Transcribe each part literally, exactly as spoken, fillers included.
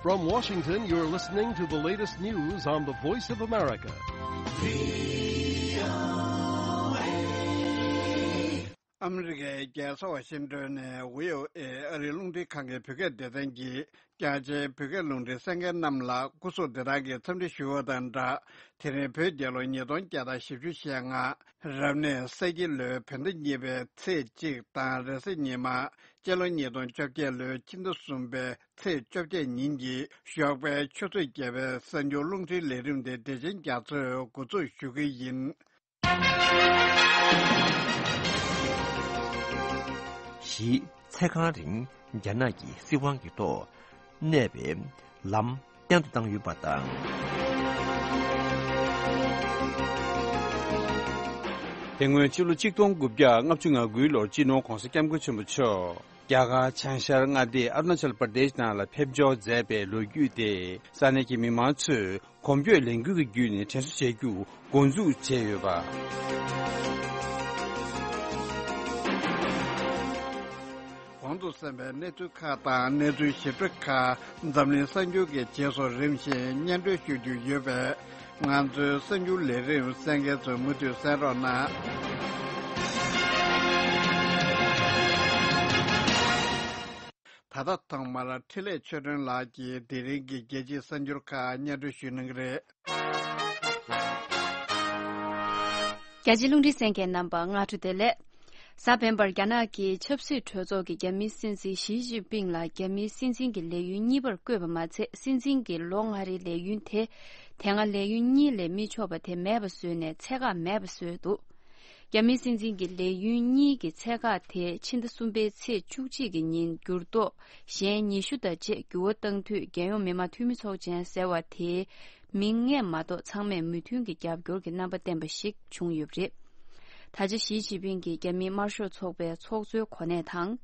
From Washington, you're listening to the latest news on the Voice of America. ཨ་མི་རི་ཀའི་རྒྱལ་ས་ཝ་ཤིང་ཏོན་ནས་ཝི་ཨོ་ཨེ་ཨ་རིའི་རླུང་འཕྲིན་ཁང་གི་བོད་སྐད་སྡེ་ཚན་གྱིས་རྒྱ་ཆེའི་བོད་སྐད་རླུང་འཕྲིན་གསན་མཁན་རྣམས་ལ་སྐུ་གཟུགས་བདེ་ཐང་གི་འཚམས་འདྲི་ཞུ་བ་དང་སྦྲགས། དེ་རིང་བོད་རྒྱལ་ལོ་ཉིས་སྟོང་བརྒྱ་དང་བཞི་བཅུ་ཞེ་ལྔ། རབ་གནས་ས་ཁྱི་ལོའི་བོད་ཟླ་གཉིས་པའི་ཚེས་གཅིག་དང་། རེས་གཟའ་ཉི་མ། སྤྱི་ལོ་ཉིས་སྟོང་བཅོ་བརྒྱད་ལོའི་ཕྱི་ཟླ་གསུམ་པའི་ཚེས་བཅོ་བརྒྱད་ཉིན་གྱི་ཞོགས་པའི་ཆུ་ཚོད་བརྒྱད་པའི་གསར་འགྱུར་རླུང་འཕྲིན་ལས་རིམ་དེ་བདེ་ཆེན་རྒྱ་མཚོས་འགོ་འཛུགས་ཞུ་གི་ཡིན། བཞི། ཚེ་གང་རིང་རྒྱ་ནག་གི་སྲིད་དབང་གི་ཐོག་གནས་པའི་ལམ་བརྟན་དུ་བཏང་ཡོད་པ་དང་། དེ་སྔོན་ཕྱི་ལོ་ཆིག་སྟོང་དགུ་བརྒྱ་ལྔ་བཅུ་ང་དགུའི་ལོར་སྤྱི་ནོར་༧གོང་ས་༧སྐྱབས་མགོན་ཆེན་པོ་མཆོག་རྒྱ་གར་བྱང་ཤར་མངའ་སྡེ་ཨ་རུ་ན་ཅལ་པར་དེཤ་ནང་ལ་ཕེབས་འབྱོར་མཛད་པའི་ལོ་རྒྱུས་དེ་ས་གནས་ཀྱི་མི་མང་ཚོས་གོམ་བགྲོད་ལས་འགུལ་གྱི་བརྒྱུད་ནས་དྲན་གསོ་བྱ་རྒྱུ་འགོ་འཛུགས་བྱས་ཡོད་པ། གོང་དུ་གསན་པའི་གནས་ཚུལ་ཁག་དང་གནས་ཚུལ་ཞིབ་ཕྲ་ཁག་འཛམ་གླིང་གསར་འགྱུར་གྱི་རྗེས་སུ་རིམ་བཞིན་སྙན་སྒྲོན་ཞུ་རྒྱུ་ཡོད་པས། ང་ཚོའི་གསར་འགྱུར་ལས་རིམ་གསན་མཁན་ཚོས་མུ་མཐུད་གསན་རོགས་གནང་། ད་ལྟ་ཐོག་མར་འཕྲིན་ལས་ཆོས་སྒྲོན་ལགས་ཀྱིས་དེ་རིང་གི་རྒྱལ་སྤྱིའི་གསར་འགྱུར་ཁག་སྙན་སྒྲོན་ཞུ་གནང་གི་རེད། རྒྱལ་སྤྱིའི་རླུང་འཕྲིན་གསན་མཁན་རྣམ་པ་སྔ་དྲོ་བདེ་ལེགས། གཟའ་སྤེན་པར་རྒྱ་ནག་གི་ཆབ་སྲིད་གྲོས་ཚོགས་ཀྱིས་རྒྱ་མིའི་སྲིད་འཛིན་ཞི་ཅིན་ཕིང་ལ་རྒྱ་མིའི་སྲིད་འཛིན་གྱི་ལས་ཡུན་གཉིས་པར་བསྐོས་པ་མ་ཚད། སྲིད་འཛིན་གྱི་ལོ་ལྔ་རེའི་ལས་ཡུན་དེ་དེ་སྔ་ལས་ཡུན་གཉིས་ལས་མི་ཆོག་པ་དེ་མེད་པ་བཟོས་ནས་ཚད་བཀག་མེད་པ་བཟོས་འདུག་རྒྱ་མིའི་སྲིད་འཛིན་གྱི་ལས་ཡུན་གཉིས་ཀྱི་ཚད་བཀག་དེ་ཕྱི་ཟླ་གསུམ་པའི་ཚེས་བཅུ་གཅིག་གི་ཉིན་འགྱུར་ལྡོག་གཞན་ཉི་ཤུ་དང་བཅས་འགྱུར་བ་བཏང་འཐུས་རྒྱལ་ཡོངས་མི་དམངས་འཐུས་མི་ཚོགས་ཆེན་ཟེར་བ་དེའི་མིང་ལྔས་མ་གཏོགས་ཚང་མས་མོས་མཐུན་གྱི་རྒྱབ་སྐྱོར་གྱི་རྣམ་པ་བསྟན་པ་ཞིག་བྱུང་ཡོད་པ་རེད། ད་ཆ་ཞི་ཅིན་ཕིང་གིས་རྒྱ་མིའི་དམར་ཤོག་ཚོགས་པའི་ཚོགས་གཙོའི་གོ་གནས་དང་།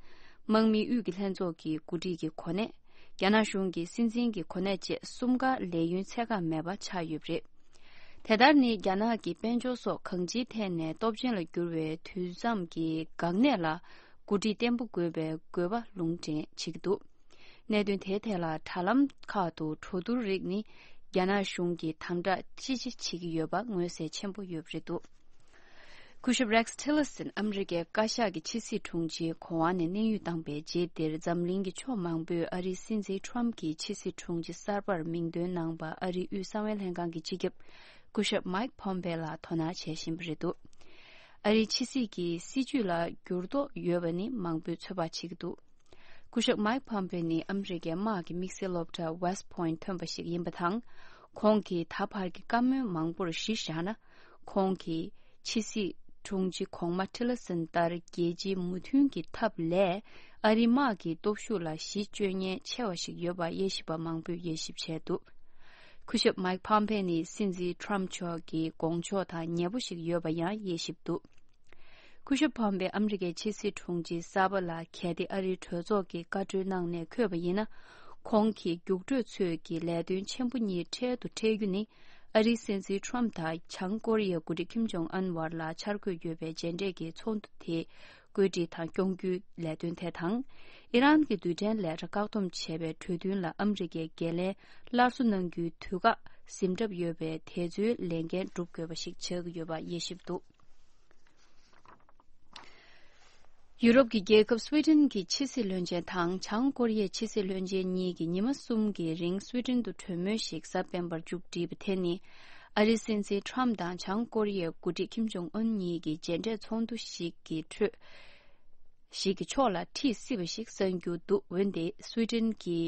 དམག་མི་དབུས་ཀྱི་ལྷན་ཚོགས་ཀྱི་འགོ་ཁྲིད་ཀྱི་གོ་གནས། རྒྱ་ནག་གཞུང་གི་སྲིད་འཛིན་གྱི་གོ་གནས་བཅས་གསུམ་ཀ་ལས་ཡུན་ཚད་བཀག་མེད་པ་ཆགས་ཡོད་པ་རེད། དེ་ལྟར་ནི་རྒྱ་ནག་གི་དཔལ་འབྱོར་སོགས་གང་ཅིའི་ཐད་ནས་སྟོབས་ཆེན་ལ་གྱུར་བའི་དུས་མཚམས་ཀྱི་འགག་གནད་ལ་འགོ་ཁྲིད་བརྟན་པོ་དགོས་པའི་དགོས་པ་ལུང་འདྲེན་བྱེད་ཀྱི་འདུག་གནད་དོན་དེའི་ཐད་ལ་དྲ་ལམ་ཁག་ཏུ་གྲོས་བསྡུར་རིགས་ནི་རྒྱ་ནག་གཞུང་གིས་དམ་དྲག་ཅི་ཆེ་བྱེད་ཀྱི་ཡོད་པ་མངོན་གསལ་ཆེན་པོ་ཡོད་པ་རེད་འདུག་སྐུ་ཞབས་Rex Tillerson ཨ་མི་རི་ཀའི་བཀའ་ཤག་གི་ཕྱི་སྲིད་དྲུང་ཆེའི་གོ་དབང་ནས་གནས་དབྱུང་བཏང་པའི་རྗེས་འདིར་འཛམ་གླིང་གི་ཕྱོགས་མང་པོས་ཨ་རིའི་སྲིད་འཛིན་Trump གྱི་ཕྱི་སྲིད་དྲུང་ཆེ་གསར་པར་མིང་འདོན་གནང་པ་ཨ་རིའི་དབུས་གསང་བའི་ལྷན་ཁང་གི་སྤྱི་ཁྱབ་སྐུ་ཞབས་Mike Pompeo ལ་དོ་སྣང་བྱེད་བཞིན་པ་རེད་འདུག་ཨ་རིའི་ཕྱི་སྲིད་ཀྱི་སྲིད་ཇུས་ལ་འགྱུར་ལྡོག་ཡོད་པ་ནི་མང་པོས་ཚོད་དཔག་བྱེད་ཀྱི་འདུག་སྐུ་ཞབས་Mike Pompeo ནི་ཨ་མི་རི་ཀའི་དམག་གི་དམིགས་བསལ་སློབ་གྲྭ་West Point ཐོན་པ་ཞིག་ཡིན་པ་དང་། ཁོང་གིས་ད་བར་གྱི་བཀའ་མོལ་མང་པོར་གཞི་བཞག་ན། ཁོང་གིས་ཕྱི་སྲིད་དྲུང་ཆེ་གོང་མ་Tillerson ལྟར་རྒྱལ་སྤྱིའི་མོས་མཐུན་གྱི་ཐབས་ལས་ཨ་རིའི་དམག་གི་སྟོབས་ཤུགས་ལ་གཞི་བཅོལ་མཁན་ཆེ་བ་ཞིག་ཡོད་པ་དབྱེ་ཞིབ་པ་མང་པོས་དབྱེ་ཞིབ་བྱས་འདུག་སྐུ་ཞབས་Mike Pompeo ནི་སྲིད་འཛིན་Trump མཆོག་གི་དགོངས་ཕྱོགས་དང་ཉེ་པོ་ཞིག་ཡོད་པ་ཡང་དབྱེ་ཞིབ་འདུག་སྐུ་ཞབས་Pompeo ཨ་མི་རི་ཀའི་ཕྱི་སྲིད་དྲུང་ཆེ་གསར་པ་ལ་གལ་ཏེ་ཨ་རིའི་གྲོས་ཚོགས་ཀྱིས་བཀའ་འཁྲོལ་གནང་ནས་འཁོད་པ་ཡིན་ན། ཁོང་གིས་རྒྱུགས་སྤྲོད་ཚོས་ཀྱི་ལས་དོན་ཆེན་པོ་གཉིས་འཕྲལ་དུ་འཕྲད་རྒྱུ་ནི། ཨ་རིའི་སྲིད་འཛིན་Trump དང་བྱང་ཀོ་རི་ཡའི་འགོ་ཁྲིད་Kim Jong Un བར་ལ་འཆར་འགོད་ཡོད་པའི་མཇལ་འཕྲད་ཀྱི་ཚོགས་འདུ་དེ་བཀོད་སྒྲིག་དང་སྐྱོང་རྒྱུའི་ལས་དོན་དེ་དང་། ཨི་རན་གྱི་རྡུལ་ཕྲན་ལས་གྲྭ་བཀག་སྡོམ་བྱས་པའི་གྲོས་མཐུན་ལ་ཨ་མི་རི་ཀས་འགན་ལེན་སླར་གསོ་གནང་རྒྱུའི་དུས་བཀག་ཟིན་གྲབས་ཡོད་པས། དེ་ཚོའི་ལས་འགན་སྒྲུབ་དགོས་པ་ཞིག་ཆགས་ཀྱི་ཡོད་པ་དབྱེ་ཞིབ་འདུག་ཡུ་རོབ་ཀྱི་རྒྱལ་ཁབ་སུའེ་ཏེན་གྱི་ཕྱི་སྲིད་བློན་ཆེན་དང་བྱང་ཀོ་རི་ཡའི་ཕྱི་སྲིད་བློན་ཆེན་གཉིས་ཀྱིས་ཉི་མ་གསུམ་གྱི་རིང་སུའེ་ཏེན་དུ་གྲོས་མོལ་ཞིག་གཟའ་སྤེན་པར་མཇུག་བསྒྲིལ་བ་དེ་ནི། ཨ་རིའི་སྲིད་འཛིན་Trump དང་བྱང་ཀོ་རི་ཡའི་འགོ་ཁྲིད་Kim Jong Un གཉིས་ཀྱི་མཇལ་འཕྲད་ཚོགས་འདུ་ཞིག་གི་ཁྲོད། ཞིག་གི་ཕྱོགས་ལ་ཁྲིད་སྲིད་པ་ཞིག་གསན་རྒྱུ་འདུག་འོན་ཏེ་སུའེ་ཏེན་གྱི་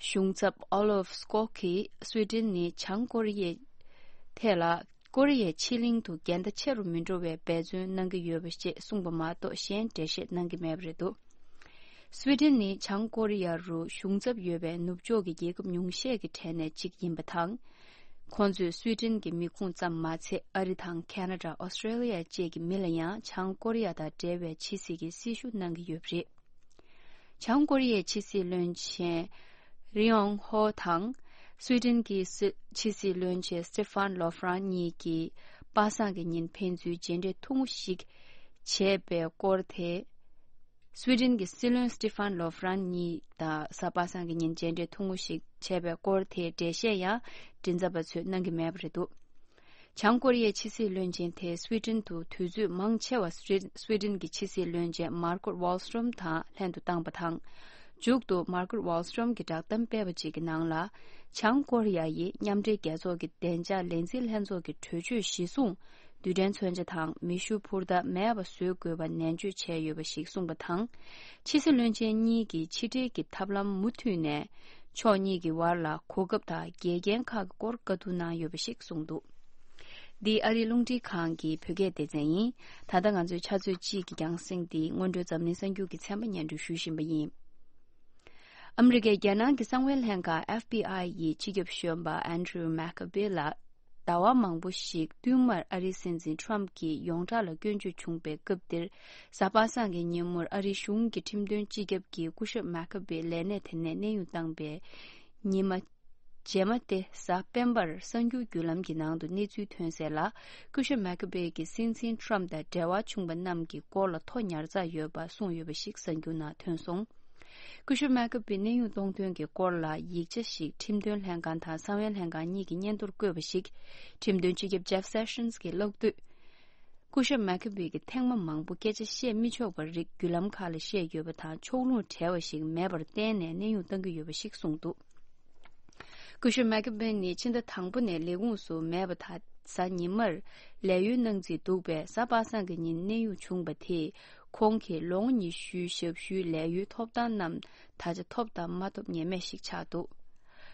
གཞུང་ཚབ་Olof Skoog གིས་སུའེ་ཏེན་ནི་བྱང་ཀོ་རི་ཡའི་ཐད་ལ། ཀོ་རི་ཡའི་ཕྱེད་གླིང་དུ་འགལ་ཟླ་ཆེ་རུ་མི་འགྲོ་བའི་འབད་བརྩོན་གནང་གི་ཡོད་པ་ཞེས་གསུངས་པ་མ་གཏོགས་གཞན་འགྲེལ་བཤད་གནང་གི་མེད་པ་རེད་འདུག་སུའེ་ཏེན་ནི་བྱང་ཀོ་རི་ཡ་རུ་གཞུང་ཚབ་ཡོད་པའི་ནུབ་ཕྱོགས་ཀྱི་རྒྱལ་ཁབ་ཉུང་ཤས་ཀྱི་གྲས་ནས་གཅིག་ཡིན་པ་དང་། ཁོང་ཚོས་སུའེ་ཏེན་གྱི་མི་ཁུངས་ཙམ་མ་ཚད་ཨ་རི་དང་ཁེ་ན་ཌ། ཨོ་སི་ཀྲེ་ལི་ཡ་བཅས་ཀྱི་མི་ལ་ཡང་བྱང་ཀོ་རི་ཡ་དང་འབྲེལ་བའི་ཕྱི་སྲིད་ཀྱི་སྲི་ཞུ་གནང་གི་ཡོད་པ་རེད། བྱང་ཀོ་རི་ཡའི་ཕྱི་སྲིད་བློན་ཆེན་རི་ཡོང་ཧོ་དང་སུའེ་ཏེན་གྱི་སྲི་ཕྱི་སྲིད་བློན་ཆེན་སི་ཏི་ཧྥན་ལོ་ཧྥ་རན་གཉིས་ཀྱིས་པ་སངས་ཀྱི་ཉིན་ཕན་ཚུན་མཇལ་འཕྲད་ཐུང་ངུ་ཞིག་བྱས་པའི་སྐོར་དེ་ སུའེ་ཏེན་གྱི་སྲིད་བློན་སི་ཏི་ཧྥན་ལོ་ཧྥ་རན་གཉིས་དང་གཟའ་པ་སངས་ཀྱི་ཉིན་མཇལ་འཕྲད་ཐུང་ངུ་ཞིག་བྱས་པའི་སྐོར་དེའི་འགྲེལ་བཤད་ཡང་མགྲིན་ཚབ་པ་ཚོས་གནང་གི་མེད་པ་རེད་འདུག། བྱང་ཀོ་རི་ཡའི་ཕྱི་སྲིད་བློན་ཆེན་དེ་སུའེ་ཏེན་དུ་དུས་ཚོད་མང་ཆེ་བ་སུའེ་ཏེན་གྱི་ཕྱི་སྲིད་བློན་ཆེན་མར་ཀོ་ཝཱལ་སི་ཏྲོམ་དང་ལྷན་དུ་བཏང་པ་དང་། མཇུག་ཏུ་མར་ཀོ་ཝཱལ་སི་ཏྲོམ་གྱིས་བསྒྲགས་གཏམ་སྤེལ་བ་ཅིག་གི་ནང་ལ། བྱང་ཀོ་རི་ཡ་ཡིས་མཉམ་འབྲེལ་རྒྱལ་ཚོགས་ཀྱི་བདེ་འཇགས་ལས་འཛིན་ལྷན་ཚོགས་ཀྱི་གྲོས་ཆོད་གཞིར་བཟུང་། རྡུལ་ཕྲན་མཚོན་ཆ་དང་མེ་ཤུགས་འཕུར་མདའ་མེད་པ་བཟོ་དགོས་པ་ནན་བརྗོད་བྱས་ཡོད་པ་ཞིག་གསུངས་པ་དང་། ཕྱི་སྲིད་བློན་ཆེན་གཉིས་ཀྱིས་ཕྱི་འབྲེལ་གྱི་ཐབས་ལམ་མུ་མཐུད་ནས། ཕྱོགས་གཉིས་ཀྱི་བར་ལ་གོ་སྐབས་དང་འགལ་རྐྱེན་ཁག་གི་སྐོར་བཀའ་བསྡུར་གནང་ཡོད་པ་ཞིག་གསུངས་འདུག། འདི་ཨ་རིའི་རླུང་འཕྲིན་ཁང་གི་བོད་སྐད་སྡེ་ཚན་ཡིན། ད་ལྟ་ང་ཚོའི་ཆུ་ཚོད་གཅིག་གི་རྒྱང་སྲིང་འདི་སྔོན་འགྲོའི་འཛམ་གླིང་གསར་འགྱུར་གྱི་ཚན་པ་སྙན་སྒྲོན་ཞུ་བཞིན་པ་ཡིན། ཨ་མི་རི་ཀའི་རྒྱལ་ནང་གི་གསང་བའི་ལྷན་ཁང་ཨེཕ་བི་ཨའི་ཡི་སྤྱི་ཁྱབ་གཞོན་པ་ཨན་ཌྲུ་མེག་ཁ་བྷེ་ལ། ཟླ་བ་མང་པོ་ཞིག་བསྟུད་མར་ཨ་རིའི་སྲིད་འཛིན་ཊམ་གྱི་ཡོངས་གྲགས་ལ་སྐྱོན་བརྗོད་བྱུང་པའི་སྐབས་འདིར། གཟའ་པ་སངས་ཀྱི་ཉིན་མོར་ཨ་རིའི་གཞུང་གི་ཁྲིམས་དོན་སྤྱི་ཁྱབ་ཀྱིས་སྐུ་ཞབས་མེག་ཁ་བྷེ་ལས་གནས་དེ་ནས་གནས་དབྱུང་བཏང་པའི་ཉི་མ། རྗེས་མ་སྟེ་གཟའ་སྤེན་པར་གསར་འགྱུར་བརྒྱུད་ལམ་གྱི་ནང་དུ་གནས་ཚུལ་ཐོན་གསལ་ལ། སྐུ་ཞབས་མེག་ཁ་བྷེ་གིས་སྲིད་འཛིན་ཊམ་དང་འབྲེལ་བ་བྱུང་པ་རྣམས་ཀྱི་སྐོར་ལ་ཐོ་ཉར་ཚར་ཡོད་པ་གསུངས་ཡོད་པ་ཞིག་གསར་འགྱུར་ནང་ཐོན་སོང་། སྐུ་ཞབས་མེག་ཁ་བྷེ་གནས་དབྱུང་གཏོང་དོན་གྱི་སྐོར་ལ་ཡིག་ཆ་ཞིག་ཁྲིམས་དོན་ལྷན་ཁང་དང་གསང་བའི་ལྷན་ཁང་གཉིས་ཀྱི་སྙན་ཐོར་བཀོད་པ་ཞིག་ཁྲིམས་དོན་སྤྱི་ཁྱབ་ཇེབ་སེ་ཤན་གྱིས་ཀློག་དུས། སྐུ་ཞབས་མེག་ཁ་བྷེ་གིས་ཐེངས་མ་མང་པོ་སྐད་ཆ་བཤད་མི་ཆོག་པ་རིགས་བརྒྱུད་ལམ་ཁག་ལ་བཤད་ཡོད་པ་དང་ཕྱོགས་ལྷུང་བྲལ་བ་ཞིག་མེད་པར་བརྟེན་ནས་གནས་དབྱུང་གཏང་གི་ཡོད་པ་ཞིག་གསུངས་འདུག། སྐུ་ཞབས་མེག་ཁ་བྷེ་ནི་ཕྱི་ཟླ་དང་པོ་ནས་ལས་ཁུངས་སུ་མེད་པ་དང་། གཟའ་ཉི་མར་ལས་གཡོལ་གནང་རྩིས་འདུག་པས། གཟའ་པ་སངས་ཀྱི་ཉིན་གནས་དབྱུང་བྱུང་བ་དེས། ཁོང་གིས་ལོ་ངོ་ཉི་ཤུའི་ཞབས་ཞུའི་ལས་གཡོལ་ཐོབ་ཐང་རྣམས་ད་ཆ་ཐོབ་དང་མ་ཐོབ་ངེས་མེད་ཞིག་ཆགས་འདུག།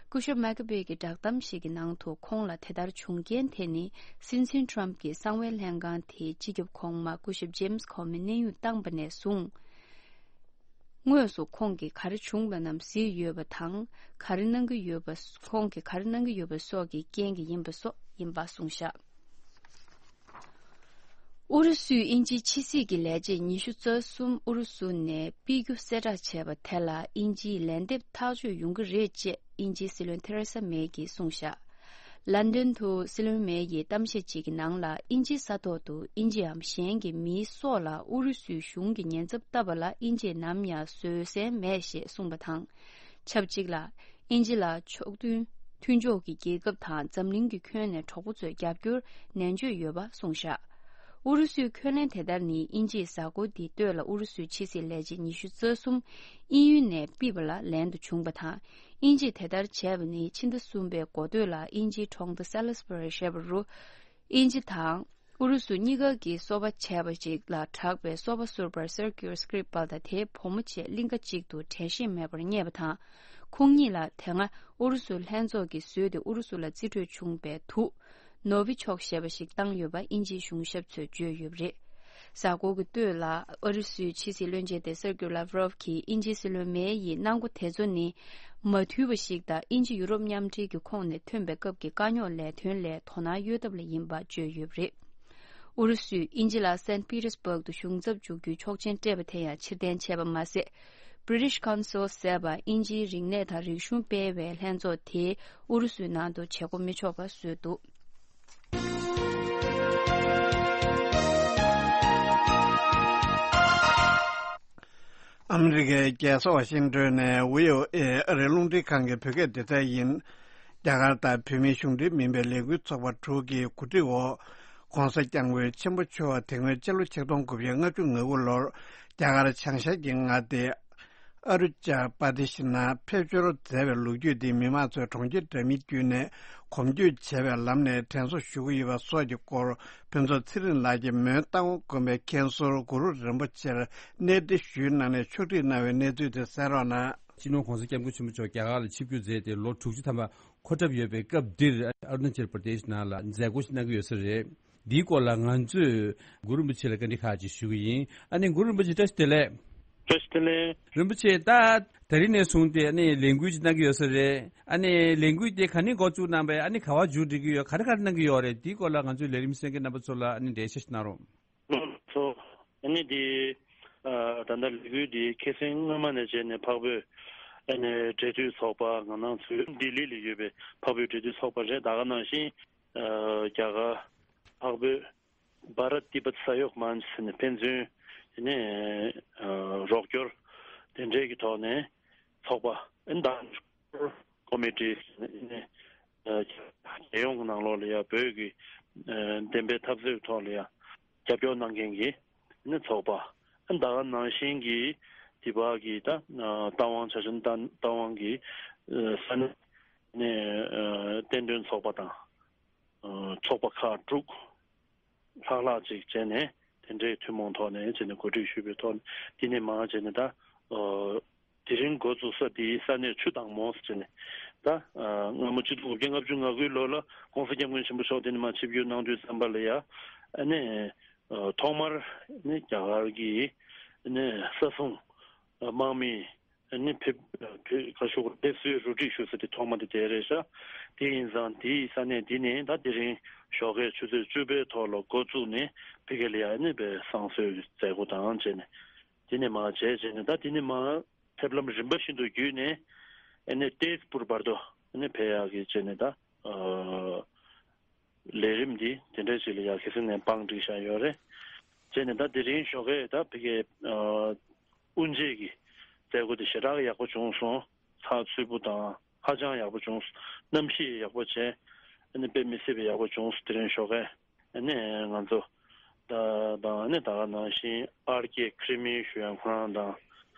སྐུ་ཞབས་མེག་ཁ་བྷེ་གི་བསྒྲགས་གཏམ་ཞིག་གི་ནང་དུ། ཁོང་ལ་དེ་ལྟར་བྱུང་རྐྱེན་དེ་ནི། སྲིད་འཛིན་ཊམ་གྱིས་གསང་བའི་ལྷན་ཁང་དེའི་སྤྱི་ཁྱབ་གོང་མ་སྐུ་ཞབས་ཇེམ་སི་ཁོ་མི་གནས་དབྱུང་བཏང་པ་ནས་བཟུང་། དངོས་སུ་ཁོང་གིས་ག་རེ་བྱུང་བ་རྣམས་གཟིགས་ཡོད་པ་དང་། ག་རེ་གནང་གི་ཡོད་པ། ཁོང་གིས་ག་རེ་གནང་གི་ཡོད་པ་སོགས་ཀྱི་རྐྱེན་གྱིས་ཡིན་པ་སོགས་ཡིན་པ་གསུངས་བཞག། ཨུ་རུ་སུས་དབྱིན་ཇིའི་ཕྱི་སྲིད་ཀྱི་ལས་བྱེད་ཉི་ཤུ་རྩ་གསུམ་ཨུ་རུ་སུ་ནས་ཕུད་རྒྱུ་གསལ་བསྒྲགས་བྱས་པ་དེ་ལ་དབྱིན་ཇིས་ལན་འདེབས་ཐག་གཅོད་ཡོང་གི་རེད་ཅེས་དབྱིན་ཇིའི་སྲིད་བློན་ཐེ་རེ་ས་མེ་གིས་གསུངས་བཞག། ལན་ཌན་དུ་སྲིད་བློན་མེ་ཡིས་གཏམ་བཤད་ཅིག་གི་ནང་ལ། དབྱིན་ཇིའི་ས་ཐོག་ཏུ་དབྱིན་ཇིའམ་གཞན་གྱི་མིའི་སྲོག་ལ་ཨུ་རུ་སུའི་གཞུང་གིས་ཉེན་ཚབས་བཏབ་པ་ལ་དབྱིན་ཇིས་ནམ་ཡང་བཟོད་བསྲན་མེད་ཞེས་གསུངས་པ་དང་། ཆབས་ཅིག་ལ། དབྱིན་ཇི་ལ་ཕྱོགས་མཐུན་མཐུན་ཕྱོགས་ཀྱི་རྒྱལ་ཁབ་དང་འཛམ་གླིང་གི་ཁྱོན་ནས་གྲོགས་པོ་ཚོས་རྒྱབ་སྐྱོར་ནན་བརྗོད་ཡོད་པ་གསུངས་བཞག། ཨུ་རུ་སུའི་འཁོན་ལན་དེ་ལྟར་ནི་དབྱིན་ཇིའི་གཟའ་འཁོར་འདིའི་སྟོད་ལ་ཨུ་རུ་སུའི་ཕྱི་སྲིད་ལས་བྱེད་ཉི་ཤུ་རྩ་གསུམ་དབྱིན་ཡུལ་ནས་ཕུད་པ་ལ་ལན་དུ་བྱུང་པ་དང་། དབྱིན་ཇིས་དེ་ལྟར་བྱས་པ་ནི་ཕྱི་ཟླ་གསུམ་པའི་འགོ་སྟོད་ལ་དབྱིན་ཇིའི་གྲོང་རྡལ་སེ་ལི་སི་བྷ་རི་ཞེས་པ་རུ། དབྱིན་ཇི་དང་ཨུ་རུ་སུ་གཉིས་ཀ་གིས་སོ་པ་བྱས་པ་ཞིག་ལ་གྲགས་པའི་སོ་པ་ཟུར་པ་སེར་ཀིར་སི་ཀི་རི་པལ་དང་དེའི་བུ་མོ་བཅས་གླིང་ག་གཅིག་ཏུ་དྲན་ཤེས་མེད་པར་རྙེད་པ་དང་། ཁོང་གཉིས་ལ་དེ་སྔ་ཨུ་རུ་སུ་ལྷན་ཚོགས་ཀྱིས་བཟོས་ཏེ་ཨུ་རུ་སུ་ལ་རྩིས་སྤྲོད་བྱུང་བའི་དུག་ནོ་བི་ཆོག་ཞེས་པ་ཞིག་བཏང་ཡོད་པ་དབྱིན་ཇིའི་གཞུང་ཞབས་ཚོས་བརྗོད་ཡོད་པ་རེད། གཟའ་འཁོར་གྱི་སྟོད་ལ་ཨུ་རུ་སུའི་ཕྱི་སྲིད་བློན་ཆེན་དེ་སེར་ཀིའུ་ལཱབ་རོབ་ཀྱིས་དབྱིན་ཇིའི་སྲིད་བློན་མེ་ཡི་གནང་སྒོ་དེ་ཚོ་ནི་མ་འཐུས་པ་ཞིག་དང་དབྱིན་ཇི་ཡུ་རོབ་མཉམ་འབྲེལ་གྱི་ཁོངས་ནས་ཐོན་པའི་སྐབས་ཀྱི་དཀའ་རྙོག་ལས་དོན་ལས་དོ་སྣང་གཡོལ་ཐབས་ལ་ཡིན་པ་བརྗོད་ཡོད་པ་རེད། ཨུ་རུ་སུས་དབྱིན་ཇི་ལ་སན་པི་ཏེར་སྦུག་ཏུ་གཞུང་ཚབ་འཛུགས་རྒྱུའི་ཆོག་མཆན་སྤྲད་པ་དེ་ཡང་ཕྱིར་འཐེན་བྱས་པ་མ་ཟད། British Council ཟེར་བ་དབྱིན་ཇིའི་རིག་གནས་དང་རིག་གཞུང་སྤེལ་བའི་ལྷན་ཚོགས་དེ་ཨུ་རུ་སུའི་ནང་དུ་བྱེད་སྒོ་མི་ཆོག་པ་བཟོས་འདུག། ཨ་མི་རི་ཀའི་རྒྱལ་ས་ཝ་ཤིང་ཏོན་ནས་བྷི་ཨོ་ཨེ་ཨ་རིའི་རླུང་འཕྲིན་ཁང་གི་བོད་སྐད་སྡེ་ཚན་ཡིན། རྒྱ་གར་དང་བོད་མིའི་གཞུང་འབྲེལ་མིན་པའི་ལས་འགུལ་ཚོགས་པ་དྲུག་གི་གོ་སྒྲིག་འོག ༸གོང་ས་༸སྐྱབས་མགོན་ཆེན་པོ་མཆོག་དེ་སྔོན་སྤྱི་ལོ་ཆིག་སྟོང་དགུ་བརྒྱ་ལྔ་བཅུ་ང་དགུ་ལོར་རྒྱ་གར་བྱང་ཤར་གྱི་མངའ་སྡེ་ཨ་རུ་ཅ་པར་དེ་ཤི་ནང་ཕེབས་འབྱོར་མཛད་པའི་ལོ་རྒྱུས་འདི་མི་མང་ཚོས་གྲོང་ཁྱེར་འདྲ་མིན་བརྒྱུད་ནས་གོམ་བགྲོད་བྱས་པའི་ལམ་ནས་དྲན་གསོ་ཞུ་གི་ཡོད་པ་སོགས་ཀྱི་སྐོར་ཕུན་ཚོགས་ཚེ་རིང་ལགས་ཀྱིས་མོན་རྟ་དབང་དགོན་པའི་མཁན་ཟུར་གུ་རུ་རིན་པོ་ཆེར་གནས་འདྲི་ཞུས་གནང་ནས་ཕྱོགས་སྒྲིག་གནང་བའི་གནས་ཚུལ་དེ་གསན་རོགས་གནང་། སྤྱི་ནོར་༸གོང་ས་༸སྐྱབས་མགོན་ཆེན་པོ་མཆོག་རྒྱ་གར་ལ་ཆིབས་བསྒྱུར་མཛད་དེ་ལོ་དྲུག་ཅུ་ཐམ་པ་འཁོར་གྲབས་ཡོད་པའི་སྐབས་འདིར་ཨ་རུ་ན་ཅལ་པར་དེཤ་ནང་ལ་མཛད་སྒོ་ཞིག་གནང་གི་ཡོད་ས་རེད། འདིའི་སྐོར་ལ་ང་ཚོས་གུ་རུ་རིན་པོ་ཆེ་ལ་བཀའ་འདྲི་ཁག་ཅིག་ཞུ་གི་ཡིན། ཨ་ནི་གུ་རུ་རིན་པོ་ཆེ་བཀྲ་ཤིས་བདེ་ལེགས། བཀྲ་ཤིས་བདེ་ལེགས། རིན་པོ་ཆེ་ད་ད་རིང་ནས་བཟུང་སྟེ་ཨ་ནི་ལས་འགུལ་ཅིག་གནང་གི་ཡོད་ས་རེད། ཨ་ནི་ལས་འགུལ་དེ་ག་ནས་འགོ་བཙུགས་གནང་པས། ཨ་ནི་ག་བ་མཇུག་སྒྲིལ་གྱི་ཡོད། ག་རེ་ག་རེ་གནང་གི་ཡོད་རེད། འདིའི་སྐོར་ལ་ང་ཚོའི་ལས་རིམ་གསན་མཁན་རྣམ་པ་ཚོ་ལ་ཨ་ནི་འགྲེལ་བཤད་ཞིག་གནང་རོགས། ཚོ། ཨ་ནི་འདི། ཨ། ད་ལྟ་ལས་འགུལ་འདི་ཁ་སང་སྔོན་མ་ནས་བྱས་ནས་འཕགས་བོད། ཨ་ནི་འབྲེལ་མཐུད་ཚོགས་པ་ང་རང་ཚོས་ལྡི་ལི་ལ་ཡོད་པའི་འཕགས་བོད་འབྲེལ་མཐུད་ཚོགས་པ་རེད། ད་ག་ནང་བཞིན། ཨ། རྒྱ་གར་འཕགས་བོད་བྷ་རཏ་ཏི་པད་ས་ཡོག་མན་ཆ་ཟེར་ནས་ཕན་ཚུན་དེ་ནས་ཨ། རོགས་སྐྱོར། ཐོག་ནས་ཚོགས་པ་ཨན་དང་ཀོ་མི་ཊི་ནས་རྒྱལ་ཡོངས་ཀྱི་ནང་ལོགས་ལ་ཡ་བོད་ཀྱི་བདེན་པའི་འཐབ་རྩོད་ཐོག་ལ་ཡ་རྒྱབ་སྐྱོར་གནང་མཁན་གྱི་ནི་ཚོགས་པ། ཨན་ད་ག་ནང་བཞིན་གྱི་དེ་བ་གི་ད་རྟ་དབང་ཆ་ཆུན་རྟ་དབང་གི་ས་གནས་ནས་བསྟན་དོན་ཚོགས་པ་དང་། ཚོགས་པ་ཁག་དྲུག་ལྷག་ལྷག་ཅིག་བྱས་ནས་དེ་འདྲའི་ཐུན་མོང་ཐོག་ནས་བྱས་ནས་གོ་སྒྲིག་ཞུས་པའི་ཐོག་ནས་དེ་ནས་མར་བྱས་ནས་ད་དེ་རིང་འགོ་བཙུགས་ས་དེའི་ས་གནས་ཆུ་དྭངས་མོ་ཟེར་ནས་ད་སྔ་མོ་ཆིག་སྟོང་དགུ་བརྒྱ་ལྔ་བཅུ་ང་དགུའི་ལོ་ལ་༸གོང་ས་༸སྐྱབས་མགོན་ཆེན་པོ་མཆོག་དེ་ནས་མར་ཆིབས་བསྒྱུར་གནང་དུས་ཙམ་པ་ལ་ཡ་ཨ་ནས་ཐོག་མར་ནས་རྒྱ་གར་གྱི་ནས་ས་སྲུང་དམག་མི་ནི་ཕེབས་ཕེབས་ཁ་ཤོག་ཕེབས་བསུའི་རུ་སྒྲིག་ཞུ་ས་དེ་ཐོག་མ་དེ་དེ་རེད་ཤག་དེ་ཡིན་ཙང་དེའི་ས་གནས་དེ་ནས་ད་དེ་རིང་ཞོགས་ཀའི་ཆུ་ཚོད་བཅུ་པའི་ཐོག་ལ་འགོ་བཙུགས་ནས་ཕ་གི་ལ་ཡ་ནི་བས་བསང་གསོལ་གྱི་མཛད་སྒོ་དང་བྱས་ནས་དེ་ནས་མར་བྱས་བྱས་ནས་ད་དེ་ནས་མར་ཕེབས་ལམ་རིམ་པ་བཞིན་དུ་བརྒྱུད་ནས་ཨ་ནི་ཏེས་པུར་བར་དུ་ཨ་ནི་ཕེབས་ཡག་གི་བྱས་ནས་ད། ལས་རིམ་འདི་དེ་འདྲ་ཞིག་ལ་ཡ་གལ་སྲིད་ནས་བང་བསྒྲིགས་བཞག་ཡོད་རེད། བྱས་ནས་ད་དེ་རིང་ཞོགས་ཀས་ད་ཕ་གིའི་དབུ་འབྱེད་ཀྱི་མཛད་སྒོ་དེ་ཞེ་དྲག་ཡག་པོ་བྱུང་སོང་། ཚགས་ཚུད་པོ་དང་ཧ་ཅང་ཡག་པོ་བྱུང་སོང་། གནམ་གཤིས་ཡག་པོ་བྱས། ཨ་ནི་དཔེ་མི་སྲིད་པའི་ཡག་པོ་བྱུང་སོང་དེ་རིང་ཞོགས་ཀས། ཨ་ནི་ང་ཚོ་ད་དང་ཨ་ནི་ད་ག་ནང་བཞིན་ཨར་ཀེ་ཁྲི་མི་ཞུ་ཡང་ཁོ་རང་དང་།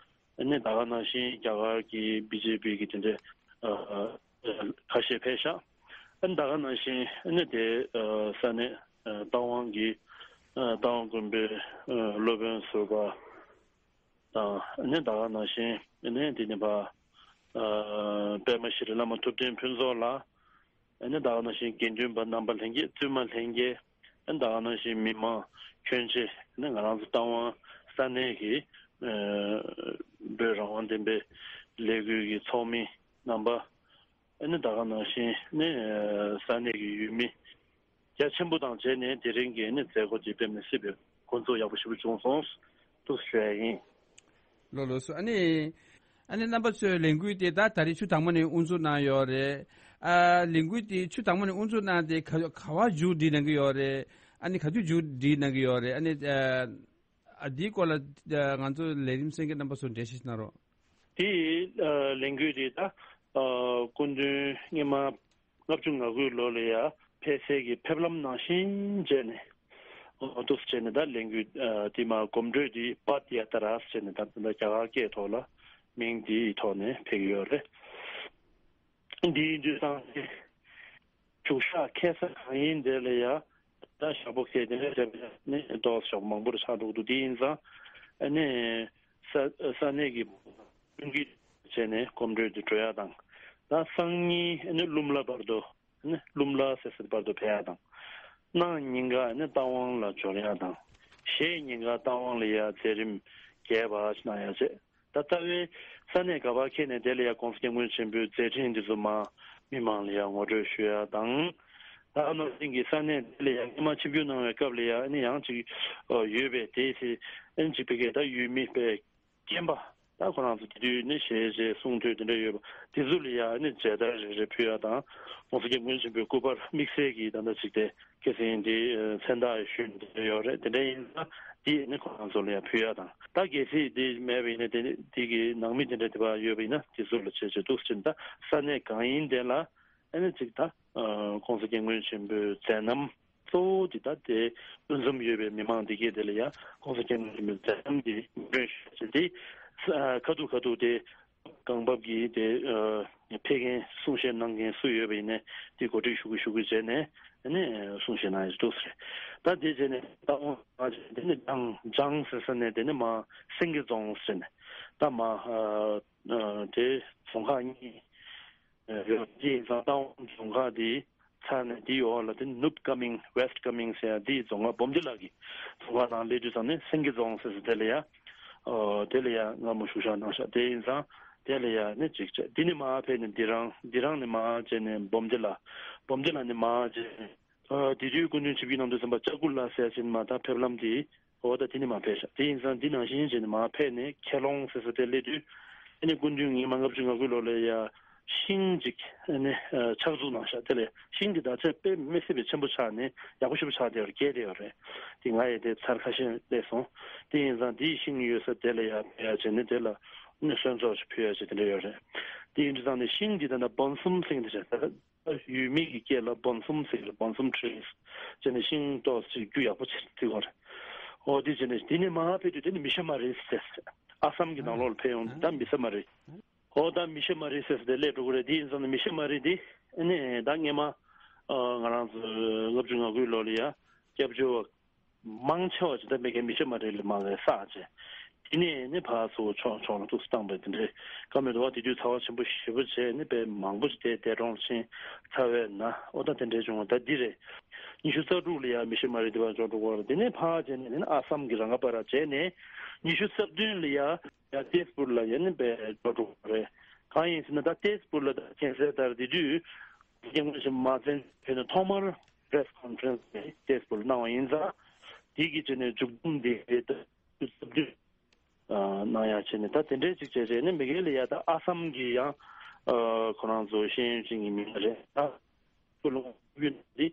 ཨ་ནི་ད་ག་ནང་བཞིན་རྒྱ་གར་གྱི་བི་ཇེ་པི་གི་དེ་འདྲའི་ཁ་ཤས་ཕེབས་ཤག་ཨ་ནི་ད་ག་ནང་བཞིན་ཨ་ནི་དེ་ས་གནས་རྟ་དབང་གི་རྟ་དབང་དགོན་པའི་སློབ་དཔོན་ཟུར་པ་དང་ཨ་ནི་ད་ག་ནང་བཞིན་ཨ་ནི་དེ་ནི་ཕ་པདྨ་ཤྲི་བླ་མ་ཐུབ་བསྟན་ཕུན་ཚོགས་ལགས། ཨ་ནི་ད་ག་ནང་བཞིན་དགེ་འདུན་པ་རྣམ་པ་ལྷན་རྒྱས་བཙུན་མ་ལྷན་རྒྱས། ཨ་ནི་ད་ག་ནང་བཞིན་མི་མང་ཁྱོན་ཆེ། ཨ་ནི་ང་རང་ཚོ་རྟ་དབང་ས་གནས་ཀྱི་བོད་རང་དབང་བདེན་པའི་ལས་འགུལ་གྱི་ཚོགས་མི་རྣམ་པ། ཨ་ནི་ད་ག་ནང་བཞིན་ཨ་ནི་ས་གནས་ཀྱི་ཡུལ་མི་རྒྱ་ཆེན་པོ་དང་བཅས་ནས་དེ་རིང་གི་ཨ་ནི་མཛད་སྒོ་དེ་དཔེ་མི་སྲིད་པའི་འགོ་འཛུགས་ཡག་པོ་ཞེ་པོ་བྱུང་སོང་། འདུག་ཞུ་ཡ་ཡིན། ལགས་ལགས་སོ། ཨ་ནི་ཨ་ནི་རྣམ་པ་ཚོས་ལས་འགུལ་དེ་ད་ད་རེས་ཆུ་དྭངས་མ་ནས་དབུ་འཛུགས་གནང་ཡོད་རེད། ཨ་ལས་འགུལ་དེ་ཆུ་དྭངས་མ་ནས་དབུ་འཛུགས་གནང་དེ་ག་ག་བ་མཇུག་སྒྲིལ་གནང་གི་ཡོད་རེད། ཨ་ནི་ག་དུས་མཇུག་སྒྲིལ་གནང་གི་ཡོད་རེད། ཨ་ནི་ཨ་འདིའི་སྐོར་ལ་ང་ཚོ་ལས་རིམ་གསན་མཁན་རྣམ་པ་ཚོར་འགྲེལ་བཤད་གནང་རོགས། དེ་ལས་འགུལ་དེ་ད་སྐུ་མདུན་སྔོན་མ། ལྔ་བཅུ་ང་དགུའི་ལོ་ལ་ཡ་ཕེབས་སའི་གི་ཕེབས་ལམ་ནང་བཞིན་བྱས་ནས་འདུག་སེ་བྱས་ནས་ད་ལས་འགུལ་དེ་མ་གོམ་བགྲོད་དེ་པད་ཡ་ཏྲ་ཟེར་ནས་ད་ད་རྒྱ་གར་སྐད་ཐོག་ལ་མིང་དེའི་ཐོག་ནས་ཕེབས་ཀྱི་ཡོད་རེད། འདིའི་དུས་སང་བཞུགས་ཤག་ཁ་སང་གང་ཡིན་དེ་ལ་ཡ་ད་ཞག་པོ་ཁེལ་དེ་ནས་རེད་ནས་ཏོག་ཞག་པོ་མང་པོ་རེ་ཆགས་འགྲོ་གི་འདུག་དེ་ཡིན་ཙང་ཨ་ནི་ས་ས་གནས་ཀྱི་ཀུན་གྱིས་བྱས་ནས་གོམ་བགྲོད་དུ་འགྲོ་ཡ་དང་། ད་སང་ཉིན་ཨ་ནི་ཀླུ་མ་ལ་བར་དུ་ཨ་ནི་ཀླུ་མ་ལ་ཟེར་སའི་བར་དུ་ཕེབས་ཡ་དང་། གནངས་ཉིན་ཀ་ཨ་ནི་རྟ་དབང་ལ་འབྱོར་ཡ་དང་། གཞེས་ཉིན་ཀ་རྟ་དབང་ལ་ཡ་མཛད་རིམ་རྒྱས་པ་གནང་ཡ་བྱས། ད་ལྟ་བའི་ས་གནས་ག་པར་འཁེལ་ནས་དེ་ལ་ཡ་༸གོང་ས་༸སྐྱབས་མགོན་ཆེན་པོའི་མཛད་འཕྲིན་འདི་ཚོ་མ་མི་མང་ལ་ཡ་ངོ་སྤྲོད་ཞུ་ཡ་དང་། ད་ཨ་ནོ་སིང་གི་ས་གནས་དེ་ལ་ཡ་སྔོན་མ་ཆིབས་བསྒྱུར་གནང་བའི་སྐབས་ལ་ཡ་ཨ་ནི་ཡང་ཅིག་ཡོད་པས་དེའི་ཚེ་ཨ་ནི་ཅིག་ཕ་གིའི་ད་ཡུལ་མི་པའི་རྒན་པ་ད་ཁོ་རང་ཚོ་དེ་དུས་ནི་ཞལ་མཇལ་གསུང་ཐོས་དེ་འདྲ་ཡོད་པ་དེ་ཚོ་ལ་ཡ་ཨ་ནི་མཇལ་དར་རེ་རེ་ཕུལ་ཡ་དང་༸གོང་ས་༸སྐྱབས་མགོན་ཆེན་པོའི་སྐུ་པར་དམིགས་བསལ་གྱི་ད་ལྟ་ཅིག་དེ། ཁ་སང་དེ་མཚན་རྟགས་ཞུས་ཡོད་རེད། དེ་འདྲ་ཡིན་ན་དེ་ནི་ཁོ་རང་ཚོ་ལ་ཡང་ཕུལ་ཡག་དང་། ད་གལ་སྲིད་དེ་མེད་པ་ཡིན་ན་དེ་དེ་གི་ནང་མི་དེ་འདྲ་དེ་བ་ཡོད་པ་ཡིན་ན་དེ་ཚོ་ལ་བྱས་བྱས་འདུག་ཟེར་ན། ད་ས་གནས་གང་ཡིན་དེ་ལ་ཨ་ནི་ཅིག་ད་༸གོང་ས་༸སྐྱབས་མགོན་ཆེན་པོའི་མཛད་རྣམ་གཙོ་བོ་དེ་ད་དེ་དབུ་འཛོམས་ཡོད་པའི་མི་མང་དེ་གས་དེ་ལ་ཡང་༸གོང་ས་༸སྐྱབས་མགོན་ཆེན་པོའི་མཛད་རྣམ་དེ་ངོ་སྤྲོད་ཞུ་བྱས་དེ་ཁ་ཐུག་ཁ་ཐུག་དེ། གང་བབ་ཀྱིས་དེ་ཕེབས་མཁན་གསུང་བཤད་གནང་མཁན་སུ་ཡོད་པ་ཡིན་ནའི་དེ་གོ་སྒྲིག་ཞུ་གི་ཞུ་གི་བྱས་ནས་ནས་གསུང་བཤད་གནང་ཡག་འདུག་ཟེར། ད་དེ་བྱས་ནས་ད་འོང་ང་བྱས་དེ་ནས་ལྗང་ལྗང་ཟེར་ས་ནས་དེ་ནས་མ་སེང་གེ་རྫོང་ཟེར་ནས་ད་མ་དེ་རྫོང་ཁག་གཉིས་ཡོད། དེ་ཡིན་ཙང་ད་འོང་རྫོང་ཁག་དེ། ཚར་ནས་དེའི་འོག་ལ་དེ་ནུབ་ཀ་མིང་ཝེ་སི་ཊི་ཀ་མིང་ཟེར་ཡ་དེའི་རྫོང་ཁག་འབུམ་སྡེ་ལ་གི་རྫོང་ཁག་ནང་སླེབས་དུས་ཙམ་ནས་སེང་གེ་རྫོང་ཟེར་ཟེར་དེ་ལ་ཡ། ཨོ་དེ་ལ་ཡ་སྔ་མོ་བཞུགས་ཤག་གནང་ཤག་དེ་ཡིན་ཙང་དེ་ལ་ཡ་ནི་གཅིག་བྱས། དེ་ནས་མར་ཕེབས་ནས་དི་རང་དི་རང་ནས་མར་བྱས་ནས་འབུམ་སྡེ་ལ། འབུམ་སྡེ་ལ་ནས་མར་བྱས་ནས། ཨོ་དེ་དུས་སྐུ་མདུན་ཆིབས་བསྒྱུར་གནང་དུས་ཙམ་པ་ལྕགས་ཀུ་ལ་ཟེར་ཡ་ཅིག་མ་ད་ཕེབས་ལམ་དེ། འོ་ད་དེ་ནས་མར་ཕེབས་ཤག་དེ་ཡིན་ཙང་འདི་ནང་བཞིན་བྱས་ནས་མར་ཕེབས་ནས་ཁྱེད་ལོང་ཟེར་ས་དེ་སླེབས་དུས། ཨ་ནི་སྐུ་མདུན་ངེད་མ་ལྔ་བཅུ་ང་དགུ་ལོ་ལ་ཡ། ཤིང་ཅིག་ནི་ཨ་ཆགས་འཛུགས་གནང་ཤག་དེ་ལས་ཤིང་འདི་ད་ཆ་དཔེ་མི་སྲིད་པའི་ཆེན་པོ་ཆགས་ནས་ཡག་པོ་ཞེ་པོ་ཆགས་བསྡད་ཡོད་རེད། རྒྱས་བསྡད་ཡོད་རེད། དེ་ང་ཡི་དེ་ཚར་ཁ་ཤས་སླེབས་སོང་། དེ་ཡིན་ཙང་དེའི་ཤིང་ཡོད་ས་དེ་ལ་ཡར་ཕེབས་ཡ་བྱས་ནས་དེ་ལ་ནི་སོན་ཚོགས་ཤིག་ཕུལ་ཡ་བྱས་དེ་འདྲ་ཡོད་རེད། དེ་ཡིན་དུས་ཙང་ནས་ཤིང་འདི་ད་ལྟ་བོན་སུམ་ཟེར་གྱི་འདུག་ཤག་ད་ཡུལ་མི་གི་སྐད་ལ་བོན་སུམ་ཟེར་གྱི་རེད། བོན་སུམ་ཊི་རིས་བྱས་ནས་ཤིང་ཏོག་ཙམ་རྒྱུ་ཡག་པོ་བྱས་བརྩིགས་ཡོད་རེད། འོ་དེ་བྱས་ནས་དེ་ནས་མར་ཕེབས་དུས་དེ་ནི་མི་ཤ་མ་རིས་ཟེར། ཨ་སམ་གྱི་ནང་ལོགས་ལ་ཕེབས་ཡོང་དུས་ད་མི་ཤ་མ་རིས། ཨོ་ད་མི་ཤ་མ་རིས་ཟེར་ཟེར་དེ་སླེབས་འགྲོ་གི་རེད། དེ་ཡིན་ཙང་ནི་མི་ཤ་མ་རིས་དེ་ཨ་ནི་ད་སྔས་མ་ཨ་ང་རང་ཚོ་ལྔ་བཅུ་ང་དགུའི་ལོ་ལ་ཡ་སྐྱབས་བཅོལ་བ་མང་ཆེ་བ་ཅིག་ད་མི་སྐད་མི་ཤ་མ་རིས་ལ་མ་ལས་བསགས་བྱས། དེ་ནས་ནི་ཕར་ཚུར་ཕྱོགས་ཕྱོགས་ལ་ཐུགས་སུ་བཏང་པའི་དེ་འདྲའི་བཀའ་མོལ་འདུག་བ། དེ་དུས་ཚ་བ་ཆེན་པོ་ཞེ་པོ་བྱས་ནི་དཔེ་མང་པོ་ཅིག་དེ་འདས་གྲོངས་ཕྱིན་ཚར་བས་ན། ཨོ་ད་དེ་འདྲའི་བྱུང་བ་ད་འདི་རེད། ཉི་ཤུ་རྩ་དྲུག་ལ་ཡ་མི་ཤ་མ་རིས་དེ་བར་འཇོག་འགྲོ་གི་རེད། དེ་ནས་ཕར་བྱས་ནས་ནི་ཨ་སམ་གྱི་རང་ཁ་པ་ར་བྱས་ནས་ཉི་ཤུ་རྩ་བདུན་ལ་ཡ། ཡ་ཏེས་པུར་ལ་ཡ་ནི་པའི་འགྲོ་འགྲོ་རེད། གང་ཡིན་ཟེར་ན་ད་ཏེས་པུར་ལ་ད་མཁྱེན་གསལ་ལྟར་དེ་དུས་རྒྱལ་ཡོངས་མི་དམངས་སྤྱི་འཐུས་ནས་ཐོག་མར་པེ་རེ་སི་ཀོན་ཕ་རེན་སི་དེ་ཏེས་པུར་ལ་གནང་བ་ཡིན་ཙང་། དེ་གི་ཆེད་ནས་མཇུག་བསྡོམས་དེ་ད་ཏུ་ཚབ་འདུས་གནང་ཡ་བྱས་ནས་ད་དེ་འདྲའི་ཅིག་བྱས་རྗེས་ནི་མི་སྒེར་ལ་ཡ་ད་ཨ་སམ་གི་ཡང་ཁོ་རང་ཚོ་ཤེས་ཡོན་ཅན་གྱི་མི་སྣ་རེད་ད། སྐུལ་སློང་ཡོད་ན་འདི་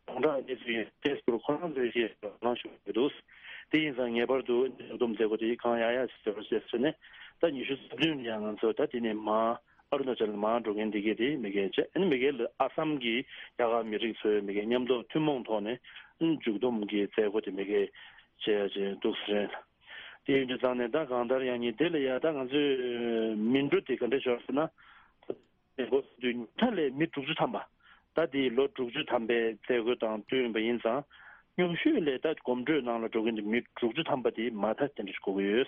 གདོང་གྲགས་གནས་ཚུལ་ཡིན་ཏེ་སྐོར་ཁོ་རང་ཚོའི་ཞེས་གནང་ཞུ་གི་འདུག་དེ་ཡིན་ཙང་ངེས་པར་དུ་མཇུག་བསྡོམས་མཛད་སྒོ་དེ་གང་ཡག་ཡག་ཞིག་བཟོ་རོགས་ཞེས་ཟེར་ནས་ད་ཉི་ཤུ་རྩ་བདུན་ཡང་ང་ཚོ་ད་དེ་ནས་མར་ཨ་རུ་ན་ཅལ་ལ་མར་འགྲོ་མཁན་འདི་གས་དེ་མི་སྒེར་བྱས། ཨ་ནི་མི་སྒེར་ལ་ཨ་སམ་གྱི་རྒྱ་གར་མི་རིགས་ཚོའི་མི་སྒེར་མཉམ་དུ་ཐུན་མོང་ཐོག་ནས་མཇུག་བསྡོམས་ཀྱི་མཛད་སྒོ་དེ་མི་སྒེར་བྱས་བྱས་འདུག་ཟེར། དེ་ཡིན་དུས་ཙང་ནས་ད་གང་ལྟར་ཡང་ཉིན་དེ་ལ་ཡ་ད་ང་ཚོས་མི་འགྲོ་དེ་ག་འདྲ་ཤོར་ཟེར་ན། མཛད་སྒོ་དུས་མཐའ་ལས་མི་དྲུག་ཅུ་ཐམ་པ། ད་དེའི་ལོ་དྲུག་ཅུ་ཐམ་པའི་མཛད་སྒོ་དང་བསྟུན་པ་ཡིན་ཙང་། ཉུང་ཤོས་ལས་ད་གོམ་བགྲོད་ནང་ལ་འགྲོ་གིན་དུ་མི་དྲུག་ཅུ་ཐམ་པ་དེ་མ་མཐའ་དེ་འདྲ་ཞིག་དགོས་ཀྱི་ཡོད།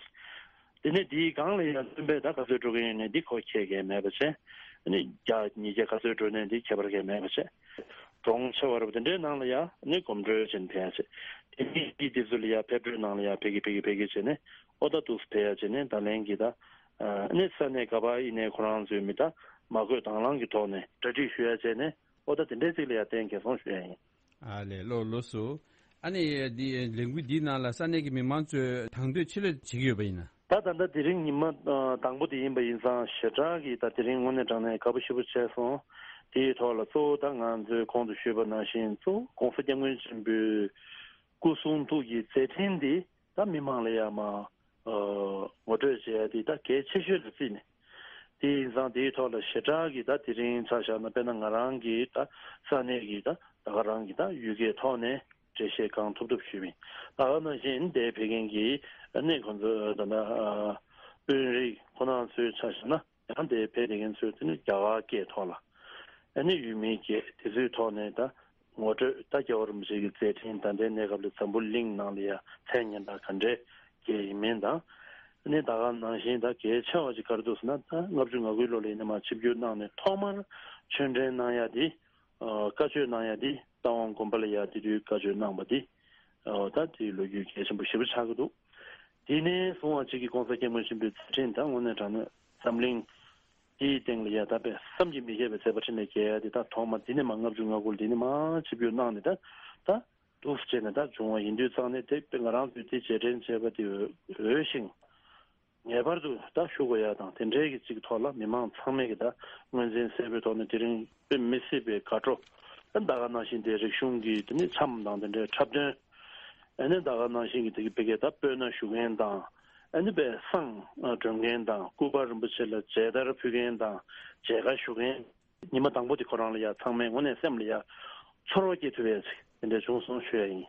དེ་ནས་དེའི་སྒང་ལ་ཡང་བཙུན་པས་ད་ག་ཚོད་འགྲོ་གིན་ཡོད་ནས་འདི་ཁོ་ཁྱེད་ཀྱིས་མེད་པ་བྱས། ཨ་ནི་བརྒྱ་ཉིས་བརྒྱ་ག་ཚོད་འགྲོ་ནས་འདི་ཁྱད་པར་གང་མེད་པ་བྱས། གྲོང་ཆེ་བ་རུ་དེ་འདྲའི་ནང་ལ་ཡང་ནི་གོམ་བགྲོད་བྱས་ནས་ཕེབས་བྱས། དེ་མི་དེ་དེ་ཚོ་ལ་ཡང་ཕེབས་བགྲོད་ནང་ལ་ཡང་ཕེབས་ཀྱི་ཕེབས་ཀྱི་ཕེབས་ཀྱི་བྱས་ནས་ཨོ་ད་འདུག་སེ་ཕེབས་ཡ་བྱས་ནས་ད་ལན་གྱི་ད། ཨ་ནི་ས་གནས་ག་པར་ཡིན་ནའི་ཁོ་རང་ཚོའི་མི་ད་མ་བསྐོས་དང་བླངས་ཀྱི་ཐོག་ནས་གྲ་སྒྲིག་ཞུ་ཡ་བྱས་ནས་ཨོ་ད་དེ་འདྲའི་ཚིག་ལ་ཡ་བརྟེན་འགན་སྲུང་ཞུ་ཡ་ཡིན། ཨ་ལས་ལོ་ལོ་སུ། ཨ་ནི་འདི་ལས་འགུལ་འདིའི་ནང་ལ་ས་གནས་ཀྱི་མི་མང་ཚོས་དང་དོད་ཆེ་ལོས་བྱེད་ཀྱི་ཡོད་པ་ཡིན་ན། ད་ད་ལྟ་དེ་རིང་ཉི་མ་ཨ་དང་པོ་དེ་ཡིན་པ་ཡིན་ཙང་ཞེ་དྲག་གི་ད་དེ་རིང་དངོས་གནས་དྲང་གནས་དགའ་པོ་ཞེ་པོ་བྱས་སོང་། དེའི་ཐོག་ལ་གཙོ་བོ་ད་ང་ཚོས་གོང་དུ་ཞུས་པ་ནང་བཞིན་གཙོ་བོ་༸གོང་ས་༸སྐྱབས་མགོན་ཆེན་པོའི་སྐུ་གསུང་ཐུགས་ཀྱི་མཛད་འཕྲིན་འདི། ད་མི་མང་ལ་ཡང་མ་ཨ་ངོ་སྤྲོད་བྱེད་ཡ་དེ་ད་གལ་ཆེ་ཤོས་ལ་བརྩིས་ནས། དེ་ཡིན་ཙང་དེའི་ཐོག་ལ་ཞེ་དྲག་གི་ད་དེ་རིང་ཆ་བཞག་ན་དཔེར་ན་ང་རང་གི་ད་ས་གནས་ཀྱི་ད་ད་ག་རང་གི་ད་ཡུལ་སྐད་ཐོག་ནས་འགྲེལ་བཤད་གང་ཐུབ་ཐུབ་ཞུས་པ་ཡིན། ད་ག་ནང་བཞིན་དེ་ཕེབས་མཁན་གྱི་ཨ་ནི་ཁོང་ཚོ་ད་ད་ཨ་དཔོན་རིགས་ཁོ་རང་ཚོའི་ཆ་བཞག་ན་ཡང་དེ་ཕེབས་བསྡད་མཁན་ཚོས་དེ་ནི་རྒྱ་གར་སྐད་ཐོག་ལ་ཨ་ནི་ཡུལ་མིའི་སྐད་དེ་ཚོའི་ཐོག་ནས་ད། ངོ་སྤྲོད་ད་རྒྱལ་བ་རིན་པོ་ཆེ་གི་མཛད་འཕྲིན་ད་ལྟའི་གནས་སྐབས་ལ་འཛམ་བུ་གླིང་ནང་ལ་ཡ་མཚན་སྙན་གྲགས་ག་འདྲས་སྐྱེས་ཡིན་མིན་དང་། ཨ་ནི་ད་ག་ནང་བཞིན་ད་གལ་ཆེ་བ་ཅིག་ག་རེ་འདུག་ཟེར་ན་ད་ལྔ་བཅུ་ང་དགུའི་ལོ་ལ་ཡིན་ན་མར་ཆིབས་བསྒྱུར་གནང་ནས་ཐོག་མར་ཆོས་འབྲེལ་གནང་ཡ་དེ་ཨ་བཀའ་ཆོས་གནང་ཡ་དེ་རྟ་དབང་དགོན་པ་ལ་ཡ་དེ་དུས་བཀའ་ཆོས་གནང་བ་དེ་ཨ་ད་དེའི་ལོ་རྒྱུས་གལ་ཆེན་པོ་ཞེ་པོ་ཆགས་ཀྱི་འདུག་དེ་ནས་བཟུང་བ་ཅིག་གི་༸གོང་ས་༸སྐྱབས་མགོན་ཆེན་པོའི་མཛད་འཕྲིན་ད་དངོས་གནས་དྲང་གནས་འཛམ་གླིང་དེའི་སྟེང་ལ་ཡ་ད་དཔེ་བསམ་གྱིས་མི་ཁྱབ་པའི་མཛད་པ་འཕྲིན་ལས་རྒྱས་ཡ་དེ་ད་ཐོག་མ་འདི་ནས་མ་ལྔ་བཅུ་ང་དགུ་འདི་ནས་མ་ཆིབས་བསྒྱུར་གནང་ནས་ད་ད་འདུག་སེ་བྱས་ནས་ད་བྱུང་བ་ཡིན་དུས་ཙང་ནས་དེ་དཔེ་ང་རང་ཚོས་དེ་རྗེས་དྲན་བྱས་པ་དེ་འོས་ཤིང་ངེས་པར་དུ་ད་ཞུ་དགོས་ཡ་དང་དེ་འདྲའི་གི་ཅིག་ཐོག་ལ་མི་མང་ཚང་མས་གི་ད་ངོས་འཛིན་གསལ་པོའི་ཐོག་ནས་དེ་རིང་དཔེ་མི་སྲིད་པའི་དགའ་སྤྲོ་ད་ད་ག་ནང་བཞིན་དེ་རིག་གཞུང་གི་དེ་ནས་འཆམ་དང་དེ་འདྲའི་འཁྲབ་སྟོན། ཨ་ནི་ད་ག་ནང་བཞིན་གྱི་དེ་གི་དཔེ་གའི་ད་སྤོས་སྣ་བཞུ་མཁན་དང་། ཨ་ནི་དཔེ་བསང་སྒྲོན་མཁན་དང་སྐུ་པར་རིན་པོ་ཆེ་ལ་མཇལ་དར་ཕུལ་མཁན་དང་མཇལ་ཁ་ཞུ་མཁན། ཉི་མ་དང་པོ་དེ་ཁོ་རང་ལ་ཡ་ཚང་མས་དངོས་གནས་སེམས་ལ་ཡ་ཚོར་བ་སྐྱེ་ཐུབ་པའི་ཚིག་དེ་འདྲ་བྱུང་སོང་ཞུ་ཡ་ཡིན།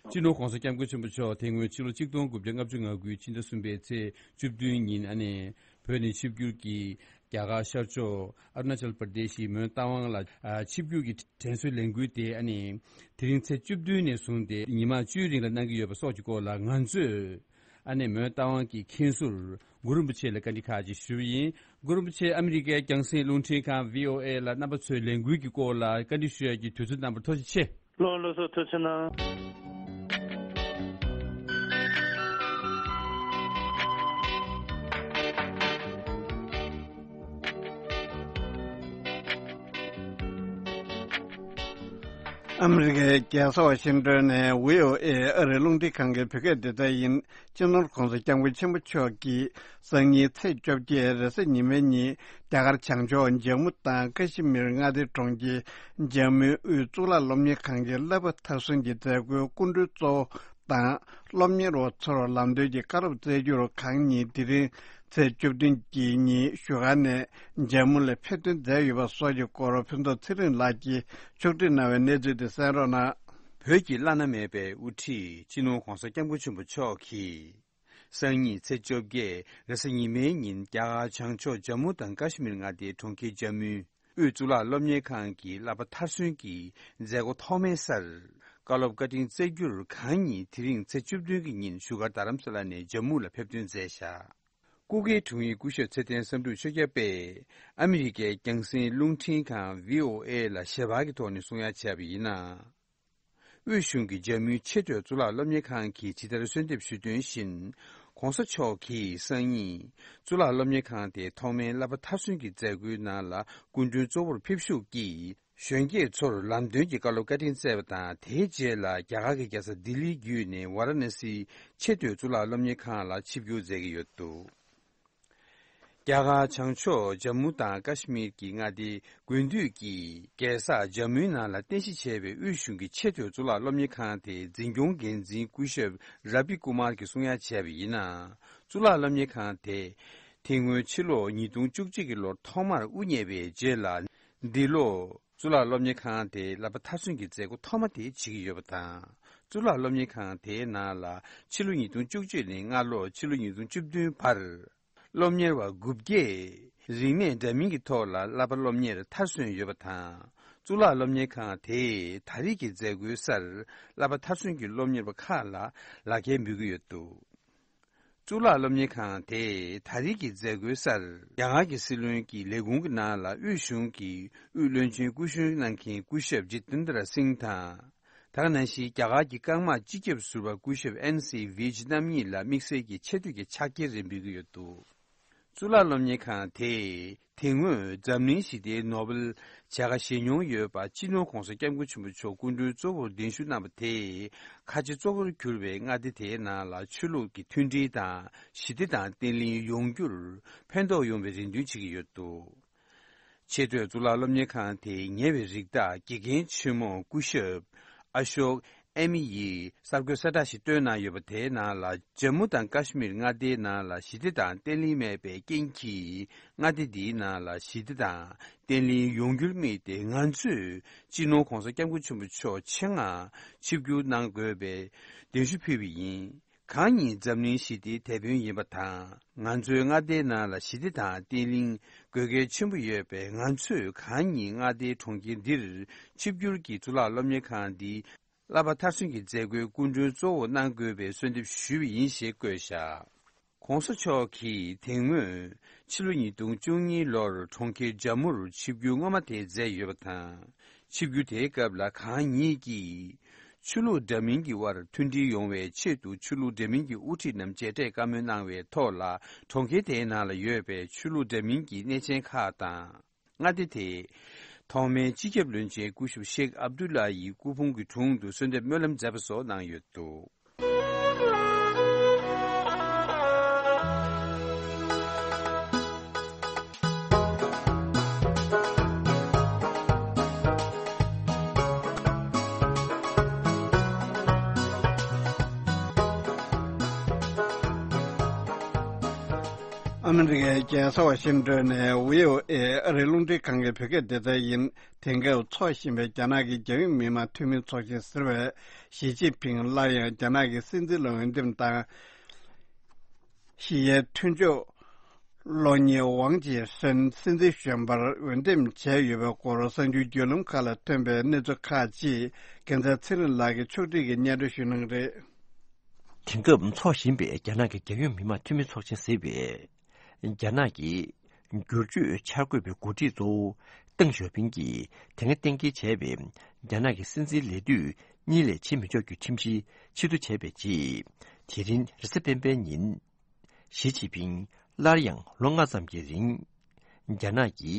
སྤྱི་ནོར་༸གོང་ས་༸སྐྱབས་མགོན་ཆེན་པོ་མཆོག་དེ་སྔོན་ཕྱི་ལོ་ཆིག་སྟོང་དགུ་བརྒྱ་ལྔ་བཅུ་ང་དགུའི་ཕྱི་ཟླ་གསུམ་པའི་ཚེས་བཅུ་བདུན་ཉིན་ཨ་ནི་བོད་ནས་ཆིབས་བསྒྱུར་གྱིས་རྒྱ་གར་ཤར་ཕྱོགས་ཨ་རུ་ན་ཅལ་པར་དེ་ཤི་མོན་རྟ་དབང་ལ་ཨ་ཆིབས་བསྒྱུར་གྱི་དྲན་གསོའི་ལས་འགུལ་དེ་ཨ་ནི་དེ་རིང་ཚེས་བཅུ་བདུན་ནས་བཟུང་སྟེ་ཉི་མ་བཅུའི་རིང་ལ་གནང་གི་ཡོད་པ་སོགས་ཀྱི་སྐོར་ལ་ང་ཚོས་ཨ་ནི་མོན་རྟ་དབང་གི་མཁན་ཟུར་གུ་རུ་རིན་པོ་ཆེ་ལ་བཀའ་འདྲི་ཁག་ཅིག་ཞུས་པ་ཡིན། གུ་རུ་རིན་པོ་ཆེ་ཨ་མི་རི་ཀའི་རྒྱང་སྲིང་རླུང་འཕྲིན་ཁང་བྷི་ཨོ་ཨེ་ལ་རྣམ་པ་ཚོའི་ལས་འགུལ་གྱི་སྐོར་ལ་བཀའ་འདྲི་ཞུ་ཡ་གི་དུས་ཚོད་གནང་བར་ཐུགས་རྗེ་ཆེ། ལགས་ལགས་སོ། ཐུགས་རྗེ་གནང་། ཨ་མི་རི་ཀའི་རྒྱལ་ས་ཝ་ཤིང་ཏོན་ནས་བྷི་ཨོ་ཨེ་ཨ་རིའི་རླུང་འཕྲིན་ཁང་གི་བོད་སྐད་སྡེ་ཚན་ཡིན། སྤྱི་ནོར་༧གོང་ས་༧སྐྱབས་མགོན་ཆེན་པོ་མཆོག་གིས་སང་ཉིན་ཚེས་བཅོ་བརྒྱད་རེས་གཟའ་ཉི་མའི་ཉིན་རྒྱ་གར་བྱང་ཕྱོགས་ཇམ་མུ་དང་ཀ་ཤི་མིར་མངའ་སྡེའི་གྲོང་ཁྱེར་ཇམ་མུའི་དབུས་གཙུག་ལག་སློབ་གཉེར་ཁང་གི་བསླབ་པ་མཐར་སོན་གྱི་མཛད་སྒོའི་སྐུ་མགྲོན་གཙོ་བོ་དང་སློབ་གཉེར་བ་ཚོར་ལམ་སྟོན་གྱི་བཀའ་སློབ་སྩལ་རྒྱུར་གང་ཉིད་དེ་རིང་ཚེས་བཅུ་བདུན་གྱི་ཉིན་བཞུགས་སྒར་ནས་ཇམ་མུ་ལ་ཕེབས་ཐོན་མཛད་ཡོད་པ་སོགས་ཀྱི་སྐོར་ཕུན་ཚོགས་ཚེ་རིང་ལགས་ཀྱིས་ཕྱོགས་སྒྲིག་གནང་བའི་གནས་ཚུལ་དེ་གསན་རོགས་གནང་། བོད་ཀྱི་བླ་ན་མེད་པའི་དབུ་ཁྲིད་སྤྱི་ནོར་༧གོང་ས་༧སྐྱབས་མགོན་ཆེན་པོ་མཆོག་གིས། སང་ཉིན་ཚེས་བཅོ་བརྒྱད་རེས་གཟའ་ཉི་མའི་ཉིན་རྒྱ་གར་བྱང་ཕྱོགས་ཇམ་མུ་དང་ཀ་ཤི་མིར་མངའ་སྡེའི་གྲོང་ཁྱེར་ཇམ་མུའི་དབུས་གཙུག་ལག་སློབ་གཉེར་ཁང་གི་བསླབ་པ་མཐར་སོན་གྱི་མཛད་སྒོ་ཐོག་མའི་སར་བཀའ་སློབ་བཀའ་དྲིན་སྩལ་རྒྱུར་གང་ཉིད་དེ་རིང་ཚེས་བཅུ་བདུན་གྱི་ཉིན་བཞུགས་སྒར་རྡ་རམ་ས་ལ་ནས་ཇམ་མུ་ལ་ཕེབས་ཐོན་མཛད་བཞག་སྐུ་སྒེར་དྲུང་ཡིག་སྐུ་ཞབས་ཚེ་བརྟན་བསམ་གྲུབ་ཆོས་སྐྱབས་པས་ཨ་མི་རི་ཀའི་རྒྱང་སྲིང་རླུང་འཕྲིན་ཁང་བྷི་ཨོ་ཨེ་ལ་ཞལ་པར་གྱི་ཐོག་ནས་གསུང་ཡ་བྱས་པ་ཡིན་ན། དབུས་གཞུང་གི་ཇམ་མུའི་ཆེས་མཐོའི་གཙུག་ལག་སློབ་གཉེར་ཁང་གིས་ཇི་ལྟར་གསོལ་འདེབས་ཞུས་དོན་བཞིན། ༧གོང་ས་མཆོག་གིས་སང་ཉིན་གཙུག་ལག་སློབ་གཉེར་ཁང་དེའི་ཐོག་མའི་བསླབ་པ་མཐར་སོན་གྱི་མཛད་སྒོའི་ནང་ལ་སྐུ་མགྲོན་གཙོ་བོར་ཕེབས་ཞུགས་ཀྱིས་གཞོན་སྐྱེས་ཚོར་ལམ་སྟོན་གྱི་བཀའ་སློབ་བཀའ་དྲིན་སྩལ་བ་དང་། དེའི་རྗེས་ལ་རྒྱ་གར་གྱི་རྒྱལ་ས་ལྡི་ལི་བརྒྱུད་ནས་ཝཱ་ར་ཎ་སིའི་ཆེས་མཐོའི་གཙུག་ལག་སློབ་གཉེར་ཁང་ལ་ཆིབས་བསྒྱུར་མཛད་ཀྱི་ཡོད་འདུག་རྒྱ་གར་བྱང་ཕྱོགས་ཇམ་མུ་དང་ཀ་ཤི་མིར་གྱི་མངའ་སྡེའི་དགུན་དུས་ཀྱི་རྒྱལ་ས་ཇམ་མུའི་ནང་ལ་རྟེན་གཞི་བྱས་པའི་དབུས་གཞུང་གི་ཆེས་མཐོའི་གཙུག་ལག་སློབ་གཉེར་ཁང་དེའི་འཛིན་སྐྱོང་འགན་འཛིན་སྐུ་ཞབས་ར་བི་ཀུ་མར་གྱིས་གསུང་ཡ་བྱས་པ་ཡིན་ན། གཙུག་ལག་སློབ་གཉེར་ཁང་དེ་དེ་སྔོན་ཕྱི་ལོ་ཉིས་སྟོང་བཅུ་གཅིག་གི་ལོར་ཐོག་མར་དབུ་བརྙེས་པའི་རྗེས་ལ། འདི་ལོ་གཙུག་ལག་སློབ་གཉེར་ཁང་དེའི་བསླབ་པ་མཐར་སོན་གྱི་མཛད་སྒོ་ཐོག་མ་དེ་བྱེད་ཀྱི་ཡོད་པ་དང་། གཙུག་ལག་སློབ་གཉེར་ཁང་དེའི་ནང་ལ་ཕྱི་ལོ་ཉིས་སྟོང་བཅུ་གཅིག་ནས་སྔ་ལོ་ཕྱི་ལོ་ཉིས་སྟོང་བཅུ་བདུན་བར། སློབ་གཉེར་བ་དགུ་བརྒྱས་རིག་གནས་འདྲ་མིན་གྱི་ཐོག་ལ་བསླབ་པ་སློབ་གཉེར་མཐར་སོན་ཡོད་པ་དང་། གཙུག་ལག་སློབ་གཉེར་ཁང་དེས་ད་རེས་ཀྱི་མཛད་སྒོའི་སར་བསླབ་པ་མཐར་སོན་གྱི་སློབ་གཉེར་བ་ཁག་ལ་ལག་འཁྱེར་འབུལ་གྱི་ཡོད་འདུག་གཙུག་ལག་སློབ་གཉེར་ཁང་དེས་ད་རེས་ཀྱི་མཛད་སྒོའི་སར་རྒྱ་གར་གྱི་སྲིད་བློན་གྱི་ལས་ཁུངས་ཀྱི་ནང་ལ་དབུས་གཞུང་གི་དབུས་བློན་ཆེན་སྐུ་གཞོན་གནང་མཁན་སྐུ་ཞབས་ཇི་ཏིན་དྲ་སིང་དང་། དེ་ག་ནང་བཞིན་རྒྱ་གར་གྱི་རྐང་དམག་སྤྱི་ཁྱབ་ཟུར་པ་སྐུ་ཞབས་ཨེན་སི་ཝེ་ཇི་རྣམ་གཉིས་ལ་དམིགས་བསལ་གྱི་ཆེ་བསྟོད་ཀྱི་ཕྱག་འཁྱེར་རེ་འབུལ་གྱི་ཡོད་འདུག་གཙུག་ལག་སློབ་གཉེར་ཁང་དེས་དེ་སྔོན་འཛམ་གླིང་ཞི་བདེའི་ནོ་བེལ་བྱ་དགའ་བཞེས་མྱོང་ཡོད་པ་སྤྱི་ནོར་༧གོང་ས་༧སྐྱབས་མགོན་ཆེན་པོ་མཆོག་སྐུ་མགྲོན་གཙོ་བོར་གདན་ཞུ་གནང་བ་དེས། ཁ་ཆེ་གཙོ་བོར་གྱུར་པའི་མངའ་སྡེ་དེའི་ནང་ལ་ཆོས་ལུགས་ཀྱི་མཐུན་སྒྲིལ་དང་ཞི་བདེ་དང་བརྟན་ལྷིང་ཡོང་རྒྱུར་ཕན་ཐོགས་ཡོང་བའི་རེ་འདུན་བྱེད་ཀྱི་ཡོད་འདུག་ཆེས་མཐོའི་གཙུག་ལག་སློབ་གཉེར་ཁང་དེའི་ཉེ་བའི་རིགས་བདག་དགེ་རྒན་ཆེན་མོ་སྐུ་ཞབས་ཨ་ཤོག་ཨེ་མི་ཡིས་གསར་འགོད་གསལ་བསྒྲགས་ཤིག་བཏོན་གནང་ཡོད་པ། དེའི་ནང་ལ་ཇམ་མུ་དང་ཀ་ཤི་མིར་མངའ་སྡེའི་ནང་ལ་ཞི་བདེ་དང་བརྟན་ལྷིང་མེད་པའི་རྐྱེན་གྱིས། མངའ་སྡེ་འདིའི་ནང་ལ་ཞི་བདེ་དང་བརྟན་ལྷིང་ཡོང་རྒྱུར་དམིགས་ཏེ། ང་ཚོས་སྤྱི་ནོར་༧གོང་ས་༧སྐྱབས་མགོན་ཆེན་པོ་མཆོག་ཆེད་མངགས་ཆིབས་བསྒྱུར་གནང་དགོས་པའི་གདན་ཞུ་ཕུལ་བ་ཡིན། གང་ཉིད་འཛམ་གླིང་ཞི་བདེའི་དེད་དཔོན་ཡིན་པ་དང་། ང་ཚོའི་མངའ་སྡེའི་ནང་ལ་ཞི་བདེ་དང་བརྟན་ལྷིང་དགོས་གལ་ཆེན་པོ་ཡོད་པས། ང་ཚོས་གང་ཉིད་མངའ་སྡེའི་གྲོང་ཁྱེར་འདིར་ཆིབས་བསྒྱུར་གྱིས་གཙུག་ལག་སློབ་གཉེར་ཁང་འདིའི་བསླབ་པ་མཐར་སོན་གྱི་མཛད་སྒོའི་སྐུ་མགྲོན་གཙོ་བོ་གནང་དགོས་པའི་གསོལ་འདེབས་ཞུས་པ་ཡིན་ཞེས་བཀོད་བཞག ༸གོང་ས་མཆོག་གིས་དེ་སྔོན་ཕྱི་ལོ་ཉིས་སྟོང་བཅུ་གཉིས་ལོར་གྲོང་ཁྱེར་ཇམ་མུར་ཆིབས་བསྒྱུར་སྔོན་མ་དེ་མཛད་ཡོད་པ་དང་། ཆིབས་བསྒྱུར་དེའི་སྐབས་ལ་གང་ཉིད་ཀྱིས་ཆོས་ལུགས་འདྲ་མིན་གྱི་དབར་མཐུན་སྒྲིལ་ཡོང་བའི་ཆེད་དུ་ཆོས་ལུགས་འདྲ་མིན་གྱི་དབུ་ཁྲིད་རྣམས་མཇལ་འཕྲད་བཀའ་མོལ་གནང་བའི་ཐོག་ལ། གྲོང་ཁྱེར་དེའི་ནང་ལ་ཡོད་པའི་ཆོས་ལུགས་འདྲ་མིན་གྱི་གནས་ཆེན་ཁག་དང་། མངའ་སྡེ་དེའི་ཐོག་མའི་སྤྱི་ཁྱབ་བློན་ཆེན་སྐུ་ཞབས་ཤེག་ཨབ་དུ་ལ་ཡི་སྐུ་ཕུང་གི་དྲུང་དུ་གསོལ་འདེབས་སྨོན་ལམ་མཛད་པ་སོགས་གནང་ཡོད་འདུག་ཨ་མི་རི་ཀའི་རྒྱལ་ས་ཝ་ཤིང་ཏོན་ནས་བྷི་ཨོ་ཨེ་ཨ་རིའི་རླུང་འཕྲིན་ཁང་གི་བོད་སྐད་སྡེ་ཚན་ཡིན། དེང་སྐབས་འཚོགས་བཞིན་པའི་རྒྱ་ནག་གི་རྒྱལ་ཡོངས་མི་དམངས་འཐུས་མི་ཚོགས་ཆེན་ཟེར་བས། ཞི་ཅིན་ཕིང་སླར་ཡང་རྒྱ་ནག་གི་སྲིད་འཛིན་ལ་འོས་འདེམས་དང་། ཞི་ཡའི་མཐུན་ཕྱོགས་གློག་བརྙན་ཝང་ཅི་སན་སྲིད་འཛིན་གཞོན་པར་འོས་འདེམས་བྱས་ཡོད་པའི་སྐོར་གསར་འགྱུར་བརྒྱུད་ལམ་ཁག་ལ་ཐོན་པའི་གནས་ཚུལ་ཁག་ཅིག་རྒྱལ་མཚན་ཚེ་རིང་ལགས་ཀྱིས་ཕྱོགས་སྒྲིག་གིས་སྙན་སྒྲོན་ཞུ་གནང་གི་རེད། དེང་སྐབས་འཚོགས་བཞིན་པའི་རྒྱ་ནག་གི་རྒྱལ་ཡོངས་མི་དམངས་འཐུས་མི་ཚོགས་ཆེན་ཟེར་བས། རྒྱ་ནག་གི་བསྒྱུར་བཅོས་འཆར་འགོད་པའི་འགོ་ཁྲིད་གཙོ་བོ་ཏེང་ཞའོ་ཕིང་གིས་དེ་སྔ་གཏན་འཁེལ་བྱས་པའི་རྒྱ་ནག་གི་སྲིད་འཛིན་ལས་དུས་གཉིས་ལས་ཕྱིན་མི་ཆོག་རྒྱུའི་ཁྲིམས་གཞི་ཕྱིར་བསྡུ་བྱས་པའི་རྗེས། དེ་རིང་རེས་གཟའ་སྤེན་པའི་ཉིན། ཞི་ཅིན་ཕིང་སླར་ཡང་ལོ་ལྔ་ཙམ་གྱི་རིང་། རྒྱ་ནག་གི་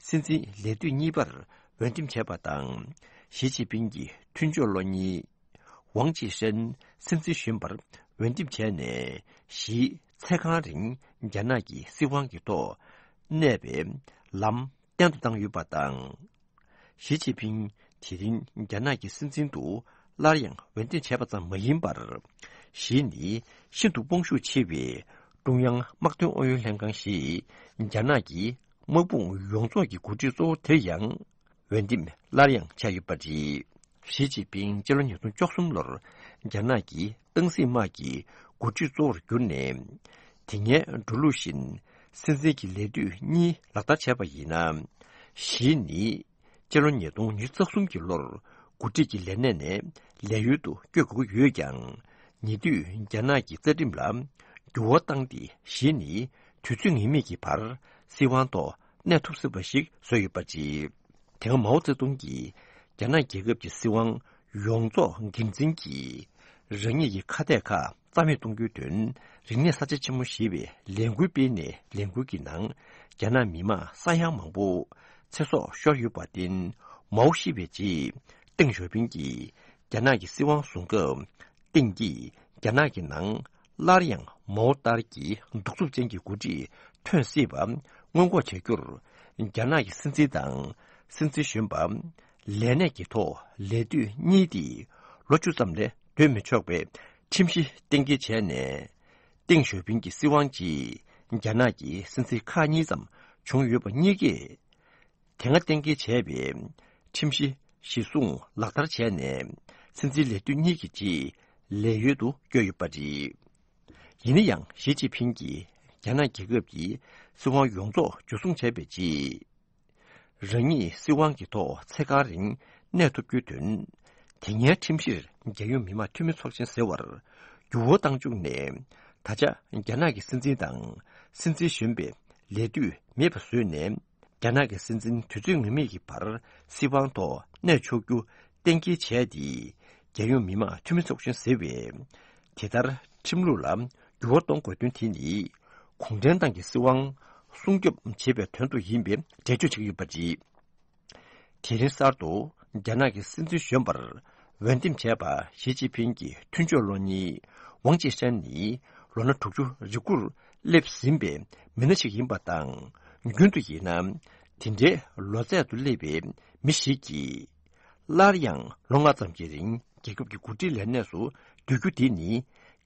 སྲིད་འཛིན་ལས་དུས་གཉིས་པར་འོས་འདེམས་བྱས་པ་དང་ ཞི་ཅིན་ཕིང་གི་མཐུན་ཕྱོགས་བློ་གཉེར་ཝང་ཅི་ཧྲན་སྲིད་འཛིན་གཞོན་པར་འོས་འདེམས་བྱས་ནས་གཞིས་ཚེས་གང་རིང་རྒྱ་ནག་གི་སྲིད་དབང་གི་ཐོག་གནས་པའི་ལམ་བརྟན་དུ་བཏང་ཡོད་པ་དང་། ཞི་ཅིན་ཕིང་དེ་རིང་རྒྱ་ནག་གི་སྲིད་འཛིན་དུ་སླར་ཡང་འོས་འདེམས་བྱས་པ་ཙམ་མ་ཡིན་པར། གཞིས་ནི་ཤིན་ཏུ་དབང་ཤུགས་ཆེ་བའི་ཀྲུང་དབྱང་དམག་དོན་ཨུ་ཡོན་ལྷན་ཁང་ཞེས་རྒྱ་ནག་གི་དམག་དཔུང་ཡོངས་རྫོགས་ཀྱི་འགོ་ཁྲིད་གཙོ་བོ་དེར་ཡང་འོས་འདེམས་སླར་ཡང་བྱས་ཡོད་པ་རེད། ཞི་ཅིན་ཕིང་སྤྱི་ལོ་ཉིས་སྟོང་བཅུ་གསུམ་ལོར་རྒྱ་ནག་གི་ཏང་སྲིད་དམག་གི་འགོ་ཁྲིད་གཙོ་བོར་གྱུར་ནས། དེ་སྔའི་འགྲོ་ལུགས་བཞིན་སྲིད་འཛིན་གྱི་ལས་དུས་གཉིས་ལག་བསྟར་བྱས་པ་ཡིན་ན། ཞི་ནི་སྤྱི་ལོ་ཉིས་སྟོང་ཉི་ཤུ་རྩ་གསུམ་གྱི་ལོར་འགོ་ཁྲིད་ཀྱི་ལས་གནས་ནས་ལས་ཡུལ་དུ་བསྐྱོད་དགོས་ཀྱི་ཡོད་ཀྱང་། ཉེ་དུས་རྒྱ་ནག་གི་རྩ་ཁྲིམས་ལ་འགྱུར་བ་བཏང་སྟེ་ཞི་ནི་དུས་ཚོད་ངེས་མེད་ཀྱི་བར་སྲིད་དབང་ཐོག་གནས་ཐུབ་སྲིད་པ་ཞིག་བཟོས་ཡོད་པ་རེད། དེ་སྔ་མའོ་ཙེ་ཏུང་གིས་རྒྱ་ནག་རྒྱལ་ཁབ་ཀྱི་སྲིད་དབང་ཡོངས་རྫོགས་འགན་འཛིན་གྱིས་རང་ཉིད་ཀྱི་ཁ་གཏད་ཁག་རྩ་མེད་གཏོང་རྒྱུའི་དོན་རིག་གནས་ས་ཆ་ཆེན་མོ་ཞེས་པའི་ལས་འགུལ་སྤེལ་ནས་ལས་འགུལ་གྱི་ནང་རྒྱ་ནག་མི་དམངས་ས་ཡ་མང་པོ་ཚེ་སྲོག་ཤོར་ཡོད་པར་བརྟེན། མའོ་ཤི་བའི་རྗེས་ཏེང་ཞའོ་ཕིང་གིས་རྒྱ་ནག་གི་སྲིད་དབང་བཟུང་སྐབས། ཏེང་གིས་རྒྱ་ནག་གི་ནང་སླར་ཡང་མའོ་ལྟར་གྱི་གདུག་རྩུབ་ཅན་གྱི་འགོ་ཁྲིད་ཐོན་སྲིད་པ་སྔོན་འགོག་བྱ་རྒྱུར། རྒྱ་ནག་གི་སྲིད་འཛིན་དང་སྲིད་འཛིན་གཞོན་པ་ལས་གནས་ཀྱི་ཐོག་ལས་དུས་གཉིས་ཏེ་ལོ་བཅུ་ཙམ་ལས་སྡོད་མི་ཆོག་པའི་ཁྲིམས་གཞི་གཏན་འཁེལ་བྱས་ནས། ཏེང་ཞའོ་ཕིང་གི་སྲིད་དབང་རྗེས་རྒྱ་ནག་གི་སྲིད་འཛིན་ཁག་གཉིས་ཙམ་བྱུང་ཡོད་པ་གཉིས་ཀས། དེ་སྔ་གཏན་འཁེལ་བྱས་པའི་ཁྲིམས་གཞི་གཞིར་བཟུང་ལག་བསྟར་བྱས་ནས་སྲིད་འཛིན་ལས་དུས་གཉིས་ཀྱི་རྗེས་ལས་ཡུལ་དུ་བསྐྱོད་ཡོད་པ་རེད། ཡིན་ན་ཡང་ཞི་ཅིན་ཕིང་གིས་རྒྱ་ནག་རྒྱལ་ཁབ་ཀྱི་སྲིད་དབང་ཡོངས་རྫོགས་འཇུ་བཟུང་བྱས་པའི་རྗེས། རང་ཉིད་སྲིད་དབང་གི་ཐོག་ཚེ་གང་རིང་གནས་ཐུབ་རྒྱུའི་དོན། དེ་སྔའི་ཁྲིམས་གཞིར་རྒྱལ་ཡོངས་མི་དམངས་འཐུས་མི་ཚོགས་ཆེན་ཟེར་བར་འགྱུར་བ་བཏང་བཅུག་ནས། ད་ཆ་རྒྱ་ནག་གི་སྲིད་འཛིན་དང་སྲིད་འཛིན་གཞོན་པའི་ལས་དུས་མེད་པ་བཟོས་ནས། རྒྱ་ནག་གི་སྲིད་འཛིན་དུས་ཚོད་ངེས་མེད་ཀྱི་བར་སྲིད་དབང་ཐོག་གནས་ཆོག་རྒྱུ་གཏན་འཁེལ་བྱས་ཏེ། རྒྱལ་ཡོངས་མི་དམངས་འཐུས་མི་ཚོགས་ཆེན་ཟེར་བས། དེ་ལྟར་ཁྲིམས་ལུགས་ལ་འགྱུར་བ་གཏོང་དགོས་དོན་དེ་ནི། གུང་ཁྲན་ཏང་གི་སྲིད་དབང་སྲུང་སྐྱོབ་བྱེད་པའི་དོན་དུ་ཡིན་པའི་འགྲེལ་བརྗོད་བྱེད་ཀྱི་ཡོད་པ་རེད། དེ་རིང་གསར་དུ་རྒྱ་ནག་གི་སྲིད་འཛིན་གཞོན་པར་འོས་འདེམས་བྱས་པ་ཞི་ཅིན་ཕིང་གི་མཐུན་ཕྱོགས་བློ་གཉེར་ཝང་ཅི་ཧྲན་ནི་ལོ་ན་དྲུག་ཅུ་རེ་དགུར་སླེབས་ཟིན་པའི་མི་སྣ་ཞིག་ཡིན་པ་དང་། རྒྱུན་དུ་ཡིན་ན་དེ་འདྲའི་ལོ་ཚད་དུ་སླེབས་པའི་མི་ཞིག་གིས་སླར་ཡང་ལོ་ལྔ་ཙམ་གྱི་རིང་རྒྱལ་ཁབ་ཀྱི་འགོ་ཁྲིད་ལས་གནས་སུ་སྡོད་རྒྱུ་དེ་ནི་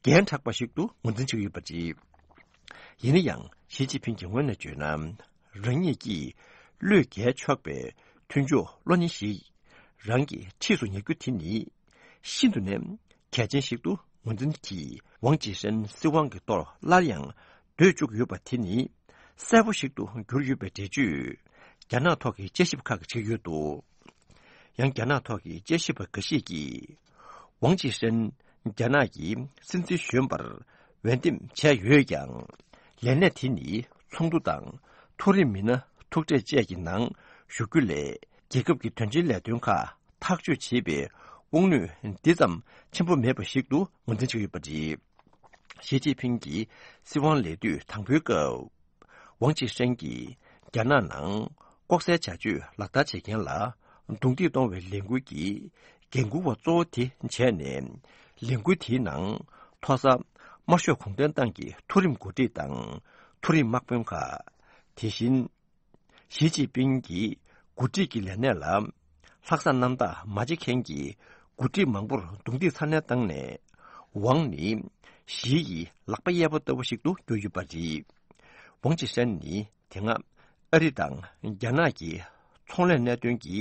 འགན་དྲག་པ་ཞིག་ཏུ་ངོས་འཛིན་བྱེད་ཀྱི་ཡོད་པ་རེད། ཡིན་ན་ཡང་ཞི་ཅིན་ཕིང་གི་ངོས་ནས་བརྗོད་ན། རང་ཉིད་ཀྱིས་བློས་འགེལ་ཆོག་པའི་མཐུན་ཕྱོགས་བློ་གཉེར་ཞིག་རང་གི་འཁྲིས་སུ་ཉར་རྒྱུ་དེ་ནི་ཤིན་ཏུ་ནས་གལ་ཆེན་ཞིག་ཏུ་ངོས་འཛིན་གྱིས། ཝང་ཅི་ཧྲན་སྲིད་དབང་གི་ཐོག་སླར་ཡང་སྡོད་བཅུག་ཡོད་པ་དེ་ནི་གསལ་པོ་ཞིག་ཏུ་གྱུར་ཡོད་པའི་འགྲེལ་བརྗོད་རྒྱ་ནག་ཐོག་གི་དཔྱད་ཞིབ་ཁག་གིས་བྱེད་ཀྱི་ཡོད་འདུག་ཡང་རྒྱ་ནག་ཐོག་གི་དཔྱད་ཞིབ་པ་འགའ་ཞིག་གིས། ཝང་ཅི་ཧྲན་རྒྱ་ནག་གི་སྲིད་འཛིན་གཞོན་པར་འོས་འདེམས་བྱས་ཡོད་ཀྱང་། ལས་གནས་དེ་ནི་ཚོགས་འདུ་དང་མཐོ་རིམ་མི་སྣ་ཐུག་འཕྲད་བཅས་ཀྱི་ནང་ཞུགས་རྒྱུ་ལས། རྒྱལ་ཁབ་ཀྱི་དོན་ཆེན་ལས་དོན་ཁག་ཐག་གཅོད་བྱེད་པའི་དབང་ནུས་འདི་ཙམ་ཆེན་པོ་མེད་པ་ཞིག་ཏུ་ངོས་འཛིན་བྱེད་ཀྱི་ཡོད་པ་རེད། ཞི་ཅིན་ཕིང་གི་སྲིད་དབང་ལས་དུས་དང་པོའི་སྐབས། ཝང་ཅི་ཧྲན་གྱིས་རྒྱ་ནག་ནང་ལྐོག་ཟའི་བྱ་སྤྱོད་ལག་བསྟར་བྱེད་མཁན་ལ་རྡུང་རྡེག་གཏོང་བའི་ལས་འགུལ་གྱི་འགན་འཁུར་བ་གཙོ་བོ་དེ་བྱས་ནས། ལས་འགུལ་དེའི་ནང་མཐོ་ས་དམར་ཤོག་གུང་ཁྲན་ཏང་གི་མཐོ་རིམ་འགོ་ཁྲིད་དང་མཐོ་རིམ་དམག་དཔོན་ཁག་དེ་བཞིན། ཞི་ཅིན་ཕིང་གིས་འགོ་ཁྲིད་ཀྱི་ལས་གནས་ལ་ལྷག་བསམ་རྣམ་དག་མ་བྱེད་མཁན་གྱི་འགོ་ཁྲིད་མང་པོར་རྡུང་རྡེག་ཚ་ནན་བཏང་ནས། ཝང་ནི་ཞི་ཡི་ལག་པ་གཡས་པ་ལྟ་བུ་ཞིག་ཏུ་གྱུར་ཡོད་པ་རེད། ཝང་ཅི་ཧྲན་ནི་དེ་སྔ་ཨ་རི་དང་རྒྱ་ནག་གི་ཚོང་ལས་གནད་དོན་གྱི་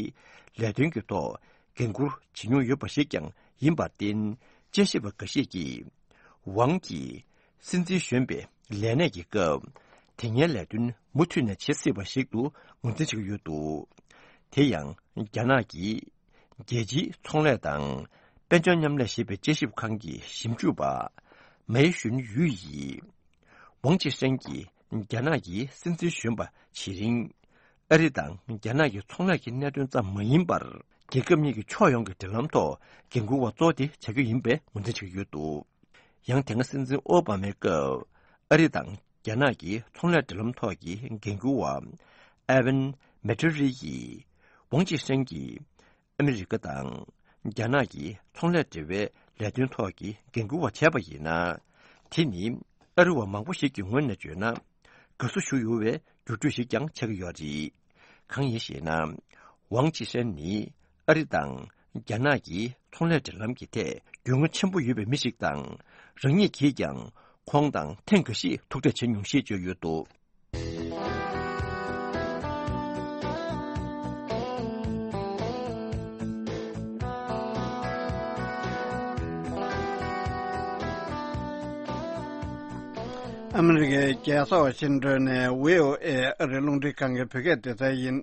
ལས་དོན་གྱི་ཐོག་འགན་འཁུར་བྱེད་མྱོང་ཡོད་པ་ཞིག་ཀྱང་ཡིན་པར་བརྟེན། དཔྱད་ཞིབ་པ་འགའ་ཞིག་གིས་ཝང་གིས་སྲིད་འཛིན་གཞོན་པའི་ལས་གནས་ཀྱི་སྐབས་དེ་སྔའི་ལས་དོན་མུ་མཐུད་ནས་བྱེད་སྲིད་པ་ཞིག་ཏུ་ངོས་འཛིན་བྱེད་ཀྱི་ཡོད་འདུག་དེ་ཡང་རྒྱ་ནག་གི་རྒྱལ་སྤྱིའི་ཚོང་ལས་དང་དཔལ་འབྱོར་མཉམ་ལས་ཞེས་པའི་དཔྱད་ཞིབ་ཁང་གི་ཞིབ་འཇུག་པ་མའེ་ཞུན་ཡུས་ཡིས། ཝང་ཅི་ཧྲན་གྱིས་རྒྱ་ནག་གི་སྲིད་འཛིན་གཞོན་པ་བྱེད་རིང་། ཨ་རི་དང་རྒྱ་ནག་གི་ཚོང་ལས་ཀྱི་གནད་དོན་ཙམ་མ་ཡིན་པར། རྒྱལ་ཁབ་གཉིས་ཀྱི་ཕྱོགས་ཡོངས་ཀྱི་འབྲེལ་ལམ་ཐོག་འགན་འཁུར་བ་གཙོ་བོ་དེ་བྱ་རྒྱུ་ཡིན་པའི་ངོས་འཛིན་བྱེད་ཀྱི་ཡོད་འདུག་ཡང་དེ་སྔ་སྲིད་འཛིན་ཨོ་བྷ་མའི་སྐབས་ཨ་རི་དང་རྒྱ་ནག་གི་ཚོང་ལས་འབྲེལ་ལམ་ཐོག་གི་འགན་འཁུར་བ་ཨེ་ཝན་མེ་ཏྲི་རི་ཡིས་ཝང་ཅི་ཧྲན་གྱིས་ ཨ་མི་རི་ཀ་དང་རྒྱ་ནག་གི་ཚོང་ལས་འབྲེལ་བའི་ལས་དོན་ཐོག་གི་འགན་འཁུར་བ་བྱས་པ་ཡིན་ན། དེ་ནི་ཨ་རི་བ་མང་པོ་ཞིག་གི་ངོས་ནས་བརྗོད་ན། དགའ་བསུ་ཞུ་འོས་པའི་འགྱུར་འགྲོས་ཤིག་ཀྱང་ཆགས་ཀྱི་ཡོད་རེད། གང་ཡིན་ཞེ་ན། ཝང་ཅི་ཧྲན་ནི་ཨ་རི་དང་རྒྱ་ནག་གི་ཚོང་ལས་འབྲེལ་ལམ་གྱི་ཐད་རྒྱུས་མངའ་ཆེན་པོ་ཡོད་པའི་མི་ཞིག་དང་། རང་ཉིད་ཀྱིས་ཀྱང་ཁོང་དང་ཐེངས་འགའ་ཞིག་ཐུག་འཕྲད་བྱེད་མྱོང་ཞེས་བརྗོད་ཡོད་འདུག། ཨ་མི་རི་ཀའི་རྒྱལ་ས་ཝ་ཤིང་ཏོན་ནས་ཝི་ཨོ་ཨེ་ཨ་རིའི་རླུང་འཕྲིན་ཁང་གི་བོད་སྐད་སྡེ་ཚན་ཡིན།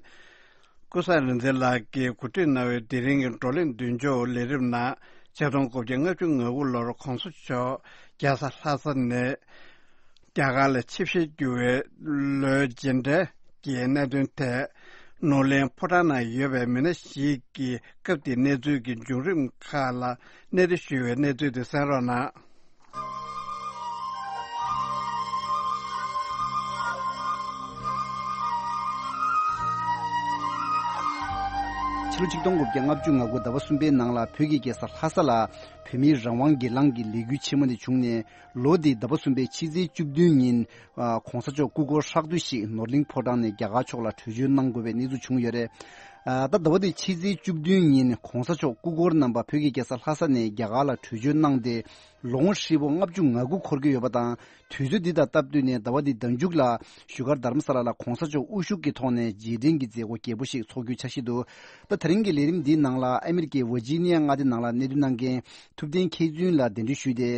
ཀུན་བཟང་རིག་འཛིན་ལགས་ཀྱིས་གོ་སྒྲིག་གནང་བའི་དེ་རིང་གི་བགྲོ་གླེང་མདུན་ལྕོག་ལས་རིམ་ནང་ཆིག་སྟོང་དགུ་བརྒྱ་ལྔ་བཅུ་ང་དགུ་ལོར་གོང་ས་མཆོག་རྒྱལ་ས་ལྷ་ས་ནས་རྒྱ་གར་ལ་ཆིབས་ཞལ་བསྒྱུར་བའི་ལོའི་མཇལ་འཕྲད་ཀྱི་གནད་དོན་ཐད། ནོར་གླིང་ཕོ་བྲང་ནང་ཡོད་པའི་མི་སྣ་ཞིག་གིས་སྐབས་དེའི་གནས་ཚུལ་གྱི་བྱུང་རིམ་ཁག་ལ་གནས་འདྲི་ཞུས་པའི་གནས་ཚུལ་དེ་གསན་རོགས་གནང་། ཕྱི་ལོ་ཆིག་སྟོང་དགུ་བརྒྱ་ལྔ་བཅུ་ང་དགུ་ཟླ་བ་གསུམ་པའི་ནང་ལ་བོད་ཀྱི་རྒྱལ་ས་ལྷ་ས་ལ་བོད་མིའི་རང་དབང་སྒེར་ལངས་ཀྱི་ལས་འགུལ་ཆེན་མོ་དེ་བྱུང་ནས། ལོ་འདིའི་ཟླ་བ་གསུམ་པའི་ཕྱི་ཚེས་བཅུ་བདུན་ཉིན། ཨ། གོང་ས་མཆོག་སྐུ་འཁོར་ཧྲག་བསྡུས་ཤིག་ནོར་གླིང་ཕོ་བྲང་ནས་རྒྱ་གར་ཕྱོགས་ལ་བྲོས་བྱོལ་གནང་དགོས་པའི་གནས་ཚུལ་བྱུང་ཡོད་རེད། ཨ། ད་ཟླ་བ་འདིའི་ཕྱི་ཚེས་བཅུ་བདུན་ཉིན་གོང་ས་མཆོག་སྐུ་འཁོར་རྣམ་པ་བོད་ཀྱི་རྒྱལ་ས་ལྷ་ས་ནས་རྒྱ་གར་ལ་བྲོས་བྱོལ་གནང་སྟེ། ལོ་ངོ་ཧྲིལ་པོ་ལྔ་བཅུ་ང་དགུ་འཁོར་གྱི་ཡོད་པ་དང་། དུས་ཚོད་འདི་དང་སྟབས་བསྟུན་ནས་ཟླ་བ་འདིའི་ཟླ་མཇུག་ལ་བཞུགས་སྒར་རྡ་རམ་ས་ལ་ལ་གོང་ས་མཆོག་དབུ་བཞུགས་ཀྱི་ཐོག་ནས་རྗེས་དྲན་གྱི་མཛད་སྒོ་རྒྱས་པོ་ཞིག་འཚོགས་རྒྱུའི་འཆར་གཞི་འདུག། ད་དེ་རིང་གི་ལས་རིམ་འདིའི་ནང་ལ་ཨ་མི་རི་ཀའི་ཝར་ཇི་ནི་ཡ་མངའ་སྡེ་ནང་ལ་གནས་སྡོད་གནང་མཁན་ཐུབ་བསྟན་མཁས་བཙུན་ལ་གདན་འདྲེན་ཞུས་ཏེ།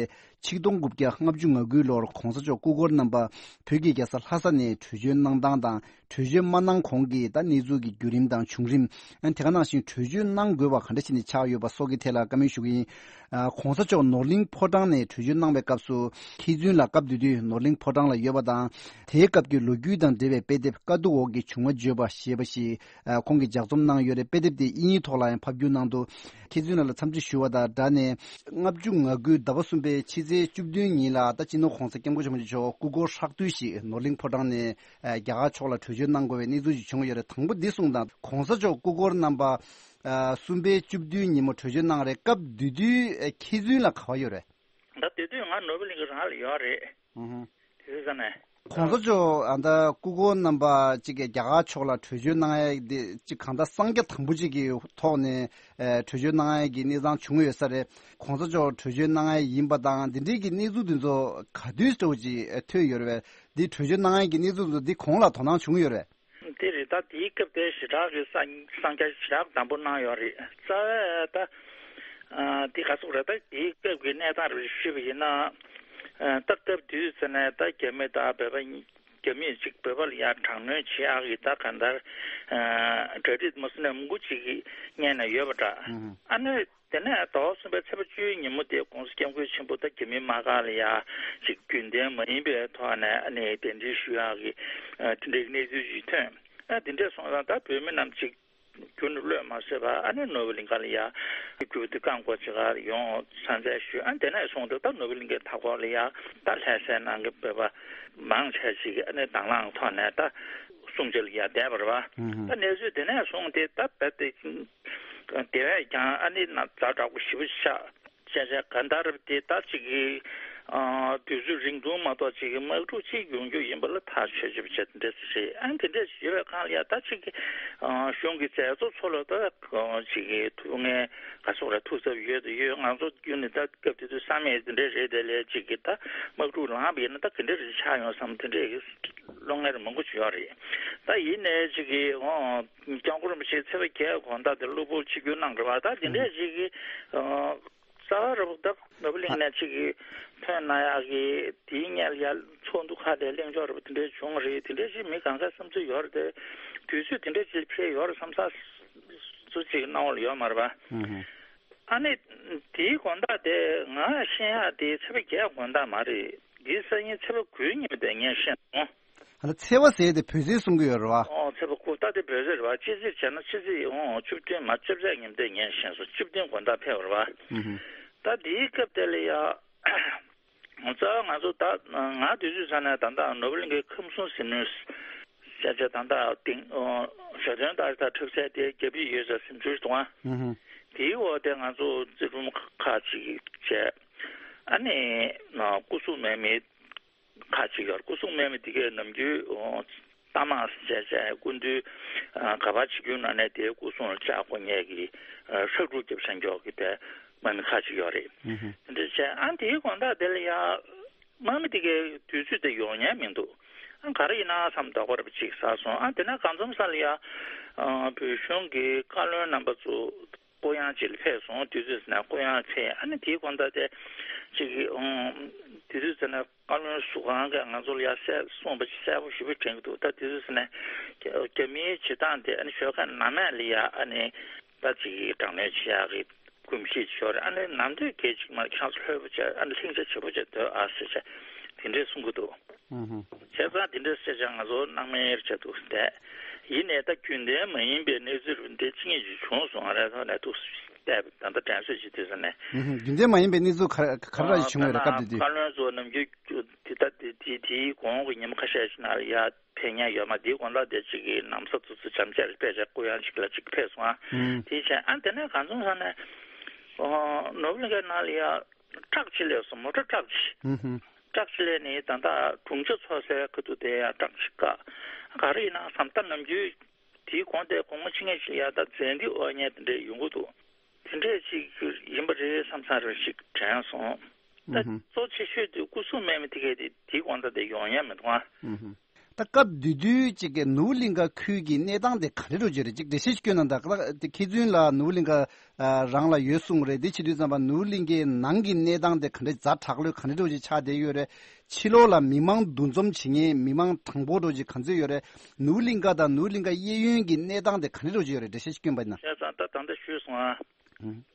ཆིག་སྟོང་དགུ་བརྒྱ་ལྔ་བཅུ་ང་དགུའི་ལོར་གོང་ས་མཆོག་སྐུ་འཁོར་རྣམ་པ་བོད་ཀྱི་རྒྱལ་ས་ལྷ་ས་ནས་བྲོས་བྱོལ་གནང་སྟངས་དང་། བྲོས་བྱོལ་མ་གནང་གོང་གི་ད་གནས་ཚུལ་གྱི་བརྒྱུད་རིམ་དང་བྱུང་རིམ། ཨ། དེ་ག་ནང་བཞིན་བྲོས་བྱོལ་གནང་དགོས་པ་ག་འདྲ་བྱས་ནས་ཆགས་ཡོད་པ་སོགས་ཀྱི་ཐད་ལ་བཀའ་མོལ་ཞུ་གི་ཡིན། ཨ། གོང་ས་མཆོག་ནོར་གླིང་ཕོ་བྲང་ནས་བྲོས་བྱོལ་གནང་བའི་སྐབས་སུ་མཁས་བཙུན་ལགས་སྐབས་དེ་དུས་ནོར་གླིང་ཕོ་བྲང་ལ་ཡོད་པ་དང་། དེའི་སྐབས་ཀྱི་ལོ་རྒྱུས་དང་འབྲེལ་བའི་དཔེ་དེབ་དཀའ་སྡུག་འོག་གི་བྱུང་བ་བརྗོད་པ་ཞེས་པ་ཞིག་ཨ། ཁོང་གིས་ལྗགས་རྩོམ་གནང་ཡོད་རེད། དཔེ་དེབ་དེ་དབྱིན་ཡིག་ཐོག་ལ་ཡང་ཕབ་བསྒྱུར་གནང་འདུག། མཁས་བཙུན་ལགས་ལ་འཚམས་འདྲི་ཞུ་བ་དང་སྦྲགས་ནས། ལྔ་བཅུ་ང་དགུའི་ཟླ་བ་གསུམ་པའི་ཕྱི་ཚེས་བཅུ་བདུན་ཉིན་ལ་ད་སྤྱི་ནོར་གོང་ས་སྐྱབས་མགོན་ཆེན་པོ་མཆོག་སྐུ་འཁོར་ཧྲག་བསྡུས་ཤིག་ནོར་གླིང་ཕོ་བྲང་ནས། ཨ། རྒྱ་གར་ཕྱོགས་ལ་བྲོས་བྱོལ་གནང་དགོས་པའི་གནས་ཚུལ་ཞིག་བྱུང་ཡོད་རེད། དང་པོ་འདི་གསུངས་དང་། གོང་ས་མཆོག་སྐུ་འཁོར་རྣམ་པ། ཨ། གསུམ་པའི་བཅུ་བདུན་ཉིན་མོ་བྲོས་བྱོལ་གནང་རེད། སྐབས་དེ་དུས་མཁས་བཙུན་ལགས་ག་པར་ཡོད་རེད། ད་དེ་དུས་ང་ནོར་བུ་གླིང་གི་རང་ལ་ཡོད་རེད། ཨུ་ཧུ། དེ་དུས་ས་ནས། གོང་ས་མཆོག་ཨ་ད་སྐུ་འཁོར་རྣམ་པ་གཅིག་གིས་རྒྱ་གར་ཕྱོགས་ལ་བྲོས་བྱོལ་གནང་ཡས་དེ་གཅིག་གང་ལྟར་གསང་རྒྱ་དང་པོ་གཅིག་གི་ཐོག་ནས་ཨེ་བྲོས་བྱོལ་གནང་ཡས་ཀྱི་གནས་སྟངས་བྱུང་ཡོད་ས་རེད། གོང་ས་མཆོག་བྲོས་བྱོལ་གནང་ཡས་ཡིན་པ་དང་དེ་འདྲའི་གི་གནས་ཚུལ་དེ་ཚོ་ག་དུས་འདྲ་བོ་ཅིག་ཐོན་ཡོད་རེད་པས། འདི་བྲོས་བྱོལ་གནང་ཡས་ཀྱི་གནས་ཚུལ་དེ་ཚོ་འདི་གོང་ལ་དོ་སྣང་བྱུང་ཡོད་རེད། དེ་རེད། ད་དེའི་སྐབས་དེ་ཞེ་དྲག་གི་གསང་གསང་རྒྱ་ཞེ་དྲག་དམ་པོ་གནང་ཡོད་རེད། རྩ་བའི་ད་ཨ་དེ་ག་ཚོད་རེད། ད་དེའི་སྐབས་ཀྱི་གནས་སྟངས་རེ་ཞུས་པ་ཡིན་ན། ཨ་ད་སྐབས་དུས་ཚོད་ནས་ད་རྒྱ་མི་ད་བོད་པ་རྒྱ་མིས་ཅིག་བོད་པ་ལ་ཡ་དྲག་གནོན་བྱེད་ཡག་གི་ད་གང་ལྟར་ཨ་གྲ་སྒྲིག་མུ་མཐུད་ནས་མང་པོ་ཅིག་གི་སྔོན་ནས་ཡོད་པ་འདྲ། ཨ་ནི། དེ་ནས་ཟླ་བ་གསུམ་པའི་ཚེས་པ་བཅུའི་ཉིན་མོ་དེ་༸གོང་ས་༸སྐྱབས་མགོན་ཆེན་པོ་ད་རྒྱ་མིའི་དམག་སྒར་ལ་ཡ་ཅིག་རྒྱུན་ལྡན་མ་ཡིན་པའི་ཐོག་ནས་ཨ་ནི་གདན་འདྲེན་ཞུ་ཡག་གི་ཨ་དེ་འདྲའི་གནས་ཚུལ་ཅིག་ཐོན། ཨ་དེ་འདྲས་སོང་ཙང་ད་བོད་མི་རྣམས་ཅིག་རྒྱུན་དུ་གློད་མ་བསྲེས་པར་ཨ་ནི་ནོར་བུ་གླིང་ག་ལ་ཡ་རྒྱུན་དུ་བཀག་འགོག་བྱེད་གར་ཡོང་ཚར་མཛད་ཞུས། ཨ་དེ་ནས་བཟུང་སྟེ་ད་ནོར་བུ་གླིང་གའི་མཐའ་འཁོར་ལ་ཡ་ད་ལྷ་སའི་ནང་གི་བོད་པ་མང་ཆེ་ཅིག་གིས་ཨ་ནི་དང་བླངས་ཐོག་ནས་ད་སྲུང་བྱ་ལ་ཡ་བསྡད་པ་རེད་པ། ད་གནས་ཚུལ་དེ་ནས་བཟུང་སྟེ་ད་རྦད་དེ། དེ་བས་ཀྱང་ཨ་ནི་ན་ཛ་དྲག་པོ་ཞེ་པོ་ཆགས། བྱས་བྱས་གང་ལྟར་དེ་ད་ཅིག་གི་ཨ་དུས་ཚོད་རིང་ཐུང་མ་གཏོགས་ཅིག་གི་དམག་འཁྲུག་ཅིག་ཡོང་རྒྱུ་ཡིན་པ་ལ་ཐག་ཆོད་ཆོད་པ་བྱས་དེ་འདྲས་རེད། ཨ་ནི་དེ་འདྲས་ཡོད་པའི་སྒང་ལ་ཡ་ད་ཅིག་གི་ཨ་གཞུང་གི་མཛད་གཙོ་ཚོ་ལ་ད་ཨ་ཅིག་གི་ཐུགས་ངལ་ག་ཚོད་རེད། ཐུགས་འཚབ་ཡོད་དུ་ཡོད། ང་ཚོ་རྒྱུན་ནས་ད་སྐབས་དེ་དུས་བསམ་ཡས་དེ་འདྲས་རེད། དེ་ལས་ཅིག་གི་ད་དམག་འཁྲུག་ལངས་པ་ཡིན་ན་ད་ག་འདྲས་རེད་ཆགས་ཡོང་བསམ་དེ་འདྲས་ཀྱི་བློ་ངལ་མང་པོ་ཅིག་ཡོད་རེད། ད་ཡིན་ནའི་ཅིག་གི་ཨོ། སྐྱབས་མགོན་རིན་པོ་ཆེ་ཚེས་པ་བརྒྱད་དགོང་དག་དེ་གློ་བུར་ཆིབས་བསྒྱུར་གནང་རེད་པ། ད་དེ་འདྲས་ཅིག་གི་ཨ་རྩ་བ་རེད་པ། ད་ནོར་བུ་གླིང་ནས་ཅིག་གི་ཐོན་གནང་ཡག་གི་དེའི་སྔོན་ལ་ཡ་ཚོགས་འདུ་ཁག་ལ་གླེང་ཕྱོགས་རེད་པ། དེ་འདྲས་བྱུང་བ་རེད། དེ་འདྲས་ཅིག་མི་གང་ག་བསམ་ཚུལ་ཡོད་རེད་དེ། དུས་ཚོད་དེ་འདྲས་ཅིག་ཕེབས་ཡོད་རེད་བསམ་ས་ཚོ་ཅིག་སྣང་བ་ལ་ཡོད་མ་རེད་པ། ཨ་ནི་དེའི་དགོང་དག་དེ་ང་ཤེས་ཡག་དེ་ཚེས་པ་བརྒྱད་དགོང་དག་མ་རེད། དེའི་སང་ཉིན་ཚེས་པ་དགུའི་ཉིན་མོ་དེ་ངས་ཤེས་སོང་། ཨ་ལ་ཚེས་པ་ཟེར་དེ་བོད་ཚེས་གསུང་གི་ཡོད་རེད་པ། ཨོ་ཚེས་པ་དགུ་ད་དེ་བོད་ཚེས་རེད་པ། སྤྱི་ཚེས་བྱས་ན་ཕྱི་ཚེས་ཨོ་བཅུ་བདུན་མ་བཅོ་བརྒྱད་ཉིན་དེ་ངས་ཤེས་སོང་། བཅུ་བདུན་དགོང་དག་ཕེབས་པ་རེད་པ། ད་དེའི་སྐབས་དེ་ལ་ཡ། རྩ་བ་ང་ཚོ་ད་ང་དུས་ཚོད་ཚ་ནས་ད་ལྟ་ནོར་བུ་གླིང་གའི་ཁམས་གསུམ་གཟིགས་མོ། བྱས་བྱས་ད་ལྟ་སྟེང་ཞོ་སྟོན་ལྟར་ད་འཁྲབ་སའི་དེ་རྒྱབ་ཡིག་ཡོད་ས་སེམས་ཚོར་འདུག་ཨ། ཧུམ་ཧུམ། དེའི་འོག་དེ་ང་ཚོ་རྩེ་རུམ་ཁག་ཅིག་བྱས། ཨ་ནི་སྐུ་སྲུང་མེད་མི་ཁག་ཅིག་ཡོད། སྐུ་སྲུང་མེད་མི་དེ་གས་ནམ་རྒྱུན་རྟ་དམག་བྱས་བྱས་སྐུ་མདུན་ག་པར་ཆིབས་བསྒྱུར་གནང་ནས་དེའི་སྐུ་སྲུང་ལ་ལྕགས་དགོས་མཁན་གྱི་ཧྲག་སྒྲུག་རྒྱབ་བཞག་མགྱོགས་ཀྱི་དེ་དམག་མི་ཁག་ཅིག་ཡོད་རེད། ཧུམ་ཧུམ། དེ་འདྲ་བྱས་ཨ་དེའི་དགོང་དག་དེ་ལ་ཡ། དམག་མི་དེ་གའི་དུས་ཚོད་དེ་ཡོང་ཉན་མི་འདུག་ཨ་ག་རེ་ཡིན་ན་བསམ་དོགས་པ་རབ་ཅིག་ཟ་སོང་། ཨ་དེ་ན་གང་འཛོམས་ས་ལ་ཡ། ཨ་བོད་གཞུང་གི་བཀའ་བློན་རྣམ་པ་ཚོ་སྐུ་ཡང་ཅིག་ལ་ཕེབས་སོང་། དུས་ཚོད་ཟིན་ན་སྐུ་ཡང་ཕེབས། ཨ་ནི་དེའི་དགོང་དག་དེ་ཅིག་གི་ཨང་། དུས་ཚོད་ཟིན་ན་བཀའ་བློན་ཟུར་ཁང་གིས་ང་ཚོ་ལ་ཡ་གསལ་གསུངས་པ་ཅིག་གསལ་པོ་ཞེ་པོ་དྲན་གྱི་འདུག་ད་དུས་ཚོད་ཟིན་ན་རྒྱ་རྒྱ་མིའི་བྱེད་སྟངས་དེ་ཨ་ནི་ཞོགས་ཀ་ནམ་ཡང་ལ་ཡ་ཨ་ནི། ད་ཅིག་གི་དྲག་གནོན་བྱེད་ཡག་གི་གོམས་གཤིས་ཤོར་རེད། ཨ་ནི་ནམ་དུས་སྐད་ཅིག་མ་ཁྱེད་རང་ཚོ་ལྷོད་པོ་བྱས་ཨ་ནི་ལྷིང་འཇགས་བྱེད་པོ་བྱས་སྡོད་ཨ་ཟེར་བྱས་དེ་འདྲས་གསུང་གི་འདུག་ཧུམ་ཧུམ། བྱས་ཙང་དེ་འདྲས་བཤད་བྱས་ང་ཚོ་སྣང་མེད་བྱས་འདུག་བསྡད། ཡིན་ནའི་ད་རྒྱུན་ལྡན་མ་ཡིན་པའི་གནས་ཚུལ་འདི་ཅི་ངེས་ཅིག་བྱུང་སོང་། ང་རང་ཐོག་ནས་འདུག་བསྡད་ད་ལྟ་དྲན་གསོས་ཅིག་དུས་ས་ནས། ཧུམ་ཧུམ། རྒྱུན་ལྡན་མ་ཡིན་པའི་གནས་ཚུལ་ག་ག་རེ་རེ་བྱུང་ཡོད་རེད་སྐབས་དེ་དུས། བཀའ་བློན་ཚོ་ནམ་རྒྱུན་དེ་ད་དེ་དེ་དེའི་གོང་གི་ཉིན་མོ་ཁ་ཤས་ཤིག་ནང་ལ་ཡ། ཕེབས་མཁན་ཡོད་མ་རེད། དེའི་དགོང་དག་དེ་གཅིག་གིས་ནམ་ས་ཚུགས་ཚུགས་འཇམ་ཅར་ཕེབས་བྱས་སྐུ་ཡང་གཅིག་ལ་གཅིག་ཕེབས་སོང་ཨ། ཧུམ། དེའི་ཕྱིར་ཨ་དེ་ནས་གང་བྱུང་ས་ནས་ནོར་བུ་གླིང་གའི་ནང་ལ་ཡ་ཊག་ཅིག་སླེབས་སོང་། མོ་ཊ་ཊག་ཅིག་ཧུམ་ཧུམ། ཊག་ཅིག་སླེབས་ནས་ད་ལྟ་གྲོང་ཆ་འཚོ་སའི་ཁ་ཐུག་དེ་ཡ་ཊག་ཅིག་བཀག་ག་རེ་ཡིན་ན་བསམ། ད་ནམ་རྒྱུན་དེའི་གོང་དེ་དགོང་མོ་ཕྱི་ཉིན་ཞིག་ཡ་ད་ཟན་དེ་དབོར་མཁན་དེ་འདྲས་ཡོང་གི་འདུག་དེ་འདྲས་ཅིག་ཡིན་པ་རེད་བསམ་བསམ་རེ་ཞིག་དྲན་སོང་། ད་ཨུ་ཧུམ། གཙོ་ཆེ་ཤོས་དེ་སྐུ་སྲུང་མེད་མི་དེ་གས་དེ་དེའི་དགོང་དག་དེ་ཡོང་ཡ་མི་འདུག་ཨ། ཨུ་ཧུམ། ད་སྐབས་དེ་དུས་ཅིག་གི་ནོར་བུ་གླིང་ག་ཁུལ་གྱི་གནས་སྟངས་དེ་ག་འདྲ་འགྲོ་གི་ཡོད་རེད། ཅིག་འགྲེལ་བཤད་ཅིག་སྐྱོན་གནང་དང་། ད་མཁས་བཙུན་ལགས་ནོར་བུ་གླིང་ག་རང་ལ་ཡོད་གསུངས་རེད། དེ་བྱེད་དུས་ཙམ་པ་ནོར་བུ་གླིང་གའི་ནང་གི་གནས་སྟངས་དེ་ག་འདྲ་ཛ་དྲག་ལོས་ག་འདྲ་འགྲོ་ཅིག་ཆགས་བསྡད་ཡོད་རེད། ཕྱི་ལོགས་ལ་མི་མང་འདུ་འཛོམས་བྱེད་མཁན་མི་མང་གྲངས་འབོར་འགྲོ་ཅིག་ག་ཚོད་ཡོད་རེད། ནོར་བུ་གླིང་ག་དང་ནོར་བུ་གླིང་ག་གཡས་གཡོན་གྱི་གནས་སྟངས་དེ་ག་འདྲ་འགྲོ་ཅིག་ཡོད་རེད། འགྲེལ་བཤད་ཅིག་སྐྱོན་པ་ཡིན་ན། བྱས་ཙང་ད་ད་ལྟ་ཞུས་སོང་ཨ།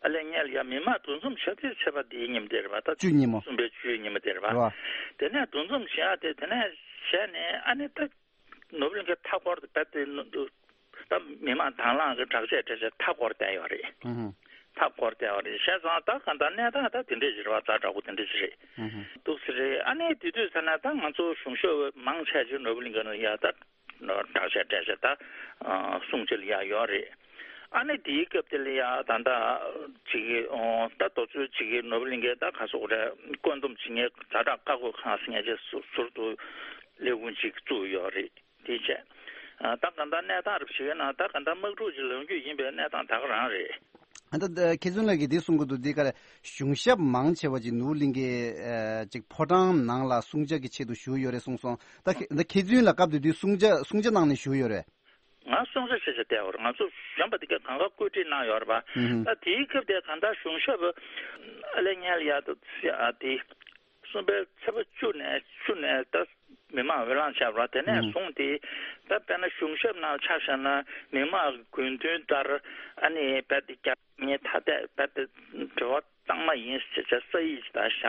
ཨ་ལས་ངས་ལ་ཡ་མི་མང་འདུ་འཛོམས་བྱ་དུས་ཚེས་པ་འདིའི་ཉིན་དེ་རེད་པ། ད་བཅུ་ཉིན་མོ། གསུམ་པའི་བཅུའི་ཉིན་མོ་དེ་རེད་པ། རེད་པ། དེ་ནས་འདུ་འཛོམས་བྱེད་ཡ་དེ་དེ་ནས་བྱས་ནས་ཨ་ནི་ད་ནོར་བུ་གླིང་གའི་མཐའ་འཁོར་དེ་ད་དེ་ད་མི་མང་དང་བླངས་ཀྱི་དྲག་ཆས་སྤྲས་བྱས་མཐའ་འཁོར་བསྡད་ཡོད་རེད། ཨུ་ཧུ། མཐའ་འཁོར་བསྡད་ཡོད་རེད། བྱས་ཙང་ད་གང་ལྟར་གནས་སྟངས་ད་དེ་འདྲས་ཞིག་རེད་པ། ཛ་དྲག་པོ་དེ་འདྲས་ཞིག་རེད། ཨུ་ཧུ། འདུག་སེ་རེད། ཨ་ནི་དེ་དུས་ཚོད་ན་ད་ང་ཚོ་གཞུང་ཞབས་མང་ཆེ་ཆེ་ནོར་བུ་གླིང་ག་ནས་ཡ་ད། དྲག་ཆས་སྤྲས་བྱས་ད་སྲུང་བྱེད་ལ་ཡ་ཡོད་རེད། ཨ་ནི་དེའི་སྐབས་དེ་ལ་ཡ་ད་ལྟ་ཅིག་གི་ད་དུས་ཚོད་ཅིག་གི་ནོར་བུ་གླིང་གའི་ད་ག་སོག་རེད། བཀོད་འདོམས་བྱེད་མཁན་ཛ་དྲག་བཀའ་བཀོད་ཁང་ཟེར་མཁན་ཅིག་ཟུར་དུ་ལས་ཁུངས་ཅིག་བཙུགས་ཡོད་རེད། དེ་བྱས་ད་ག་འདྲ་གནས་སྟངས་རེད་བྱེད་ན་ད་ག་འདྲ་དམག་འཁྲུག་ཅིག་ལངས་རྒྱུ་ཡིན་པའི་གནས་སྟངས་ད་ག་རང་རེད། ཨ་ད་ད་མཁས་བཙུན་ལགས་ཀྱིས་འདི་གསུང་གི་འདུག་འདི་ག་རེ། གཞུང་ཞབས་མང་ཆེ་བ་ཅིག་ནོར་བུ་གླིང་གའི་ཨ་ཅིག་ཕོ་བྲང་ནང་ལ་སྲུང་བྱ་གི་ཆེད་དུ་བཞུགས་ཡོད་རེད་གསུངས་སོང་། ད་ཁེ་ད་མཁས་བཙུན་ལགས་སྐབས་དེ་དུས་སྲུང་བྱ་སྲུང་བྱ་གནང་ནས་བཞུགས་ཡོད་རེད། ང་སྲུང་བྱ་བྱེད་བྱ་བསྡད་ཡོད་རེད། ང་ཚོ་གཞོན་པ་དེ་གས་གང་ག་བཀོད་སྒྲིག་གནང་ཡོད་རེད་པ། ཨུ་ཧུམ། ད་དེའི་སྐབས་དེ་གང་ལྟར་གཞུང་ཞབས་ཨ་ལས་ངན་ལ་ཡ་ད་ཨ་དེ། གསུམ་པའི་ཚེས་པ་བཅུ་ནས་བཅུ་ནས་ད་མི་མང་འོས་ལངས་བྱས་པ་དེ་ནས་ཨང་བཟུང་སྟེ་ད་དཔེར་ན་གཞུང་ཞབས་ནང་ཆ་བཞག་ན་མི་མང་གི་དགོས་འདུན་ལྟར་ཨ་ནི་རྦད་དེ་རྒྱ་མིའི་ཐ་དད་རྦད་དེ་འབྲེལ་བ་གཙང་མ་ཡིན་ཟེར་བྱས་ས་ཡིག་ཅིག་ད་བཞག་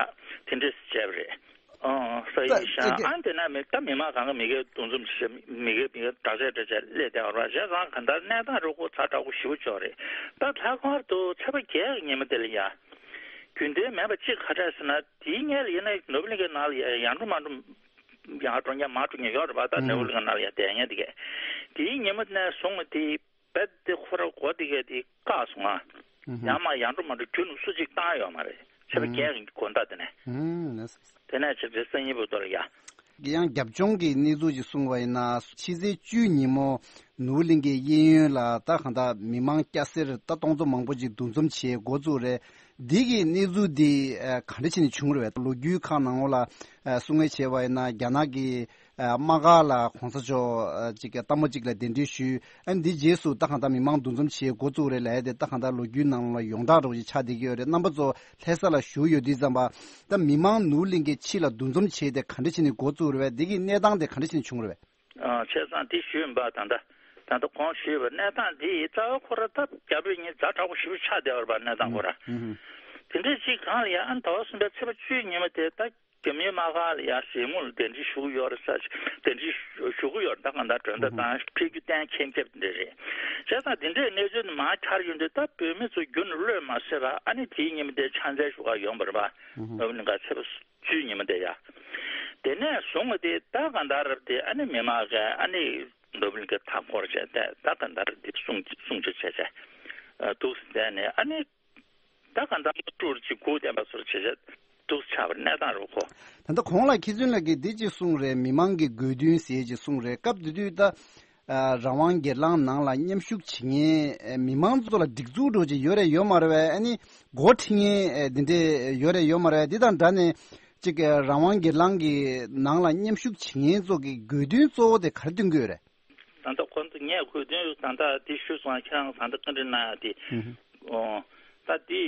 དེ་འདྲས་བྱས་པ་རེད། ཨང་ས་ཡིག་ད་བཞག་ཨ་དེ་ནས་མི་ད་མི་མང་གང་ག་མི་སྒེར་འདུ་འཛོམས་བྱས་མི་སྒེར་མི་སྒེར་དྲག་ཆས་སྤྲས་བྱས་སླེབས་བསྡད་པ་རེད། བྱས་ཙང་གང་ལྟར་གནས་སྟངས་རུ་ཁོ་ཛ་དྲག་པོ་ཞེ་པོ་ཅིག་རེད། ད་ལྷག་པར་དུ་ཚེས་པ་བརྒྱད་ཀྱི་ཉིན་མོ་དེ་ལ་ཡ། རྒྱུན་ལྡན་མེད་པ་གཅིག་ག་རེ་ཟེར་ན། དེའི་སྔོན་ལ་ཡིན་ན་ནོར་བུ་གླིང་གའི་ནང་ལ་ཡ་ཡར་འགྲོ་མར་འགྲོ་ཡར་འགྲོ་མཁན་མར་འགྲོ་མཁན་ཡོད་རེད་པ། ད་ནོར་བུ་གླིང་གའི་ནང་ལ་ཡ་བསྡད་མཁན་དེ་གས། དེའི་ཉིན་མོ་ནས་བཟུང་སྟེ་རྦད་དེ་ཁོ་རང་སྒོ་དེ་གས་དེ་བཀག་སོང་ང་། ཡང་མར་ཡར་འགྲོ་མར་འགྲོ་རྒྱུན་སུ་གཅིག་བཏང་ཡོད་མ་རེད། ཚེས་པ་བརྒྱད་ཀྱི་དགོང་དག་དེ་ནས། དེ་ནས་ཕྱི་ཚེས་སང་ཉིན་བར་དུ་ལ་ཡ། ཡང་རྒྱབ་ལྗོངས་ཀྱི་གནས་ཚུལ་ཅིག་གསུངས་པ་ཡིན་ན། ཕྱི་ཚེས་བཅུ་ཉིན་མོ་ནོར་བུ་གླིང་གའི་གཡས་གཡོན་ལ་ད་གང་ལྟར་མི་མང་སྐྱ་སེར་ད་སྟོང་ཚོ་མང་པོ་ཅིག་འདུ་འཛོམས་བྱེད་འགོ་བཙུགས་རེད། འདི་གི་གནས་ཚུལ་འདི་ཨ་ག་འདྲ་བྱས་ནས་བྱུང་རེད་པས། ལོ་རྒྱུས་ཁག་ནང་ལོགས་ལ་ཨ་གསུང་བཤད་བྱས་པ་ཡིན་ན། རྒྱ་ནག་གི་ཨ་དམག་སྒར་ལ་གོང་ས་མཆོག་ཨ་ཅིག་ལྟད་མོ་ཅིག་ལ་གདན་འདྲེན་ཞུས། ཨ་འདི་རྗེས་སུ་ད་གང་ལྟར་མི་མང་འདུ་འཛོམས་བྱེད་འགོ་བཙུགས་རེད་ལབ་ཡ་དེ་ད་གང་ལྟར་ལོ་རྒྱུས་ནང་ལ་ཡོངས་གྲགས་འདྲ་བོ་ཅིག་ཆགས་བསྡད་ཀྱི་ཡོད་རེད། རྣམ་པ་ཚོ་ལྷ་ས་ལ་བཞུགས་ཡོད་དུས་ཙམ་པ། ད་མི་མང་ནོར་བུ་གླིང་གའི་ཕྱི་ལ་འདུ་འཛོམས་བྱས་ཏེ་ག་འདྲ་བྱས་ནས་འགོ་བཙུགས་རེད་པས། འདི་གི་གནས་སྟངས་དེ་ག་འདྲ་བྱས་ནས་བྱུང་རེད་པས། ཨ་བྱས་ཙང་དེ་ཞུས་ཡིན་པ། ད་ལྟ་ད་ལྟ་གོང་ཞུས་པ་གནས་སྟངས་འདི་རྩ་བ་ཁོ་ར་ད་རྒྱ་བོད་གཉིས་ཛ་དྲག་པོ་ཞེ་པོ་ཆགས་བསྡད་པ་རེད་པ། གནས་སྟངས་ཁོ་ར། ཨུ་ཧུམ། དེ་འདྲའི་ཅིག་གང་ལ་ཡ་ཨ་ཟླ་བ་གསུམ་པའི་ཚེས་པ་བཅུའི་ཉིན་མོ་དེ་ད་རྒྱ་མིའི་དམག་སྒར་ལ་ཡ་གཟིགས་མོ་ལ་གདན་འདྲེན་ཞུ་གི་ཡོད་རེད་ས། གདན་འདྲེན་ཞུ་གི་ཡོད་རེད། ད་གང་ལྟར་མགྲོན་བརྡ་ཨུ་ཧུམ། དང་ཕེབས་རྒྱུ་གཏན་འཁེལ་འཁེལ་དེ་འདྲ་རེད། བྱས་ཙང་དེ་འདྲའི་གནས་ཚུལ་མར་འཆར་ཡོང་དུས་ད་བོད་མི་ཚོ་རྒྱུན་ནས་གློད་མ་བསྲེས་པ་ཨ་ནི་དེའི་ཉིན་མོ་དེ་ཕྱག་འཚལ་ཞུ་གར་ཡོང་བ་རེད་པ། ཨུ་ཧུམ། ནོར་བུ་གླིང་ག་ཚེས་པ་བཅུའི་ཉིན་མོ་དེ་ཡ། དེ་ནས་བཟུང་བ་དེ་ད་གང་ལྟར་རབ་དེ་ཨ་ནི་མི་མང་གིས་ཨ་ནི་ ནོར་བུ་གླིང་གའི་མཐའ་བསྐོར་བྱས་ཏེ་ད་ག་འདྲ་དེ་སྲུང་སྲུང་སྐྱོབ་བྱས་བྱས་འདུག་ཟེར་ནས། ཨ་ནི་ད་ག་འདྲ་སྤྲུལ་ཅིག་སྒུག་བསྡད་པ་ཚོར་བྱས་བྱས་འདུག་ཆགས་པ་གནས་སྟངས་རུ་གོ། ད་ལྟ་གོང་ལ་མཁས་བཙུན་ལགས་ཀྱིས་འདི་ཅིག་གསུངས་རེད། མི་མང་གི་དགོས་འདུན་ཟེར་ཅིག་གསུངས་རེད། སྐབས་དེ་དུས་ད་ཨ་རང་དབང་སྒེར་ལངས་ནང་ལ་མཉམ་ཞུགས་བྱེད་མཁན་ཨ་མི་མང་ཚོ་ལ་སྒྲིག་འཛུགས་འདྲ་ཅིག་ཡོད་རེད་ཡོད་མ་རེད་བས། ཨ་ནི་འགོ་ཁྲིད་མཁན་ཨ་འདི་འདྲས་ཡོད་རེད་ཡོད་མ་རེད། འདི་དང་འདྲ་ནས་ཅིག་ཨ་རང་དབང་སྒེར་ལངས་ཀྱི་ནང་ལ་མཉམ་ཞུགས་བྱེད་མཁན་ཚོ་གི་དགོས་འདུན་གཙོ་བོ་དེ་ག་རེ་འདོན་གྱི་ཡོད་རེད། ད་ལྟ་ཁོ་ཚོ་ངས་གོ་དོན་ད་ལྟ་འདི་ཞུས་སོང་། ཁྱེད་རང་ད་ལྟ་བཀའ་འདྲི་གནང་ཡ་དེ། ཨོ། ད་འདི་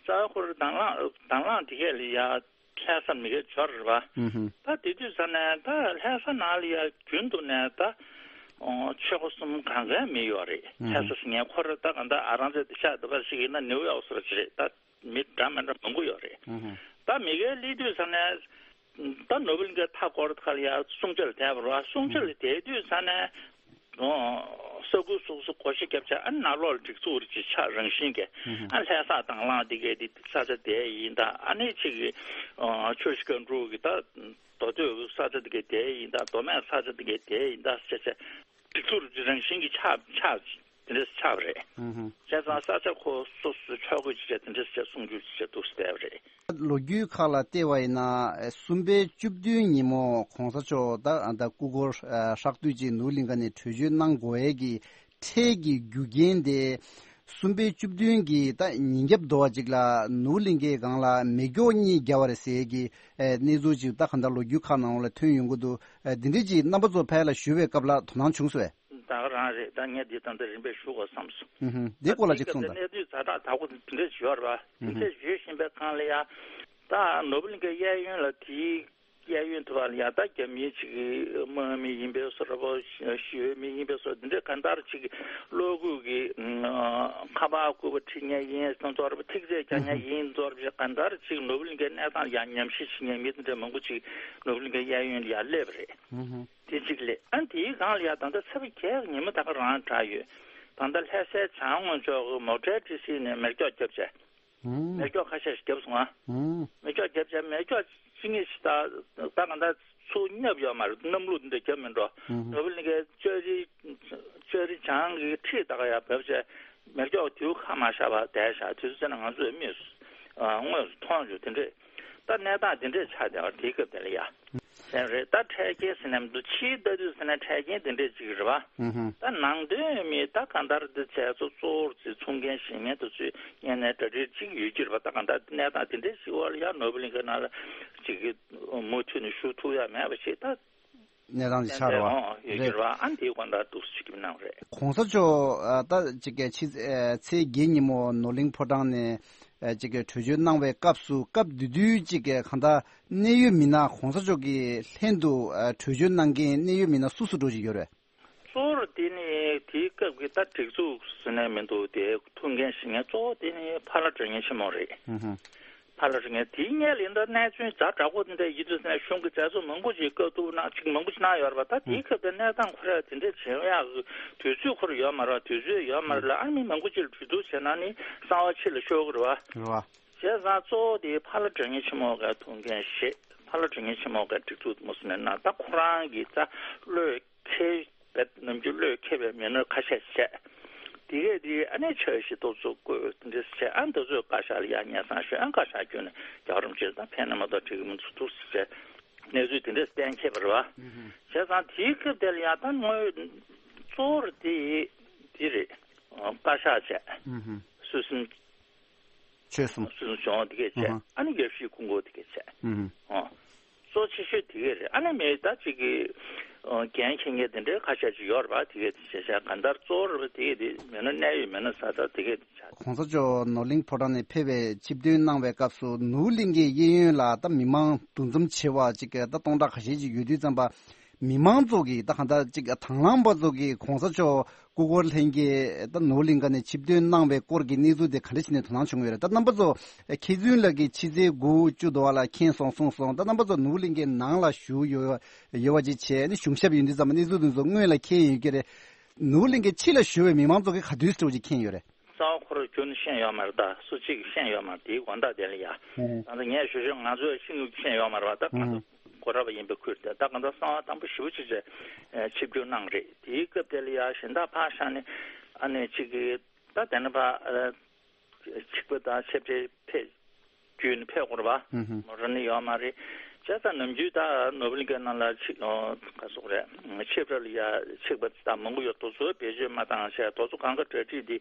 རྩ་བའི་ཁོ་རང་དང་བླངས་དང་བླངས་དེ་གས་ལ་ཡ་ལྷ་ས་མི་སྒེར་འབྱོར་རེད་པ། ད་དེ་དུས་ཙ་ནས་ད་ལྷ་ས་ནང་ལ་ཡ་རྒྱུན་དུ་ནས་ད་ཆོལ་ཁ་གསུམ་གང་གའི་མི་ཡོད་རེད། ལྷ་ས་ཟེར་མཁན་ཁོ་རང་ད་གང་ལྟར་ཨ་རང་ཚོའི་དེ་ཤག་འདི་པར་ཞིག་ཡིན་ན་ནིའུ་ཡོག་སོགས་རེད། ད་མི་འདྲ་མི་འདྲ་མང་པོ་ཡོད་རེད། ད་མི་སྒེར་སླེབས་དུས་ཙ་ནས། ད་ནོར་བུ་གླིང་གའི་མཐའ་སྐོར་ཁ་ལ་ཡ་སྲུང་བྱ་ལ་བསྡད་པ་རེད་པ། སྲུང་བྱ་ལ་བསྡད་དུས་ཙ་ནས། ཨོ། ས་ཁུལ་སོ་སོ་སྒོ་ཕྱེ་བརྒྱབ་བྱས། ཨ་ནང་ལོགས་ལ་སྒྲིག་འཛུགས་རེ་ཅིག་ཆགས། རང་བཞིན་གྱི་ཨ་ལྷ་ས་དང་བླངས་དེ་གའི་དེ་ས་ཆ་དེ་ཡིན་ད། ཨ་ནི་ཅིག་གི་ཨོ་ཆོས་ཞུ་མཁན་འདྲ་གི་ད་མདོ་སྟོད་ས་ཆ་དེ་གའི་དེ་ཡིན་ད། མདོ་སྨད་ས་ཆ་དེ་གའི་དེ་ཡིན་ད་ཟེར་བྱས་སྒྲིག་འཛུགས་རེ་ཅིག་རང་བཞིན་གྱི་ཆགས་ཆགས། དེ་འདྲ་ཆགས་པ་རེད། བྱས་ཙང་ས་ཆ་ཁོ་སོ་སོའི་ཕྱོགས་བགོས་བྱས་བྱས་དེ་འདྲ་བྱས་སྲུང་སྐྱོབ་བྱས་འདུག་ཟེར་བསྡད་པ་རེད། ལོ་རྒྱུས་ཁག་ལ་བལྟས་པ་ཡིན་ན་གསུམ་པའི་བཅུ་བདུན་ཉིན་མོ་གོང་ས་མཆོག་ད་ད་སྐུ་འཁོར་ཧྲག་བསྡུས་ཀྱིས་ནོར་བུ་གླིང་ག་ནས་བྲོས་བྱོལ་གནང་དགོས་ཡས་ཀྱི་འཕྲལ་གྱི་རྒྱུ་རྐྱེན་དེ། གསུམ་པའི་བཅུ་བདུན་གྱི་ད་ཉིན་རྒྱབ་དོ་བ་ཅིག་ལ་ནོར་བུ་གླིང་གའི་སྒང་ལ་མེ་སྒྱོགས་གཉིས་བརྒྱབ་པ་རེད་ཟེར་གྱི་གནས་ཚུལ་ཅིག་ད་ག་འདྲ་ལོ་རྒྱུས་ཁག་ནང་ལ་ཐོན་ཡོང་གི་འདུག་འདི་འདྲས་ཅིག་རྣམ་པ་ཚོ་ཕར་ལ་ཞུ་བའི་སྐབས་ལ་དོ་སྣང་བྱུང་སོང་ངས། ད་ག་རང་རེད། ད་ངས་འདི་ད་ལྟ་རིམ་པས་ཞུ་དགོས་བསམ་སོང་། ཨུ་ཧུམ། འདི་སྐོར་ལ་ཅིག་གསུངས་དང་། གནས་ཚུལ་ཛ་དྲག་དྲག་པོ་འདི་འདྲ་ཞིག་ཡོད་རེད་པ། འདི་འདྲ་ཞིག་ཡོད་བཞིན་པའི་སྒང་ལ་ཡ། ད་ནོར་བུ་གླིང་གའི་གཡས་གཡོན་ལ་དེའི་གཡས་གཡོན་དུ་བ་ལ་ཡ་ད་རྒྱ་མིའི་ཅིག་དམག་མི་ཡིན་པའི་བཟོ་འདྲ་པོ། ཞི་བའི་མི་ཡིན་པའི་བཟོ་འདི་འདྲ་གང་ལྟར་ཅིག་གློག་སྐུད་ཀྱི་ཁ་པར་སྐུད་པ་ཁྲིད་མཁན་ཡིན་ཙང་ཚོར་བ། ཐིག་ཚད་རྒྱག་མཁན་ཡིན་ཙང་ཚོར་བ། གང་ལྟར་ཅིག་ནོར་བུ་གླིང་གའི་གནས་སྟངས་ཡ་ཉམས་ཞིབ་བྱེད་མཁན་མི་འདི་འདྲ་མང་པོ་ཅིག་ནོར་བུ་གླིང་གའི་གཡས་གཡོན་ལ་ཡ་སླེབས་པ་རེད། དེ་གཅིག་ལས། ཨ་དེའི་སྒང་ལ་ཡ་ད་ལྟ་ཚེས་པ་བརྒྱད་ཉིན་མོ་ད་ག་རང་དྲག་ཡོད། ད་ལྟ་ལྷ་སའི་བྱང་ངོས་ཕྱོགས་ཀྱི་མོ་ཊའི་ཊི་སི་ནས་མེ་སྒྱོགས་བརྒྱབ་བྱས། མེ་སྒྱོགས་ཁ་ཤས་ཤིག་བརྒྱབ་སོང་ཨ། མེ་སྒྱོགས་བརྒྱབ་བྱས་མེ་སྒྱོགས་ཅི་ངེས་ཤིག་ད་ད་ག་ད་ཚུར་བརྙབ་ཡོད་མ་རེད། གནམ་ལོ་འདི་འདྲ་བརྒྱབ་མི་འགྲོ། ནོར་བུ་གླིང་གའི་ལྕགས་རི་ལྕགས་རི་བྱང་གི་འཁྲིས་ད་ག་ཡ་བབས་བྱས་མེ་སྒྱོགས་དུས་ཁ་མ་ཤར་བ་བསྡད་བཞག་དུས་ཚོད་ན་ང་ཚོས་མིག་དངོས་སུ་མཐོང་བྱུང་། དེ་འདྲས་ད་གནས་སྟངས་དེ་འདྲས་ཆགས་བསྡད་པ་དེའི་སྐབས་དེ་ལ་ཡ། དེ་རེད། ད་འཕྲལ་རྐྱེན་ཟེར་ནས་མི་འདུག་ཕྱིའི་ལྟ་དུས་ཟེར་ན་འཕྲལ་རྐྱེན་དེ་འདྲས་ཅིག་རེད་པ། ད་ནང་དོན་མི་ད་གང་ལྟར་འདི་བྱས་ཚོ་གཙོ་བོར་ཚེ་ཚོང་མཁན་བཞེངས་མཁན་དེ་ཚོའི་སྔོན་ནས་གྲ་སྒྲིག་ཅིག་ཡོད་ཀྱི་རེད་པ། ད་གང་ལྟར་གནས་སྟངས་དེ་འདྲས་ཞིག་འོག་ལ་ཡང་ནོར་བུ་གླིང་གའི་ནང་ལ་ཅིག་གི་མུ་མཐུད་ནས་བཞུགས་ཐུབ་ཡ་མེད་པ་ཞིག་ད་གནས་སྟངས་ཅིག་ཆགས་རེད་པ། ཡོད་ཀྱི་རེད་པ། ཨ་འདིའི་དགོངས་དག་འདུག་ཅིག་གི་གནང་རེད། གོང་ས་མཆོག་ད་ཅིག་གི་ཕྱི་ཚེས་བརྒྱད་ཉིན་མོ་ནོར་གླིང་ཕོ་བྲང་ནས་ཅིག་གི་བྲོས་བྱོལ་གནང་བའི་སྐབས་སུ་སྐབས་དེ་དུས་ཅིག་གི་གང་ལྟར་གནད་ཡོད་མི་སྣ་གོང་ས་མཆོག་གི་ལྷན་དུ་ཨ་བྲོས་བྱོལ་གནང་མཁན་གནད་ཡོད་མི་སྣ་སུ་སུ་འགྲོ་བཞིན་ཡོད་རེད། གཙོ་བོར་དེ་ནི་དེའི་སྐབས་ཀྱི་ད་སྒྲིག་འཛུགས་ཟེར་ནས་མི་འདུག་དེ་ཐུགས་འགན་བཞེས་མཁན་གཙོ་བོ་དེ་ནི་ཕ་ལྷ་དྲང་ངེས་ཆེན་མོ་རེད། ཧུམ་ཧུམ། ཕ་ལྷ་དྲང་ངེས་དེའི་སྔོན་ལ་ཡིན་ད་གནས་ཚུལ་ཛ་དྲག་པོ་དེ་འདྲ་ཡིན་དུས་ཟེར་ནས་གཞུང་གི་མཛད་གཙོ་མང་པོ་ཅིག་བཀའ་བསྡུར་གནང་ཅིག་མང་པོ་ཅིག་གནང་ཡོད་རེད་པ། ད་དེའི་སྐབས་དེ་གནས་སྟངས་ཁོ་རང་དེ་འདྲ་བྱེད་ཡག་གི་དུས་ཚོད་ཁོ་རང་ཡོད་མ་རེད་པ། དུས་ཚོད་ཡོད་མ་རེད་ལ་ཨ་མི་མང་པོ་ཅིག་ལ་གྲོས་བསྡུར་བྱས་ན་ནི་གསང་བ་ཕྱི་ལ་ཤོར་གི་རེད་པ། རེད་པ། བྱས་ཙང་གཙོ་བོ་དེ་ཕ་ལྷ་དྲང་ངེས་ཆེན་མོ་གི་ཐུགས་འགན་བཞེས། ཕ་ལྷ་དྲང་ངེས་ཆེན་མོ་གི་སྒྲིག་འཛུགས་མུ་སི་ནས་ན་ད་ཁོ་རང་གི་ད་བློས་འཁེལ་བའི་ནམ་རྒྱུན་བློས་འཁེལ་བའི་མི་སྣ་ཁ་ཤས་བྱས། དེ་གས་དེ་ཨ་ནེ་འཆར་གཞི་ཏོག་ཙམ་བཀོད་དེ་འདྲས་བྱས། ཨ་ད་ཚོས་བཀའ་ཤག་ལ་ཡ་སྙན་སེང་ཞུས། ཨ་བཀའ་ཤག་བརྒྱུད་ནས་རྒྱལ་བ་རིན་པོ་ཆེ་ད་ཕེབས་ན་མ་གཏོགས་འགྲིག་གི་མི་འདུག་འདུག་ཟེར་བྱས་གནས་ཚུལ་དེ་འདྲས་གཏན་འཁེལ་བ་རེད་པ། བྱས་ཙང་དེའི་སྐབས་དེ་ལ་ཡ་ད་དངོས་གཙོ་བོར་དེ་དེ་རེད། བཀའ་ཤག་བྱས། སྲོལ་གསུམ། ཆོལ་གསུམ། སྲོལ་གསུམ་སྦྱོང་བ་དེ་གས་བྱས། ཨ་ནི་ཡབ་གཞིས་ཀུན་གོ་དེ་གས་བྱས། ཨོ། གཙོ་ཆེ་ཤོས་དེ་གས་རེད། ཨ་ནི་མི་ད་ཅིག་གི་འགན་འཁྱེར་མཁན་དེ་འདྲའི་ཁ་ཤས་ཅིག་ཡོད་རེད་པ། དེ་གས་དེ་བྱས་བྱས་གང་ལྟར་གཙོ་བོ་རེད་པ། དེ་གས་དེ་མི་སྣ་གནད་ཡོད་མི་སྣ་ས་ད་དེ་གས་དེ་བྱས། གོང་ས་མཆོག་ནོར་གླིང་ཕོ་བྲང་ནས་ཕེབས་པའི་ཆིབས་ཐོན་གནང་བའི་སྐབས་སུ་ནོར་བུ་གླིང་གའི་གཡས་གཡོན་ལ་ད་མི་མང་འདུ་འཛོམས་ཆེ་བ་ཅིག་ད་སྟོང་ཕྲག་ཁ་ཤས་ཅིག་ཡོད་དུས་ཙམ་པ། མི་མང་ཚོ་གིས་ད་གང་ལྟར་ཅིག་དང་བླངས་པ་ཚོ་གིས་གོང་ས་མཆོག་སྐུ་འཁོར་ལྷན་རྒྱས་ད་ནོར་གླིང་ག་ནས་ཆིབས་ཐོན་གནང་བའི་སྐོར་གྱི་གནས་ཚུལ་དེ་ག་འདྲ་བྱས་ནས་དོ་སྣང་བྱུང་ཡོད་རེད། ད་རྣམ་པ་ཚོ་མཁས་བཙུན་ལགས་ཀྱིས་ཕྱི་ཚེས་དགུ་བཅུ་དོ་བ་ལ་མཁྱེན་སོང་གསུངས་སོང་། ད་རྣམ་པ་ཚོ་ནོར་གླིང་གའི་ནང་ལ་བཞུགས་ཡོད་ཡོད་པ་ཅིག་བྱས་ནས་གཞུང་ཞབས་ཡིན་དུས་ཙམ་པ་གནས་ཚུལ་དེ་ཚོ་སྔོན་ལ་མཁྱེན་ཡོད་ཀྱི་རེད། ནོར་གླིང་གའི་ཕྱི་ལ་བཞུགས་པའི་མི་མང་ཚོ་གིས་ག་དུས་སེ་འདྲ་བོ་ཅིག་མཁྱེན་ཡོད་རེད། རྩ་བ་ཁོ་རང་རྒྱུན་ཤེས་ཡོད་མ་རེད། ད་སུ་གཅིག་གིས་ཤེས་ཡོད་མ་རེད། དེའི་དགོངས་དག་དེ་ལ་ཡ། ད་ལྟ་ངས་ཞུ་ཞུ་ང་ཚོས་ཤེས་ཡོད་ཤེས་ཡོད་མ་རེད་པ། ད་ང་ཚོ་ གོ་རབ་ཡིན་པའི་ཁུལ་དེ་ད་གང་ལྟར་གསང་བ་དམ་པོ་ཞེ་པོ་ཅིག་བྱས་ཆིབས་བསྒྱུར་གནང་རེད། དེའི་སྐབས་དེ་ལ་ཡ་གཞན་དག་ཕར་བཞག་ནས་ཨ་ནི་གཅིག་གི་ད་དེ་ནས་ཕར་ཆིག་པ་དང་ཆེ་བྲེ་ཕེབས་བརྒྱུད་ནས་ཕེབས་དགོས་རེད་པ། མོ་ར་ནི་ཡོད་མ་རེད། བྱས་ཙང་ནམ་རྒྱུན་ད་ནོར་བུ་གླིང་གའི་ནང་ལ་ཆིབས་ག་སོགས་རེད། ཆིབས་ར་ལ་ཡ་ཆིག་པ་ད་མང་པོ་ཡོད། དེ་ཚོ་བེད་སྤྱོད་མ་བཏང་བྱས་དེ་ཚོ་གང་ག་གྲ་སྒྲིག་འདི་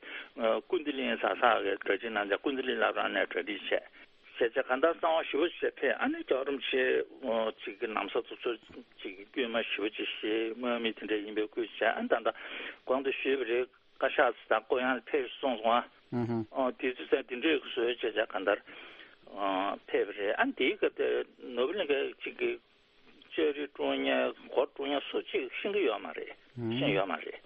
ཀུན་བདེ་གླིང་ཟ་ས་གི་གྲ་སྒྲིག་གནང་བྱས། ཀུན་བདེ་གླིང་བླ་བྲང་ནས་གྲ་སྒྲིག་བྱས། བྱས་ཙང་གང་ལྟར་གསང་བ་ཞེ་པོ་ཞིག་ཕེབས། ཨ་ནི་རྒྱལ་བ་རིན་པོ་ཆེ་ཅིག་གི་ན་བཟའ་དེ་ཚོ་ཅིག་གི་དཀྱུས་མ་ཞེ་པོ་ཅིག་བཞེས། དམག་མི་དེ་འདྲ་ཡིན་པའི་ཁུལ་བྱས། ཨ་ནི་ད་ལྟ་གོང་དུ་ཞུས་པ་རེད། བཀའ་ཤག་དང་སྐུ་ཡང་ཕེབས་སོང་སོང་ཨ། ཨོ་དེ་ཚོ་ཚང་དེ་འདྲས་བཟོས་བྱས་བྱས་གང་ལྟར་ཕེབས་པ་རེད། ཨ་ནི་དེའི་སྐབས་དེ་ནོར་བུ་གླིང་གའི་ཅིག་གི་ལྕགས་རི་བཀྲོངས་མཁན་སྒོ་བཀྲོངས་མཁན་སུ་གཅིག་ཤེས་ཀྱི་ཡོད་མ་རེད། ཤེས་ཡོད་མ་རེད།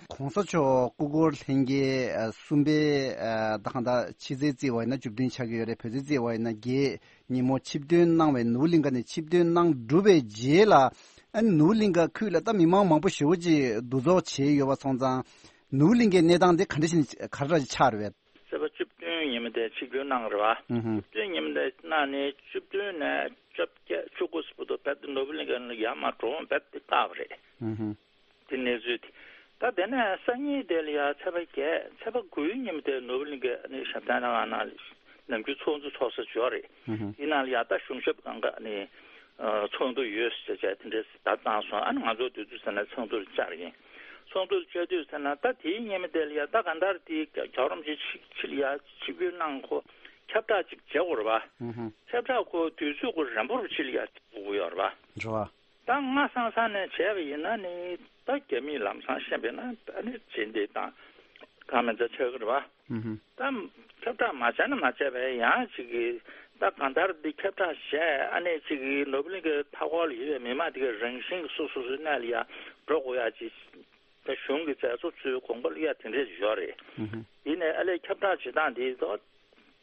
ཨུ་ཧུ། ༸གོང་ས་མཆོག་སྐུ་འཁོར་ལྷན་རྒྱས་ཨ་གསུམ་པའི་ཨ་ད་གང་ལྟར་ཕྱི་ཚེས་བརྩིས་པ་ཡིན་ན་བཅུ་བདུན་ཆགས་ཀྱི་ཡོད་རེད། བོད་ཚེས་བརྩིས་པ་ཡིན་ན་བརྒྱད་ཉིན་མོ་ཆིབས་ཐོན་གནང་བའི་ནོར་བུ་གླིང་ཁ་ནས་ཆིབས་ཐོན་གནང་གྲུབ་པའི་རྗེས་ལ་ཨ་ནི་ནོར་བུ་གླིང་ཁ་ཁུལ་ལ་ད་མི་མང་མང་པོ་ཞེ་པོ་ཅིག་འདུ་ཚོགས་བྱས་ཡོད་པ་སོང་ཙང་ནོར་བུ་གླིང་ཁའི་གནས་སྟངས་དེ་ག་འདྲ་ཞིག་ག་འདྲ་ཞིག་ཆགས་རེད་པས། ཚེས་པ་བཅུ་བདུན་ཉིན་མོ་དེ་ཆིབས་བསྒྱུར་གནང་རེད་པ། ཨུ་ཧུ། བཅུ་བདུན་ཉིན་མོ་དེ་གནང་ནས་བཅུ་བདུན་ནས་བཅོ་བརྒྱད་བཅུ་དགུ་བར་དུ་རྦད་དེ་ནོར་བུ་གླིང་ཁ་ནས་ཡར་མར་འགྲོ་འོང་རྦད་དེ་བཀག་པ་རེད། ཨུ་ཧུ། དེ་གནས་ཚུལ་དེ། ད་དེ་ནས་སང་ཉིན་དེ་ལ་ཡ་ཚེས་པ་བརྒྱད་ཚེས་པ་དགུའི་ཉིན་མོ་དེ་ནོར་བུ་གླིང་ཁའི་ཨ་ནི་ཞབས་བརྟན་ལྷ་ཁང་ནང་ལ་ནམ་རྒྱུན་ཚོགས་འདུ་ཚོགས་ས་ཅིག་ཡོད་རེད། ཨུ་ཧུ། དེའི་ནང་ལ་ཡ་ད་གཞུང་ཞབས་གང་ག་ཨ་ནི་ཚོགས་འདུ་ཡོད་ཟེར་བྱས་དེ་འདྲས་ད་བཏང་སོང་། ཨ་ནི་ང་ཚོ་དུས་ཚོད་ཟིན་ན་ཚོགས་འདུ་ལ་བཅར་ཡིན། ཚོགས་འདུ་ལ་བཅར་དུས་ཟེར་ན་ད་དེའི་ཉིན་མོ་དེ་ལ་ཡ་ད་གང་ལྟར་དེའི་རྒྱལ་བ་རིན་པོ་ཆེ་ཕྱི་ཕྱི་ལ་ཡ་ཆིབས་བསྒྱུར་གནང་ཁོ་ཁྱབ་བསྒྲགས་ཅིག་བྱེད་དགོས་རེད་པ། ཨུ་ཧུ། ཁྱབ་བསྒྲགས་ཁོ་དུས་ཚོད་ཁོ་རན་པོ་རུ་ཕྱི་ལ་ཡ་བྱེད་དགོས་ཡོད་རེད་པ། རེད་པ། ད་སྔ་སང་སང་ནས་བྱས་པ་ཡིན་ན་ནི་ད་རྒྱ་མིས་ལམ་སང་ཤེས་པ་ཡིན་ན་ཨ་ནི་བྱེད་འདི་དང་གང་མིན་ཚ་ཆགས་ཀྱི་རེད་པ། ཨུ་ཧུ། ད་ཁྱབ་བསྒྲགས་མ་བྱས་ན་མ་བྱས་པས་ཡང་ཅིག་གིས་ད་གང་ལྟར་འདི་ཁྱབ་བསྒྲགས་བྱས་ཨ་ནི་ཅིག་གིས་ནོར་བུ་གླིང་གི་མཐའ་འཁོར་ལ་ཡོད་པའི་མི་མང་དེ་གའི་རང་བཞིན་གྱི་སོ་སོ་སོའི་གནས་ལ་ཡ་འགྲོ་དགོས་ཡ་ཅིག་ད་གཞུང་གི་མཛད་གཙོ་ཚོའི་དགོངས་པ་ལ་ཡ་དེ་འདྲས་ཡོད་རེད། ཨུ་ཧུ། ཡིན་ནའི་ཨ་ལས་ཁྱབ་བསྒྲགས་བྱེད་སྟངས་དེ་ད་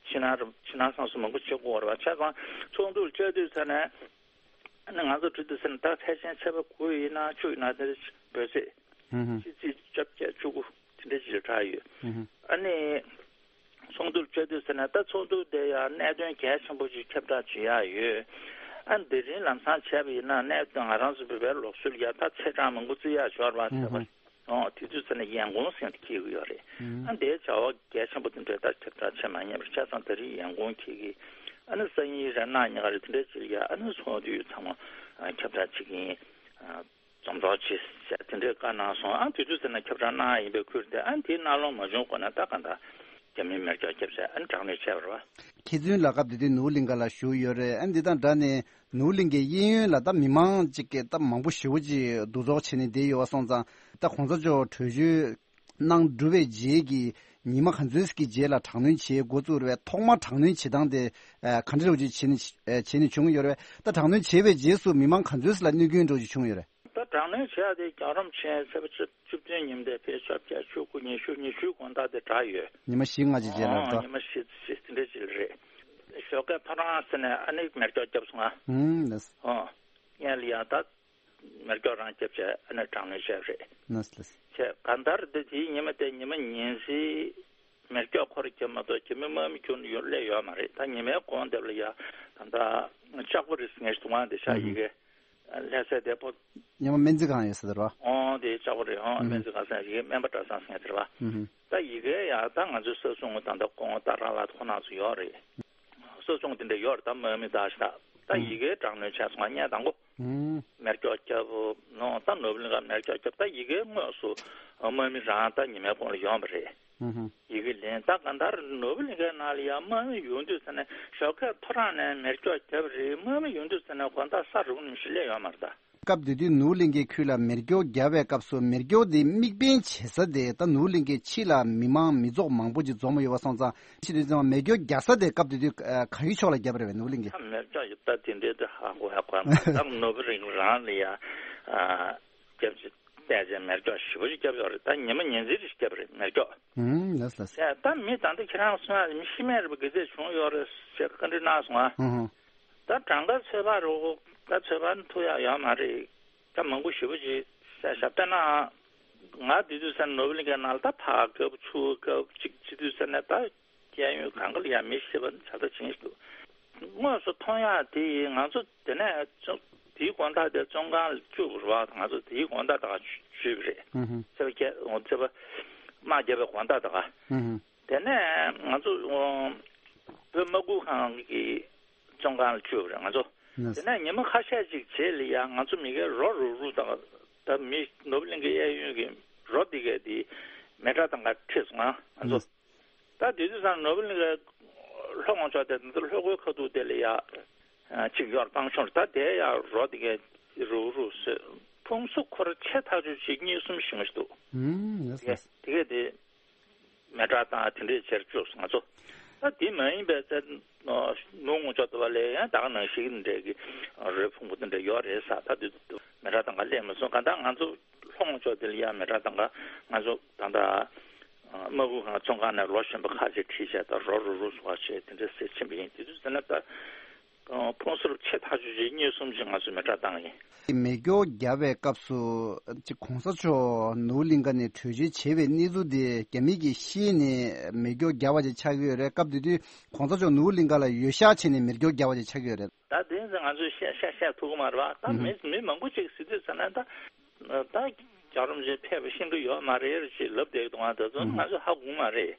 ཕྱི་ནང་རུ་ཕྱི་ནང་སོང་སོང་མང་པོ་བྱེད་དགོས་རེད་པ། བྱས་ཙང་ཚོགས་འདུར་བཅར་དུས་ཚེ་ནས་ཨ་ནི་ང་ཚོ་བྲིས་དུས་ཚེ་ནས་ད་ཕལ་ཆེར་ཚེས་པ་དགུ་ཡིན་ན་བཅུ་ཡིན་ན་དེ་འདྲས་འབོད་ཚིག་ཨུ་ཧུ། ཕྱི་ཚེས་བཅོ་བརྒྱད་བཅུ་དགུ་དེ་འདྲས་ཅིག་ལ་གྲགས་ཡོད། ཨུ་ཧུ། ཨ་ནི་ཚོགས་འདུར་བཅར་དུས་ཟེར་ན་ད་ཚོགས་འདུ་དེ་ཡང་གནད་དོན་གལ་ཆེན་པོ་ཅིག་ཁྱབ་བསྒྲགས་བྱེད་ཡག་ཡོད། ཨ་དེ་རིང་ལམ་སང་བྱས་པ་ཡིན་ན་གནད་དོན་ང་རང་ཚོ་བོད་པའི་ལུགས་སྲོལ་ཡ་ད་ཚེས་གྲངས་མང་པོ་བརྩི་ཡག་ཡོད་རེད་པ། ཨུ་ཧུ། ཚེས་པ་ཨོ་དེ་དུས་ཚོད་ནས་ཡན་གོང་ཟེར་ཏེ་འཁེལ་གི་ཡོད་རེད། ཨུ་ཨ་དེའི་བྱ་བ་གལ་ཆེན་པོ་དེ་འདྲའི་ད་ཁྱབ་བསྒྲགས་བྱེད་མ་ཉན་པར་བྱས་ཙང་ད་རིང་ཡན་གོང་འཁེལ་གི། ཨ་ནི་སང་ཉིན་རེ་གནངས་ཉིན་ག་རེ་དེ་འདྲའི་ཅིག་ཡ་ཨ་ནི་ཚོགས་འདུ་ཚང་མ་ཨ་ཁྱབ་བསྒྲགས་བྱེད་ཀྱི་ཡིན། ཨ་འཛོམས་རོགས་བྱེད་ཟེར་དེ་འདྲའི་བཀའ་གནང་སོང་། ཨ་དེ་དུས་ཚོད་ནས་ཁྱབ་བསྒྲགས་གནང་ཡིན་པའི་ཁུལ་དེ་ཨ་དེའི་གནང་ལུགས་མ་བྱུང་གོང་ནས་ད་ག་འདྲ་རྒྱ་མིས་མེ་སྒྱོགས་བརྒྱབ་བྱས་ཨ་ནི་དྲག་གནོན་བྱས་པ་རེད་པ། མཁས་བཙུན་ལགས་སྐབས་དེ་དུས་ནོར་བུ་གླིང་ཁ་ལ་བཞུགས་ཡོད་རེད། ཨ་འདི་དང་སྦྲགས་ནས་ནོར་བུ་གླིང་ཁའི་གཡས་གཡོན་ལ་ད་མི་མང་ཅིག་གིས་ད་མང་པོ་ཞེ་པོ་ཅིག་འདུ་ཚོགས་བྱས་ནས་བསྡད་ཡོད་པ་སོང་ཙང་ད་གོང་ས་མཆོག་བྲོས་བྱོལ་གནང་གྲུབ་པའི་རྗེས་ཀྱི་ཉི་མ་ག་ཚོད་ཅིག་གི་རྗེས་ལ་དྲག་གནོན་བྱེད་འགོ་བཙུགས་རེད་པས། ཐོག་མར་དྲག་གནོན་བྱེད་སྟངས་དེ་ཨ་ག་འདྲ་འདྲ་བོ་ཅིག་བྱས་ནས་བྱས་ནས་བྱུང་ཡོད་རེད་པས། ད་དྲག་གནོན་བྱས་པའི་རྗེས་སུ་མི་མང་ག་ཚོད་ཅིག་ལ་གནོད་སྐྱོན་འདྲ་བོ་ཅིག་བྱུང་ཡོད་རེད། ད་དྲག་གནོན་བྱས་ཏེ་རྒྱལ་བ་རིན་པོ་ཆེ་ཚེས་པ་བཅུ་བཅུ་བདུན་ཉིན་དེ་ཕེབས་ཤོག་བརྒྱད་བཅུ་དགུ་ཉི་ཤུ་ཉི་ཤུའི་དགོང་དག་དེ་དྲག་ཡོད། ཉི་མ་བཞི་ལྔ་ཅིག་རྗེས་ལ་ཨོ་རེད་ད། ཉི་མ་བཞི་བཞི་དེ་འདྲ་ཅིག་རེད། ཞོགས་ཀས་ཐོ་རངས་ཟེར་ནས་ཨ་ནི་མེ་སྒྱོགས་བརྒྱབ་སོང་ང་། ཨུམ་ལགས། ཨོ། ངས་ལ་ཡང་ད་མེ་སྒྱོགས་རང་བརྒྱབ་བྱས་ཨ་ནི་དྲག་གནོན་བྱས་རེད། ལགས་ལགས། བྱས་གང་ལྟར་འདི་དེའི་ཉི་མ་དེ་ཉི་མ་ཉིན་བཞིའི་མེ་སྒྱོགས་ཁོ་རང་བརྒྱབ་མ་གཏོགས་རྒྱ་མི་དམག་མི་ཁྱོན་ནས་ཡོད་སླེབས་ཡོད་མ་རེད། ད་ཉི་མའི་གོང་དེབ་ལ་ཡ་ད་ད་ལྕགས་པོ་རེད་ངས་གདོང་དབང་དེ་ཤག་ཨུམ་ཡི་གེ་ལྷ་སའི་བདེ་པོ། ཉི་མ་སྨན་རྩིས་ཁང་ཡོད་ས་དེ་རེད་པ། ཨོ་དེ་ལྕགས་པོ་རེད། ཨོ་ཨུམ་སྨན་རྩིས་ཁང་ཟེར་ཡི་གེ་སྨན་པ་གྲྭ་ཚང་ཟེར་དེ་རེད་པ། ཨུམ་ད་ཡི་གེ་ཡ་ད་ང་ཚོའི་ས་སྲུང་ད་ད་ཀོང་ད་ར་ལ་ཁོ་ན་ཚོ་ཡོད་རེད། ས་སྲུང་དེ་འདྲ་ཡོད་རེད། ད་དམག་མི་ད་ཤི་ད་ད་ཨུམ་ཡི་གེ་དྲག་གནོན་བྱས་སོང་ང་ངས་དང་པོ། ཨུམ། མེ་སྒྱོགས་བརྒྱབ་ནོ་ད་ནོར་བུ་གླིང་ཁ་མེ་སྒྱོགས་བརྒྱབ། ད་ཡི་གེ་དངོས་སུ་དམག་མི་རང་ད་ཉི་མའི་གོང་ལ་ཡོང་བ་རེད། ཨུམ། ཡི་གེ་ལེན་ད་གང་ལྟར་ནོར་བུ་གླིང་ཁའི་ནང་ལ་ཡང་དམག་མི་ཡོང་དུས་ཙ་ནས་ཞོགས་ཀས་ཐོ་རངས་ནས་མེ་སྒྱོགས་བརྒྱབ་རེད། དམག་མི་ཡོང་དུས་ཙ་ནས་དགོང་དག་ས་རུབ་ནས་ཞིག་སླེབས་ཡོད་མ་རེད་ད། སྐབས་དེ་དུས་ནོར་བུ་གླིང་ཁའི་ཁུལ་ལ་མེ་སྒྱོགས་བརྒྱབ་པའི་སྐབས་སུ་མེ་སྒྱོགས་དེ་དམིགས་འབེན་བྱེད་ས་དེ་ད་ནོར་བུ་གླིང་ཁའི་ཕྱི་ལ་མི་མང་མི་ཚོགས་མང་པོ་ཅིག་འཛོམས་ཡོད་པ་སོང་ཙང་ཕྱི་དུས་ཙམ་མེ་སྒྱོགས་རྒྱག་ས་དེ་སྐབས་དེ་དུས་ཨ་ག་གི་ཕྱོགས་ལ་བརྒྱབ་པ་རེད་པས་ནོར་བུ་གླིང་ཁའི། མེ་སྒྱོགས་ཡོད་ད་དེ་འདྲའི་དེ་ཧ་གོ་ཧ་གོ་ཧ་གོ་ད་ནོར་བུ་གླིང་རང་ལ་ཡ་ཨ་རྒྱབ་ཅིག་བལྟས་ཚེ་མེ་སྒྱོགས་ཞེ་པོ་ཅིག་བརྒྱབ་ཡོད་རེད། ད་ཉི་མ་ཉིན་མཚན་རེ་ཞིག་བརྒྱབ་རེད་མེ་སྒྱོགས། ཨུམ་ལགས་ལགས། ཡ་ད་མི་ད་ལྟ་ཁྱེད་རང་གསུང་ཡ་མི་ཤི་རྨས་རེད་པ་ག་ཚད་བྱུང་ཡོད་རེད་ཟེར་བཀའ་འདྲི་གནང་སོང་ང་། ཨུ་ཧུ། ད་གྲངས་ཀ་ཚོད་དཔག་རོགས་ཀ་ཚོད་དཔག་ཐུབ་ཡ་ཡོད་མ་རེད། ད་མང་པོ་ཞེ་པོ་ཅིག་བཤད་ཞབས་བརྟན་ན་ང་དེ་དུས་ས་ནོར་བུ་གླིང་ཁའི་ནང་ལ་ད་ཕར་རྒྱབ་ཚུར་རྒྱབ་ཅིག་བྱེད་དུས་ས་ནས་ད་གཡས་གཡོན་གང་ག་ལ་ཡ་མི་ཤི་བ་ནི་ད་ལྟ་ཕྱིན་ཞིག་འདུག་དངོས་སུ་མཐོང་ཡག་དེ་ཡིས་ང་ཚོ་དེ་ནས་ཅུང་ དེའི་དགོང་དག་དེ་བཙོན་ཁང་ལ་བཅུག་པ་རེད་བ། ང་ཚོ་དེའི་དགོང་དག་ད་ག་བཅུག་པ་རེད། ཨུ་ཧུ། ཚེས་པ་བརྒྱད། ཚེས་པ་དམག་བརྒྱབ་པའི་དགོང་དག་ད་ག་ཨུ་ཧུ། དེ་ནས་ང་ཚོ་བོད་དམག་ཁུལ་ཁང་གི་བཙོན་ཁང་ལ་བཅུག་པ་རེད་ང་ཚོ། ནས། དེ་ནས་ཉི་མ་ཁ་ཤས་ཅིག་རྗེས་ལ་ཡ་ང་ཚོ་མི་སྒེར་རོ་རུག་རུག་དང་། ད་མི་ནོར་བུ་གླིང་གའི་གཡས་གཡོན་གྱི་རོ་དེ་གས་དེ་མེ་དྲག་དང་ག་ཁྲིད་སོང་ང་ང་ཚོ། ད་དེ་དུས་ཙང་ནོར་བུ་གླིང་གའི་ལྷོ་ངོས་ཕྱོགས་དེ་ད་ལྷོ་སྒོའི་ཁ་ཐུག་དེ་ལ་ཡ་ཅིག་ཡོད་རེད། སྤང་གཤོང་རེད། ད་དེ་ཡ་རོ་དེ་གས་རུག་རུག་བཟོས། ཕུང་གསོ་འཁོར་ཆེ་ཐག་ཆོད་ཅིག་གཉིས་གསུམ་ཞིག་མ་ཞིག་འདུག་ཨུམ། ཡེས། དེ་ཡེས། གས་དེ་གས་དེ། མེ་དྲག་དང་དེ་འདྲས་བྱས་བཅུག་སོང་ང་ཚོ། ད་དེ་མ་ཡིན་པའི་ཚེ་ནུབ་ངོས་ཕྱོགས་དེ་བ་ལ་ཡང་ད་ག་ནང་བཞིན་དེ་འདྲས་ཀྱི་རོའི་ཕུང་པོ་དེ་འདྲས་ཡོད་རེད་ས། ད་དེ་མེ་དྲག་དང་ག་སླེབས་མ་སོང་། གང་ལྟར་ང་ཚོ་ལྷོ་ངོས་ཕྱོགས་དེ་ལ་ཡང་མེ་དྲག་དང་ག་ང་ཚོ་ད་ལྟ་དམག་ཁུལ་ཁང་བཙོན་ཁང་ནས་ལོ་གཞོན་པ་ཁ་ཤས་ཁྲིད་བྱས་ད་རོ་རུག་རུག་བཟོ་བ་བྱས་དེ་འདྲས་ཟེར་ཕྱིན་པ་ཡིན། དེ་དུས་ཙ་ན་ད། ཕུང་གསོ་ཆེ་ཐག་ཆོད་ཅིག་གཉིས་གསུམ་ཅིག་ང་ཚོས་མེ་དྲག་བཏང་ཡིན། མེ་སྒྱོགས་བརྒྱབ་པའི་སྐབས་སུ་ཅིག་གོང་ས་མཆོག་ནོར་བུ་གླིང་ག་ནས་བྲོས་བྱོལ་བྱས་པའི་གནས་ཚུལ་དེ་རྒྱ་མི་གིས་ཤེས་ནས་མེ་སྒྱོགས་བརྒྱབ་པ་ཅིག་ཆགས་ཀྱི་ཡོད་རེད། སྐབས་དེ་དུས་གོང་ས་མཆོག་ནོར་བུ་གླིང་ག་ལ་འོས་ཤག་བྱས་ནས་མེ་སྒྱོགས་བརྒྱབ་པ་ཅིག་ཆགས་ཀྱི་ཡོད་རེད། ད་དེ་ཚོ་ང་ཚོས་བཤད་བཤད་བཤད་ཐུབ་ཀྱི་མ་རེད་བ། ད་ཨུ་ཧུ། མི་མི་མང་པོ་ཅིག་ཟེར་དུས་ཙ་ན་ད་ད་རྒྱལ་བ་རིན་པོ་ཆེ་ཕེབས་པ་ཤེས་ཀྱི་ཡོད་མ་རེད་ཅེས་ལབ་བསྡད་ཀྱི་འདུག་ང་ད་ཚོ་ཨུ་ཧུ། ང་ཚོས་ཧ་གོ་གི་མ་རེད།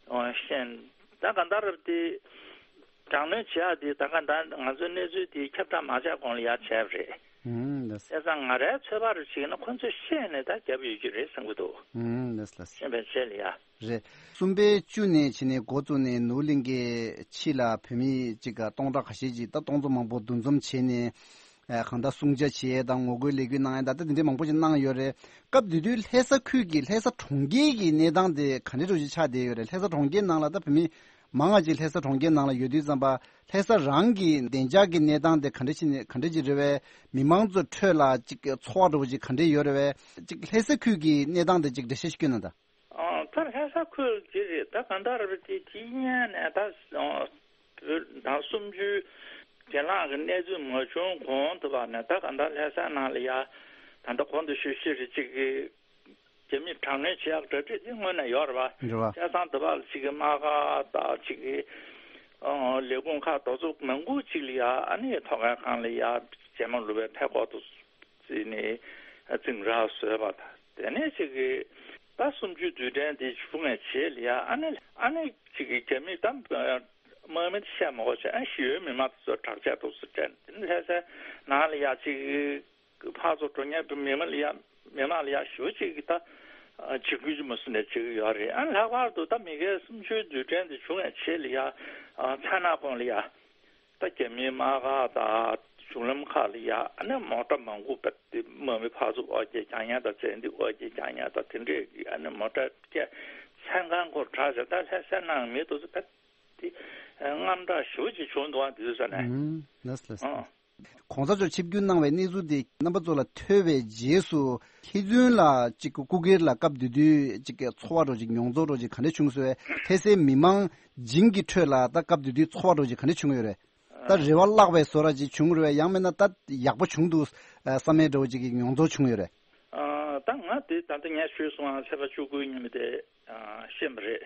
ཨུ་ཧུ། ཨོ་ཤེས། ད་ག་འདྲ་རེད་དེ། དྲག་གནོན་བྱེད་ཡག་དེ་ད་ག་ད་ང་ཚོའི་གནས་ཚུལ་དེ་ཁྱབ་བསྒྲགས་མ་བྱས་གོང་ལ་ཡར་བྱས་པ་རེད། ཨུམ། ལགས། བྱས་ཙང་ང་རའི་ཚོད་དཔག་རུ་བྱས་ན་ཁོ་ཚོས་ཤེས་ནས་ད་བརྒྱབ་ཡོད་ཀྱི་རེད་བསམ་གྱི་འདུག་ཨུམ། ལགས་ལགས། ཤེས་པའི་ཆེད་ལ་ཡ། རེད། གསུམ་པའི་བཅུ་ནས་བྱས་ནས་འགོ་བཙུགས་ནས་ནོར་བུ་གླིང་གའི་ཕྱི་ལ་བོད་མི་གཅིག་ག་སྟོང་ཕྲག་ཁ་ཤས་ཅིག་ད་སྟོང་ཚོ་མང་པོ་འདུ་འཛོམས་བྱས་ནས་ཨ་གང་ལྟར་སྲུང་བྱ་བྱེད་ཡས་དང་ངོ་རྒོལ་ལས་འགུལ་གནང་ཡས་ད་ལྟ་དེ་འདྲའི་མང་པོ་ཞིག་གནང་ཡོད་རེད། སྐབས་དེ་དུས་ལྷ་ས་ཁུལ་གྱི་ལྷ་ས་གྲོང་ཁྱེར་གྱི་གནས་སྟངས་དེ་ག་འདྲའི་འདྲ་ཞིག་ཆགས་བསྡད་ཡོད་རེད། ལྷ་ས་གྲོང་ཁྱེར་ནང་ལ་ད་བོད་མི་མང་བ་ཅིག་ལྷ་ས་གྲོང་ཁྱེར་ནང་ལ་ཡོད་དུས་ཙམ་པ་ལྷ་ས་རང་གི་བདེ་འཇགས་ཀྱི་གནས་སྟངས་དེ་ག་འདྲ་ཞིག་ནས་ག་འདྲ་ཅིག་རེད་བས། མི་མང་ཚོའི་ཁྲོད་ལ་ཅིག་ཚོར་བ་འདྲ་བོ་ཅིག་ག་འདྲ་ཡོད་རེད་བས། ཅིག་ལྷ་ས་ཁུལ་གྱི་གནས་སྟངས་དེ་ཅིག་འགྲེལ་བཤད་ཞིག་སྐྱོན་ན་ད། ཨ། ད་ལྷ་ས་ཁུལ་གྱི་རེད། ད་གང་ལྟར་རེད་དེ་དེའི་སྔོན་ནས་ད་ཨ་བོད་ཟླ་སུམ་ཅུའི་གྱེན་ལངས་ཀྱི་གནས་ཚུལ་མ་བྱུང་གོང་དུ་བ་ནས་ད་གང་ལྟར་ལྷ་ས་ནང་ལ་ཡ་ད་ལྟ་གོང་དུ་ཞུས་ཞུས་རེད་ཅིག་གི་རྒྱ་མིས་དྲག་གནོན་བྱེད་ཡག་གྲ་སྒྲིག་དེ་སྔོན་ནས་ཡོད་རེད་བ། རེད་བ། བྱས་ཙང་དུ་བ་ལ་ཅིག་གི་དམག་སྒར་དང་ཅིག་གི་ཨ་ལས་ཁུངས་ཁག་དེ་ཚོ་མང་པོ་ཅིག་ལ་ཡ་ཨ་ནི་ཐོག་ཁང་ཁང་ལ་ཡ་རྗེས་མ་ལུས་པའི་ཕྲག་དོག་ཏུ་བརྩིས་ནས་འཛིང་རགས་བཟོས་པ་དང་། དེ་ནས་ཅིག་གིས་ད་སུམ་ཅུའི་དུས་དྲན་དེ་བྱུང་བའི་རྗེས་ལ་ཡ་ཨ་ནི་ཨ་ནི་ཅིག་གིས་རྒྱ་མི་ད་དམག་མི་བཤད་མ་དགོས་བྱས་ཨ་ཞི་གཡོལ་མི་མང་དེ་ཚོ་དྲག་ཆས་ཐོག་ཏུ་སྤྲད། དེ་ནས་ལྷ་སའི་ནང་ལ་ཡ་ཅིག་ཕར་ཚུར་འགྲོ་མཁན་མི་མང་ལ་ཡ་མི་མང་ལ་ཡ་ཞེ་པོ་ཅིག་གིས་ད་འཇིགས་སྐུལ་ཅིག་མ་སུ་ནས་བྱེད་ཀྱི་ཡོད་རེད། ཨ་ནི་ལྷག་པར་དུ་ད་མི་སྒེར་སུམ་ཅུའི་དུས་དྲན་དེ་བྱུང་བའི་རྗེས་ལ་ཡ་མཚན་ནག་གོང་ལ་ཡ། ད་རྒྱ་མིའི་དམག་སྒར་དང་གཞུང་ལམ་ཁག་ལ་ཡ་ཨ་ནི་མོ་ཊ་མང་པོ་བེད་དེ་དམག་མི་ཕར་ཚུར་དབོར་སྐྱེལ་རྒྱག་མཁན་དང་བཙན་འདི་དབོར་སྐྱེལ་རྒྱག་མཁན་དང་དེ་འདྲས་ཀྱི་ཨ་ནི་མོ་ཊ་སྐད་མཚན་གང་སྐོར་གྲགས་བྱས། ད་ལྷ་སའི་ནང་མི་དེ་ཚོ་བེད་དེ་དངངས་སྐྲག་ཞེ་པོ་ཅིག་བྱུང་འདུག་ཨ་དེ་དུས་ས་ནས། ཨུམ། ལགས་ལགས། ཨ། གོང་ས་མཆོག་ཆིབས་བསྒྱུར་གནང་བའི་གནས་ཚུལ་དེ་རྣམ་པ་ཚོ་ལ་ཐོས་པའི་རྗེས་སུ་ལྷ་རྫོང་ལ་གཅིག་སྐུ་སྒེར་ལ་སྐབས་དེ་དུས་གཅིག་ཚོར་བ་འདྲ་ཅིག་མྱོང་ཚོར་འདྲ་ཅིག་ག་འདྲ་བྱུང་སོང་བས། ལྷ་སའི་མི་མང་བྱིངས་ཀྱི་ཁྲོད་ལ་ད་སྐབས་དེ་དུས་ཚོར་བ་འདྲ་ཅིག་ག་འདྲ་བྱུང་ཡོད་རེད། ད་རེ་བ་བརླག་པའི་བཟོ་འདྲ་ཅིག་བྱུང་རེད་བས། ཡང་མིན་ན་ད་ཡག་པོ་བྱུང་འདུག་བསམ་མེད་འདྲ་བོ་ཅིག་གི་མྱོང་ཚོར་བྱུང་ཡོད་རེད། ཨ། ད་ང་དེ་ད་ལྟ་ངས་ཞུས་སོང་ཨ། ཚེས་པ་བཅུ་དགུའི་ཉིན་མོ་དེ་ཨ་ཤེས་པ་རེད།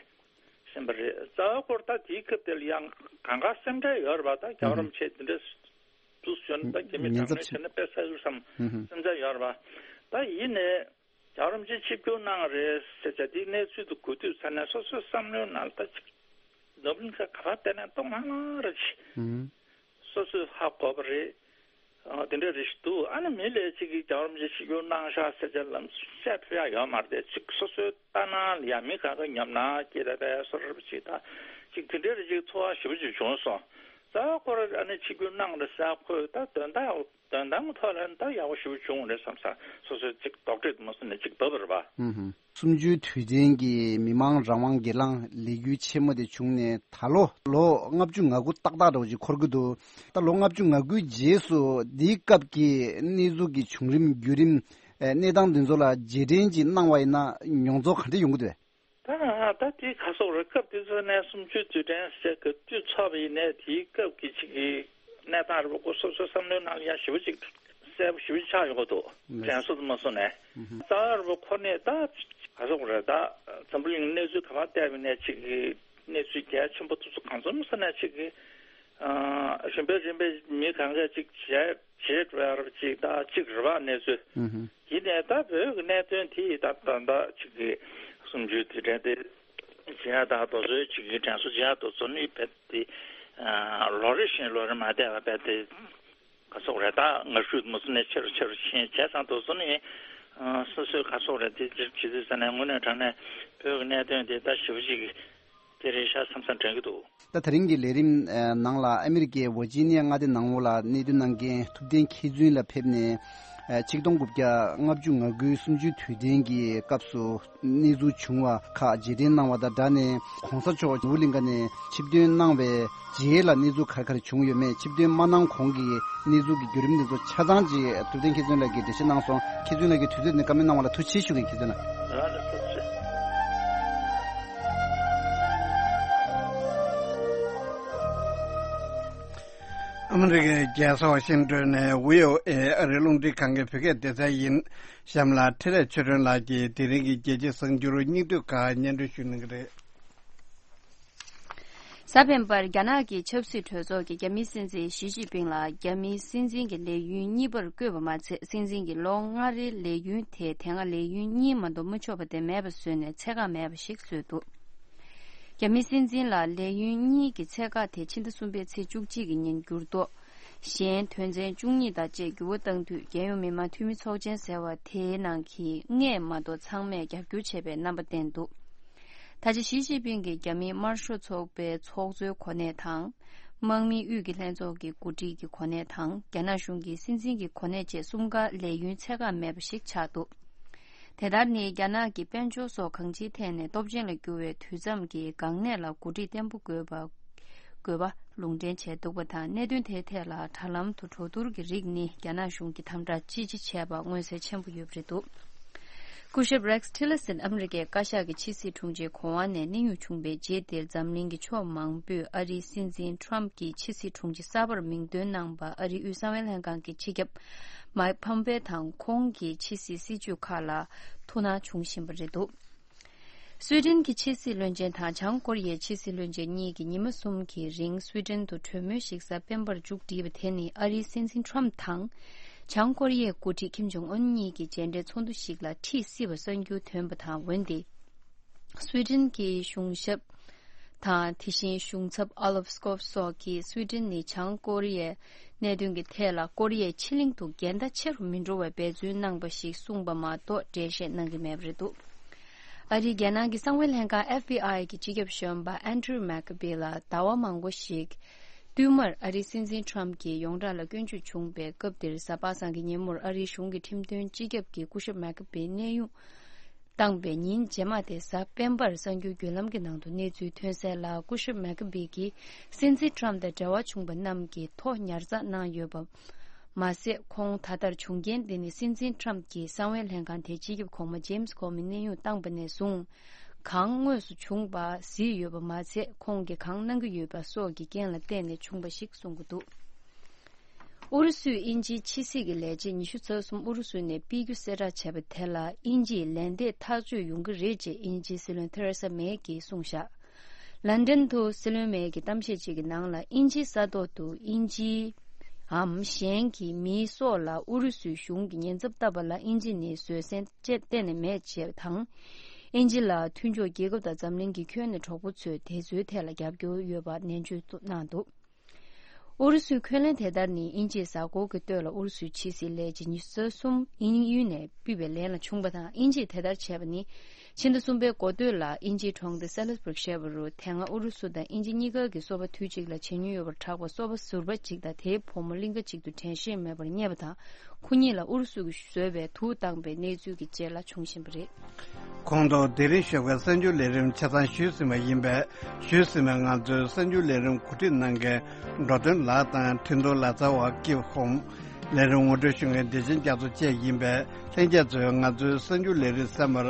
ཤེས་པ་རེད། རྩ་བའི་སྐོར་ད་དེའི་སྐབས་དེ་ལ་ཡང་གང་ག་སེམས་ཁྲལ་ཡོད་རེད་པ། ད་རྒྱལ་བ་རིན་པོ་ཆེ་དེ་འདྲ་དུས་ཚོད་ད་རྒྱ་མི་ཉེན་དྲག་གནོན་ཚབས་ཆེ། བྱས་ན་དཔེ་ས་ཡོད་བསམ། ཨུ་ཧུ། སེམས་ཁྲལ་ཡོད་རེད་པ། ད་ཡིན་ནའི་རྒྱལ་བ་རིན་པོ་ཆེ་ཆིབས་བསྒྱུར་གནང་རེད་ཟེར་བྱས་དེའི་གནས་ཚུལ་དུ་གོ་དུས་ཙ་ན་སོ་སོའི་བསམ་བློའི་ནང་ལ་ད་ཅིག་ནོར་བུ་གླིང་ག་ག་པར་བལྟས་ན་སྟོང་ལྷང་ལྷང་རེད་ཅིག་ཨུ་ཧུ། སོ་སོས་ཧ་གོ་བ་རེད། ཨ། དེ་འདྲ་རེ་ཞིག་འདུག་ཨ་ནི་མི་ལ་ཅིག་གིས་རྒྱལ་བ་རིན་པོ་ཆེ་ཆིབས་བསྒྱུར་གནང་ཤག་ཟེར་བྱས་ལམ་སེང་ཕུལ་ཡག་ཡོད་མ་རེད་དེ། ཅིག་སོ་སོའི་ལྟ་སྣང་ལ་ཡ་མི་གང་ག་ཉམས་སྣང་སྐྱེ་ར་བས་སོ་ར་བ་ཅིག་ད་ཅིག་དེ་འདྲ་རེ་ཅིག་ཚོར་བ་ཞེ་པོ་ཅིག་བྱུང་སོང་། རྩ་བ་ཁོ་ར་ཨ་ནི་ཆིབས་བསྒྱུར་གནང་རེད་ཟེར་ཁོས་ད་དོན་དག་དོན་དག་ཐོག་ལ་ད་ཡག་པོ་ཞེ་པོ་བྱུང་རེད་བསམ་ས། སོ་སོའི་ཅིག་དོགས་འདྲི་དུ་མ་སོང་ནས་ཅིག་བབས་པ་རེད་པ། ཨུ་ཧུ། གསུམ་བཅུའི་དུས་དྲན་གྱི་མི་མང་རང་དབང་སྒེར་ལངས་ལས་འགུལ་ཆེན་མོ་དེ་བྱུང་ནས་ད་ལོ་ལོ་ལྔ་བཅུ་ང་དགུ་ཏག་ཏག་འདྲ་བོ་ཅིག་འཁོར་གྱི་འདུག་ད་ལོ་ལྔ་བཅུ་ང་དགུའི་རྗེས་སུ་འདིའི་སྐབས་ཀྱི་གནས་ཚུལ་གྱི་བྱུང་རིམ་བརྒྱུད་རིམ་ཨེ་གནས་སྟངས་འདི་ཚོ་ལ་རྗེས་དྲན་ཅིག་གནང་བ་ཡིན་ན་མྱོང་ཚོར་ག་འདྲ་ཡོང་གི་འདུག་ད་ད་དེ་ག་སོག་རེད། སྐབས་དེ་ཚོ་ནས་གསུམ་བཅུའི་དུས་དྲན་ཟེར་གི་དུས་ཚོགས་པ་ཡིན་ནའི་དེའི་སྐབས་ཀྱི་ཅིག་གི་གནས་སྟངས་རེད་པ། ཁོ་སོ་སོའི་བསམ་བློའི་ནང་ལ་ཡང་ཞེ་པོ་ཅིག་གསལ་པོ་ཞེ་པོ་ཅིག་ཆགས་ཡོང་གི་འདུག་དྲན་གསོ་དུ་མ་སོང་ནས། ཨུ་ཧུ། རྩ་བ་རེད་པ། ཁོ་ནས་ད་ག་སོག་རེད། ད་འཛམ་བུ་གླིང་གནས་ཚུལ་ག་པར་བལྟས་པ་ནས་ཅིག་གི་གནས་ཚུལ་གལ་ཆེན་པོ་དེ་ཚོ་གང་འཚམ་ས་ནས་ཅིག་གི་ ཨ། རིམ་པས་རིམ་པས་མི་གང་གས་ཅིག་བྱས་བྱས་འགྲོ་ཡ་རབས་ཅིག་ད་ཅིག་རེད་པ་གནས་ཚུལ། ཨུ་ཧུ། ཡིན་ནའི་ད་བོད་ཀྱི་གནད་དོན་དེ་ད་ད་ད་ཅིག་གི་གསུམ་བཅུའི་དུས་དྲན་དེ་བྱེད་ཡ་ད་དེ་ཚོའི་ཅིག་གི་དྲན་གསོ་བྱེད་ཡ་དེ་ཚོ་ནི་རྦད་དེ་ལོ་རེ་བཞིན་ལོ་རེ་མ་བསྡད་པ་རྦད་དེ། ག་སོག་རེད། ད་ང་ཤུད་མུ་སུ་ནས་ཆེ་རུ་ཆེ་རུ་ཕྱིན་བྱས་ཙང་དུ་སུ་ནས་སོ་སོའི་ག་སོག་རེད། དེ་ཇི་ཇི་ཟེར་ན་དངོས་གནས་དྲང་གནས་བོད་ཀྱི་གནད་དོན་དེ་ད་ཞེ་པོ་ཅིག་དེ་རེད་ཤག་བསམ་བསམ་དྲན་གྱི་འདུག། ད་དེ་རིང་གི་ལས་རིམ་ནང་ལ་ཨ་མི་རི་ཀའི་ཝར་ཇི་ནི་ཡ་མངའ་སྡེ་ནང་ལོགས་ལ་གནད་དོན་གནང་མཁན་ཐུབ་བསྟན་མཁས་བཙུན་ལགས་ཕེབས་ནས་ཆིག་སྟོང་དགུ་བརྒྱ་ལྔ་བཅུ་ང་དགུའི་གསུམ་བཅུའི་དུས་དྲན་གྱི་སྐབས་སུ། གནས་ཚུལ་བྱུང་བ་ཁག་རྗེས་དྲན་གནང་བ་དང་སྦྲགས་ནས་༸གོང་ས་མཆོག་ནོར་བུ་གླིང་ག་ནས་ཆིབས་ཐོན་གནང་བའི་རྗེས་ལ་གནས་ཚུལ་ག་རེ་ག་རེ་བྱུང་ཡོད་མེད། ཆིབས་ཐོན་མ་གནང་གོང་གི་གནས་ཚུལ་གྱི་བརྒྱུད་རིམ་དེ་ཚོ་ཆ་ཚང་ཅིག་ཐུབ་བསྟན་མཁས་བཙུན་ལགས་ཀྱིས་འགྲེལ་བཤད་གནང་སོང་། མཁས་བཙུན་ལགས་ཀྱིས་དུས་ཚོད་འདི་བཀའ་མོལ་གནང་བ་ལ་ཐུགས་རྗེ་ཆེ་ཞུ་གི། མཁས་བཙུན་ལགས། ཨ་མི་རི་ཀའི་རྒྱལ་ས་ཝ་ཤིང་ཏོན་ནས་བྷི་ཨོ་ཨེ་ཨ་རིའི་རླུང་འཕྲིན་ཁང་གི་བོད་སྐད་སྡེ་ཚན་ཡིན། གཤམ་ལ་འཕྲིན་ལས་ཆོས་སྒྲོན་ལགས་ཀྱིས་དེ་རིང་གི་རྒྱལ་སྤྱིའི་གསར་འགྱུར་སྙིང་བསྡུས་ཁག་སྙན་སྒྲོན་ཞུ་གནང་གི་རེད། གཟའ་སྤེན་པར་རྒྱ་ནག་གི་ཆབ་སྲིད་གྲོས་ཚོགས་ཀྱིས་རྒྱ་མིའི་སྲིད་འཛིན་ཞི་ཅིན་ཕིང་ལ་རྒྱ་མིའི་སྲིད་འཛིན་གྱི་ལས་ཡུན་གཉིས་པར་བསྐོས་པ་མ་ཚད། སྲིད་འཛིན་གྱི་ལོ་ལྔ་རེའི་ལས་ཡུན་དེ་དེ་སྔ་ལས་ཡུན་གཉིས་མ་གཏོགས་མི་ཆོག་པ་དེ་མེད་པ་བཟོས་ནས་ཚད་བཀག་མེད་པ་ཞིག་བཟོས་འདུག། རྒྱ་མིའི་སྲིད་འཛིན་ལ་ལས་ཡུན་གཉིས་ཀྱི་ཚད་བཀག་དེ་ཕྱི་ཟླ་གསུམ་པའི་ཚེས་བཅུ་གཅིག་གི་ཉིན་འགྱུར་ལྡོག། གཞན་དོན་ཚན་བཅུ་གཉིས་དང་བཅས་འགྱུར་བ་བཏང་དུས། རྒྱལ་ཡོངས་མི་དམངས་འཐུས་མི་ཚོགས་ཆེན་ཟེར་བ་དེའི་ནང་གི་ལྔས་མ་གཏོགས་ཚང་མས་རྒྱབ་སྐྱོར་བྱས་པའི་རྣམ་པ་བསྟན་འདུག། ད་ཆ་ཞི་ཅིན་ཕིང་གིས་རྒྱ་མིའི་དམར་ཤོག་ཚོགས་པའི་ཚོགས་གཙོའི་གོ་གནས་དང་། དམག་མིའི་དབུས་ཀྱི་ལྷན་ཚོགས་ཀྱི་འགོ་ཁྲིད་ཀྱི་གོ་གནས་དང་། རྒྱ་ནག་གཞུང་གི་སྲིད་འཛིན་གྱི་གོ་གནས་བཅས་གསུམ་ཀ་ལས་ཡུན་ཚད་བཀག་མེད་པ་ཞིག་ཆགས་འདུག། དེ་ལྟར་ནི་རྒྱ་ནག་གི་དཔལ་འབྱོར་སོགས་གང་ཅིའི་ཐད་ནས་སྟོབས་ཆེན་ལ་འགྱུར་བའི་དུས་མཚམས་ཀྱི་འགག་གནད་ལ་འགོ་ཁྲིད་བརྟན་པོ་དགོས་པ། དགོས་པ་ལུང་འདྲེན་བྱས་འདུག་པ་དང་། གནད་དོན་དེའི་ཐད་ལ་དྲ་ལམ་དུ་གྲོས་བསྡུར་གྱི་རིགས་ནི་རྒྱ་ནག་གཞུང་གིས་དམ་དྲག་ཅི་ཆེ་བྱས་པ་མངོན་གསལ་ཆེན་པོ་ཡོད་པ་རེད་འདུག། སྐུ་ཞབས་Rex Tillerson ཨ་མི་རི་ཀའི་བཀའ་ཤག་གི་ཕྱི་སྲིད་དྲུང་ཆེ་གོང་འོག་ནས་གནས་དབྱུང་བྱུང་བའི་རྗེས་འདིར་འཛམ་གླིང་གི་ཕྱོགས་མང་པོས་ཨ་རིའི་སྲིད་འཛིན་Trump གྱི་ཕྱི་སྲིད་དྲུང་ཆེ་གསར་པར་མིང་འདོན་གནང་པ་ཨ་རིའི་དབུས་གསང་བའི་ལྷན་ཁང་གི་སྤྱི་ཁྱབ་Mike Pompeo དང་ཁོང་གི་ཕྱི་སྲིད་སྲིད་ཇུས་ཁག་ལ་ཐུགས་སྣང་བྱུང་བཞིན་པ་རེད་འདུག། སུའེ་ཏེན་གྱི་ཕྱི་སྲིད་བློན་ཆེན་དང་བྱང་ཀོ་རི་ཡའི་ཕྱི་སྲིད་བློན་ཆེན་གཉིས་ཀྱིས་ཉི་མ་གསུམ་གྱི་རིང་སུའེ་ཏེན་དུ་གྲོས་མོལ་ཞིག་གཟའ་སྤེན་པར་མཇུག་བསྒྲིལ་བ་དེ་ནི་ཨ་རིའི་སྲིད་འཛིན་ཁྲོམ་དང་། བྱང་ཀོ་རི་ཡའི་འགོ་ཁྲིད་ཁིམ་ཇོང་ཨུན་གཉིས་ཀྱི་མཇལ་འཕྲད་ཚོགས་འདུ་ཞིག་ལ་ཁྲིད་སྲིད་པ་གསར་འགྱུར་ཐོན་པ་དང་། འོན་ཏེ། སུའེ་ཏེན་གྱི་གཞུང་ཞབས་དང་། དེ་བཞིན་གཞུང་ཚབ་ཨ་ལོབ་སྐོབ་སོགས་ཀྱིས་སུའེ་ཏེན་ནི་བྱང་ཀོ་རི་ཡའི་གནད་དོན་གྱི་ཐད་ལ་ཀོ་རི་ཡའི་ཕྱེད་གླིང་དུ་འགལ་ཟླ་ཆེ་རུ་མི་འགྲོ་བའི་འབད་བརྩོན་གནང་པ་ཞིག་གསུངས་པ་མ་གཏོགས་འགྲེལ་བཤད་གནང་གི་མེད་པ་རེད་འདུག། ཨ་རིའི་རྒྱལ་ནང་གི་གསང་བའི་ལྷན་ཁང་F B I གྱི་སྤྱི་ཁྱབ་གཞོན་པ་Andrew McCabe ལ་ཟླ་བ་མང་པོ་ཞིག་བསྟུད་མར་ཨ་རིའི་སྲིད་འཛིན་Trump གྱི་ཡོངས་གྲགས་ལ་སྐྱོན་བརྗོད་བྱུང་བའི་སྐབས་དེར། གཟའ་པ་སངས་ཀྱི་ཉིན་མོར་ཨ་རིའི་གཞུང་གི་ཁྲིམས་དོན་སྤྱི་ཁྱབ་ཀྱིས་སྐུ་ཞབས་McCabe གནས་དབྱུང་བཏང་པའི་ཉིན་རྗེས་མ་དེ་གཟའ་སྤེན་པར་གསར་འགྱུར་བརྒྱུད་ལམ་གྱི་ནང་དུ་གནས་ཚུལ་ཐོན་གསལ་ལ། སྐུ་ཞབས་McCabe གྱིས་སྲིད་འཛིན་Trump དང་འབྲེལ་བ་བྱུང་པ་རྣམས་ཀྱི་ཐོ་ཉར་ཚགས་གནང་ཡོད་པ་མ་ཟད། ཁོང་ད་ལྟར་བྱུང་རྐྱེན་འདི་ནི་སྲིད་འཛིན་Trump གྱིས་གསང་བའི་ལྷན་ཁང་དེའི་སྤྱི་ཁྱབ་གོང་མ་James Comey གནས་དབྱུང་བཏང་པ་ནས་བཟུང་གང་དངོས་སུ་བྱུང་བ་གཟིགས་ཡོད་པ་མ་ཟད། ཁོང་གིས་གང་གནང་གི་ཡོད་པ་སོགས་ཀྱི་རྐྱེན་ལ་བརྟེན་ནས་བྱུང་བ་ཞིག་གསུང་གི་འདུག། ཨུ་རུ་སུས་དབྱིན་ཇིའི་ཕྱི་སྲིད་ཀྱི་ལས་བྱེད་ཉི་ཤུ་རྩ་གསུམ་ཨུ་རུ་སུ་ནས་ཕུད་རྒྱུ་གསལ་བསྒྲགས་བྱས་པ་དེ་ལ་དབྱིན་ཇིས་ལན་འདེབས་ཐག་གཅོད་ཡོང་གི་རེད་ཅེས་དབྱིན་ཇིའི་སྲིད་བློན་ཐེ་རེ་ས་མེ་གིས་གསུངས་བཞག། ལན་ཌན་དུ་སྲིད་བློན་མེ་གིས་གཏམ་བཤད་ཅིག་གི་ནང་ལ། དབྱིན་ཇིའི་ས་ཐོག་ཏུ་དབྱིན་ཇིའམ་གཞན་གྱི་མིའི་སྲོག་ལ་ཨུ་རུ་སུའི་གཞུང་གིས་ཉེན་ཚབས་བཏབ་པ་ལ་དབྱིན་ཇི་ནི་བཟོད་བསྲན་གཏན་ནས་མེད་ཅེས་དང་། དབྱིན་ཇི་ལ་མཐུན་ཕྱོགས་རྒྱལ་ཁབ་དང་འཛམ་གླིང་གི་ཁྱོན་ནས་གྲོགས་པོ་ཚོས་དེ་ཚོའི་ཐད་ལ་རྒྱབ་སྐྱོར་ཡོད་པ་ནན་བརྗོད་གནང་འདུག། ཨུ་རུ་སུའི་འཁོན་ལན་དེ་ལྟར་ནི་དབྱིན་ཇིའི་གཟའ་འཁོར་གྱི་སྟོད་ལ་ཨུ་རུ་སུའི་ཕྱི་སྲིད་ལས་བྱེད་ཉི་ཤུ་རྩ་གསུམ་དབྱིན་ཡུལ་ནས་ཕུད་པའི་ལན་ལ་བྱུང་བ་དང་། དབྱིན་ཇིས་དེ་ལྟར་བྱས་པ་ནི་ཕྱི་ཟླ་གསུམ་པའི་འགོ་སྟོད་ལ་དབྱིན་ཇིའི་གྲོང་སྡེ་སེ་ལི་སྦུརག་ཞེས་པ་རུ་དེ་སྔ་ཨུ་རུ་སུ་དང་དབྱིན་ཇི་གཉིས་ཀ་གི་སོ་པ་དུས་གཅིག་ལ་མཇལ་མྱོང་ཡོད་པར་གྲགས་པ་སོ་པ་ཟུར་པ་གཅིག་དང་དེའི་བུ་མོ་གླིང་ག་གཅིག་ཏུ་དྲན་ཤེས་མེད་པར་རྙེད་པ་དང་། ཁོ་གཉིས་ལ་ཨུ་རུ་སུས་བཟོས་པའི་དུག་བཏང་པའི་གནས་ཚུལ་གྱི་རྗེས་ལ་བྱུང་བཞིན་པ་རེད། གོང་དུ་དེ་རིང་ཞོགས་ཀའི་གསར་འགྱུར་ལས་རིམ་ཆ་ཚང་ཞུས་ཟིན་པ་ཡིན་པས། ཞུས་ཟིན་པའི་ང་ཚོའི་གསར་འགྱུར་ལས་རིམ་གོ་སྒྲིག་གནང་མཁན་འགྲོ་དོན་ལགས་དང་འཕྲིན་གཏོང་ལག་རྩལ་བ་ཀིབ་ཧོམ། ལས་རིམ་ངོ་སྤྲོད་ཞུ་མཁན་བདེ་ཆེན་རྒྱ་མཚོ་བཅས་ཡིན་པས། ལྷན་རྒྱས་ཚོས་ང་ཚོའི་གསར་འགྱུར་ལས་རིམ་གསན་པར་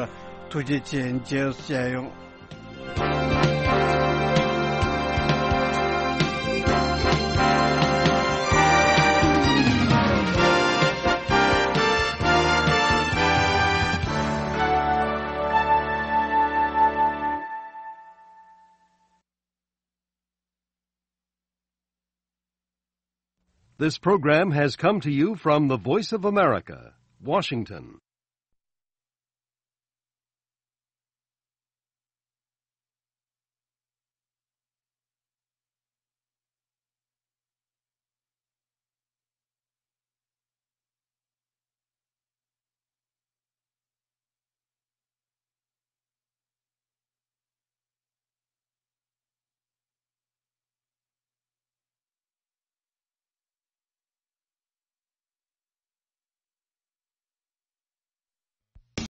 ཐུགས་རྗེ་ཆེ། མཇལ་བཤད་ཡོང་། This program has come to you from the Voice of America, Washington.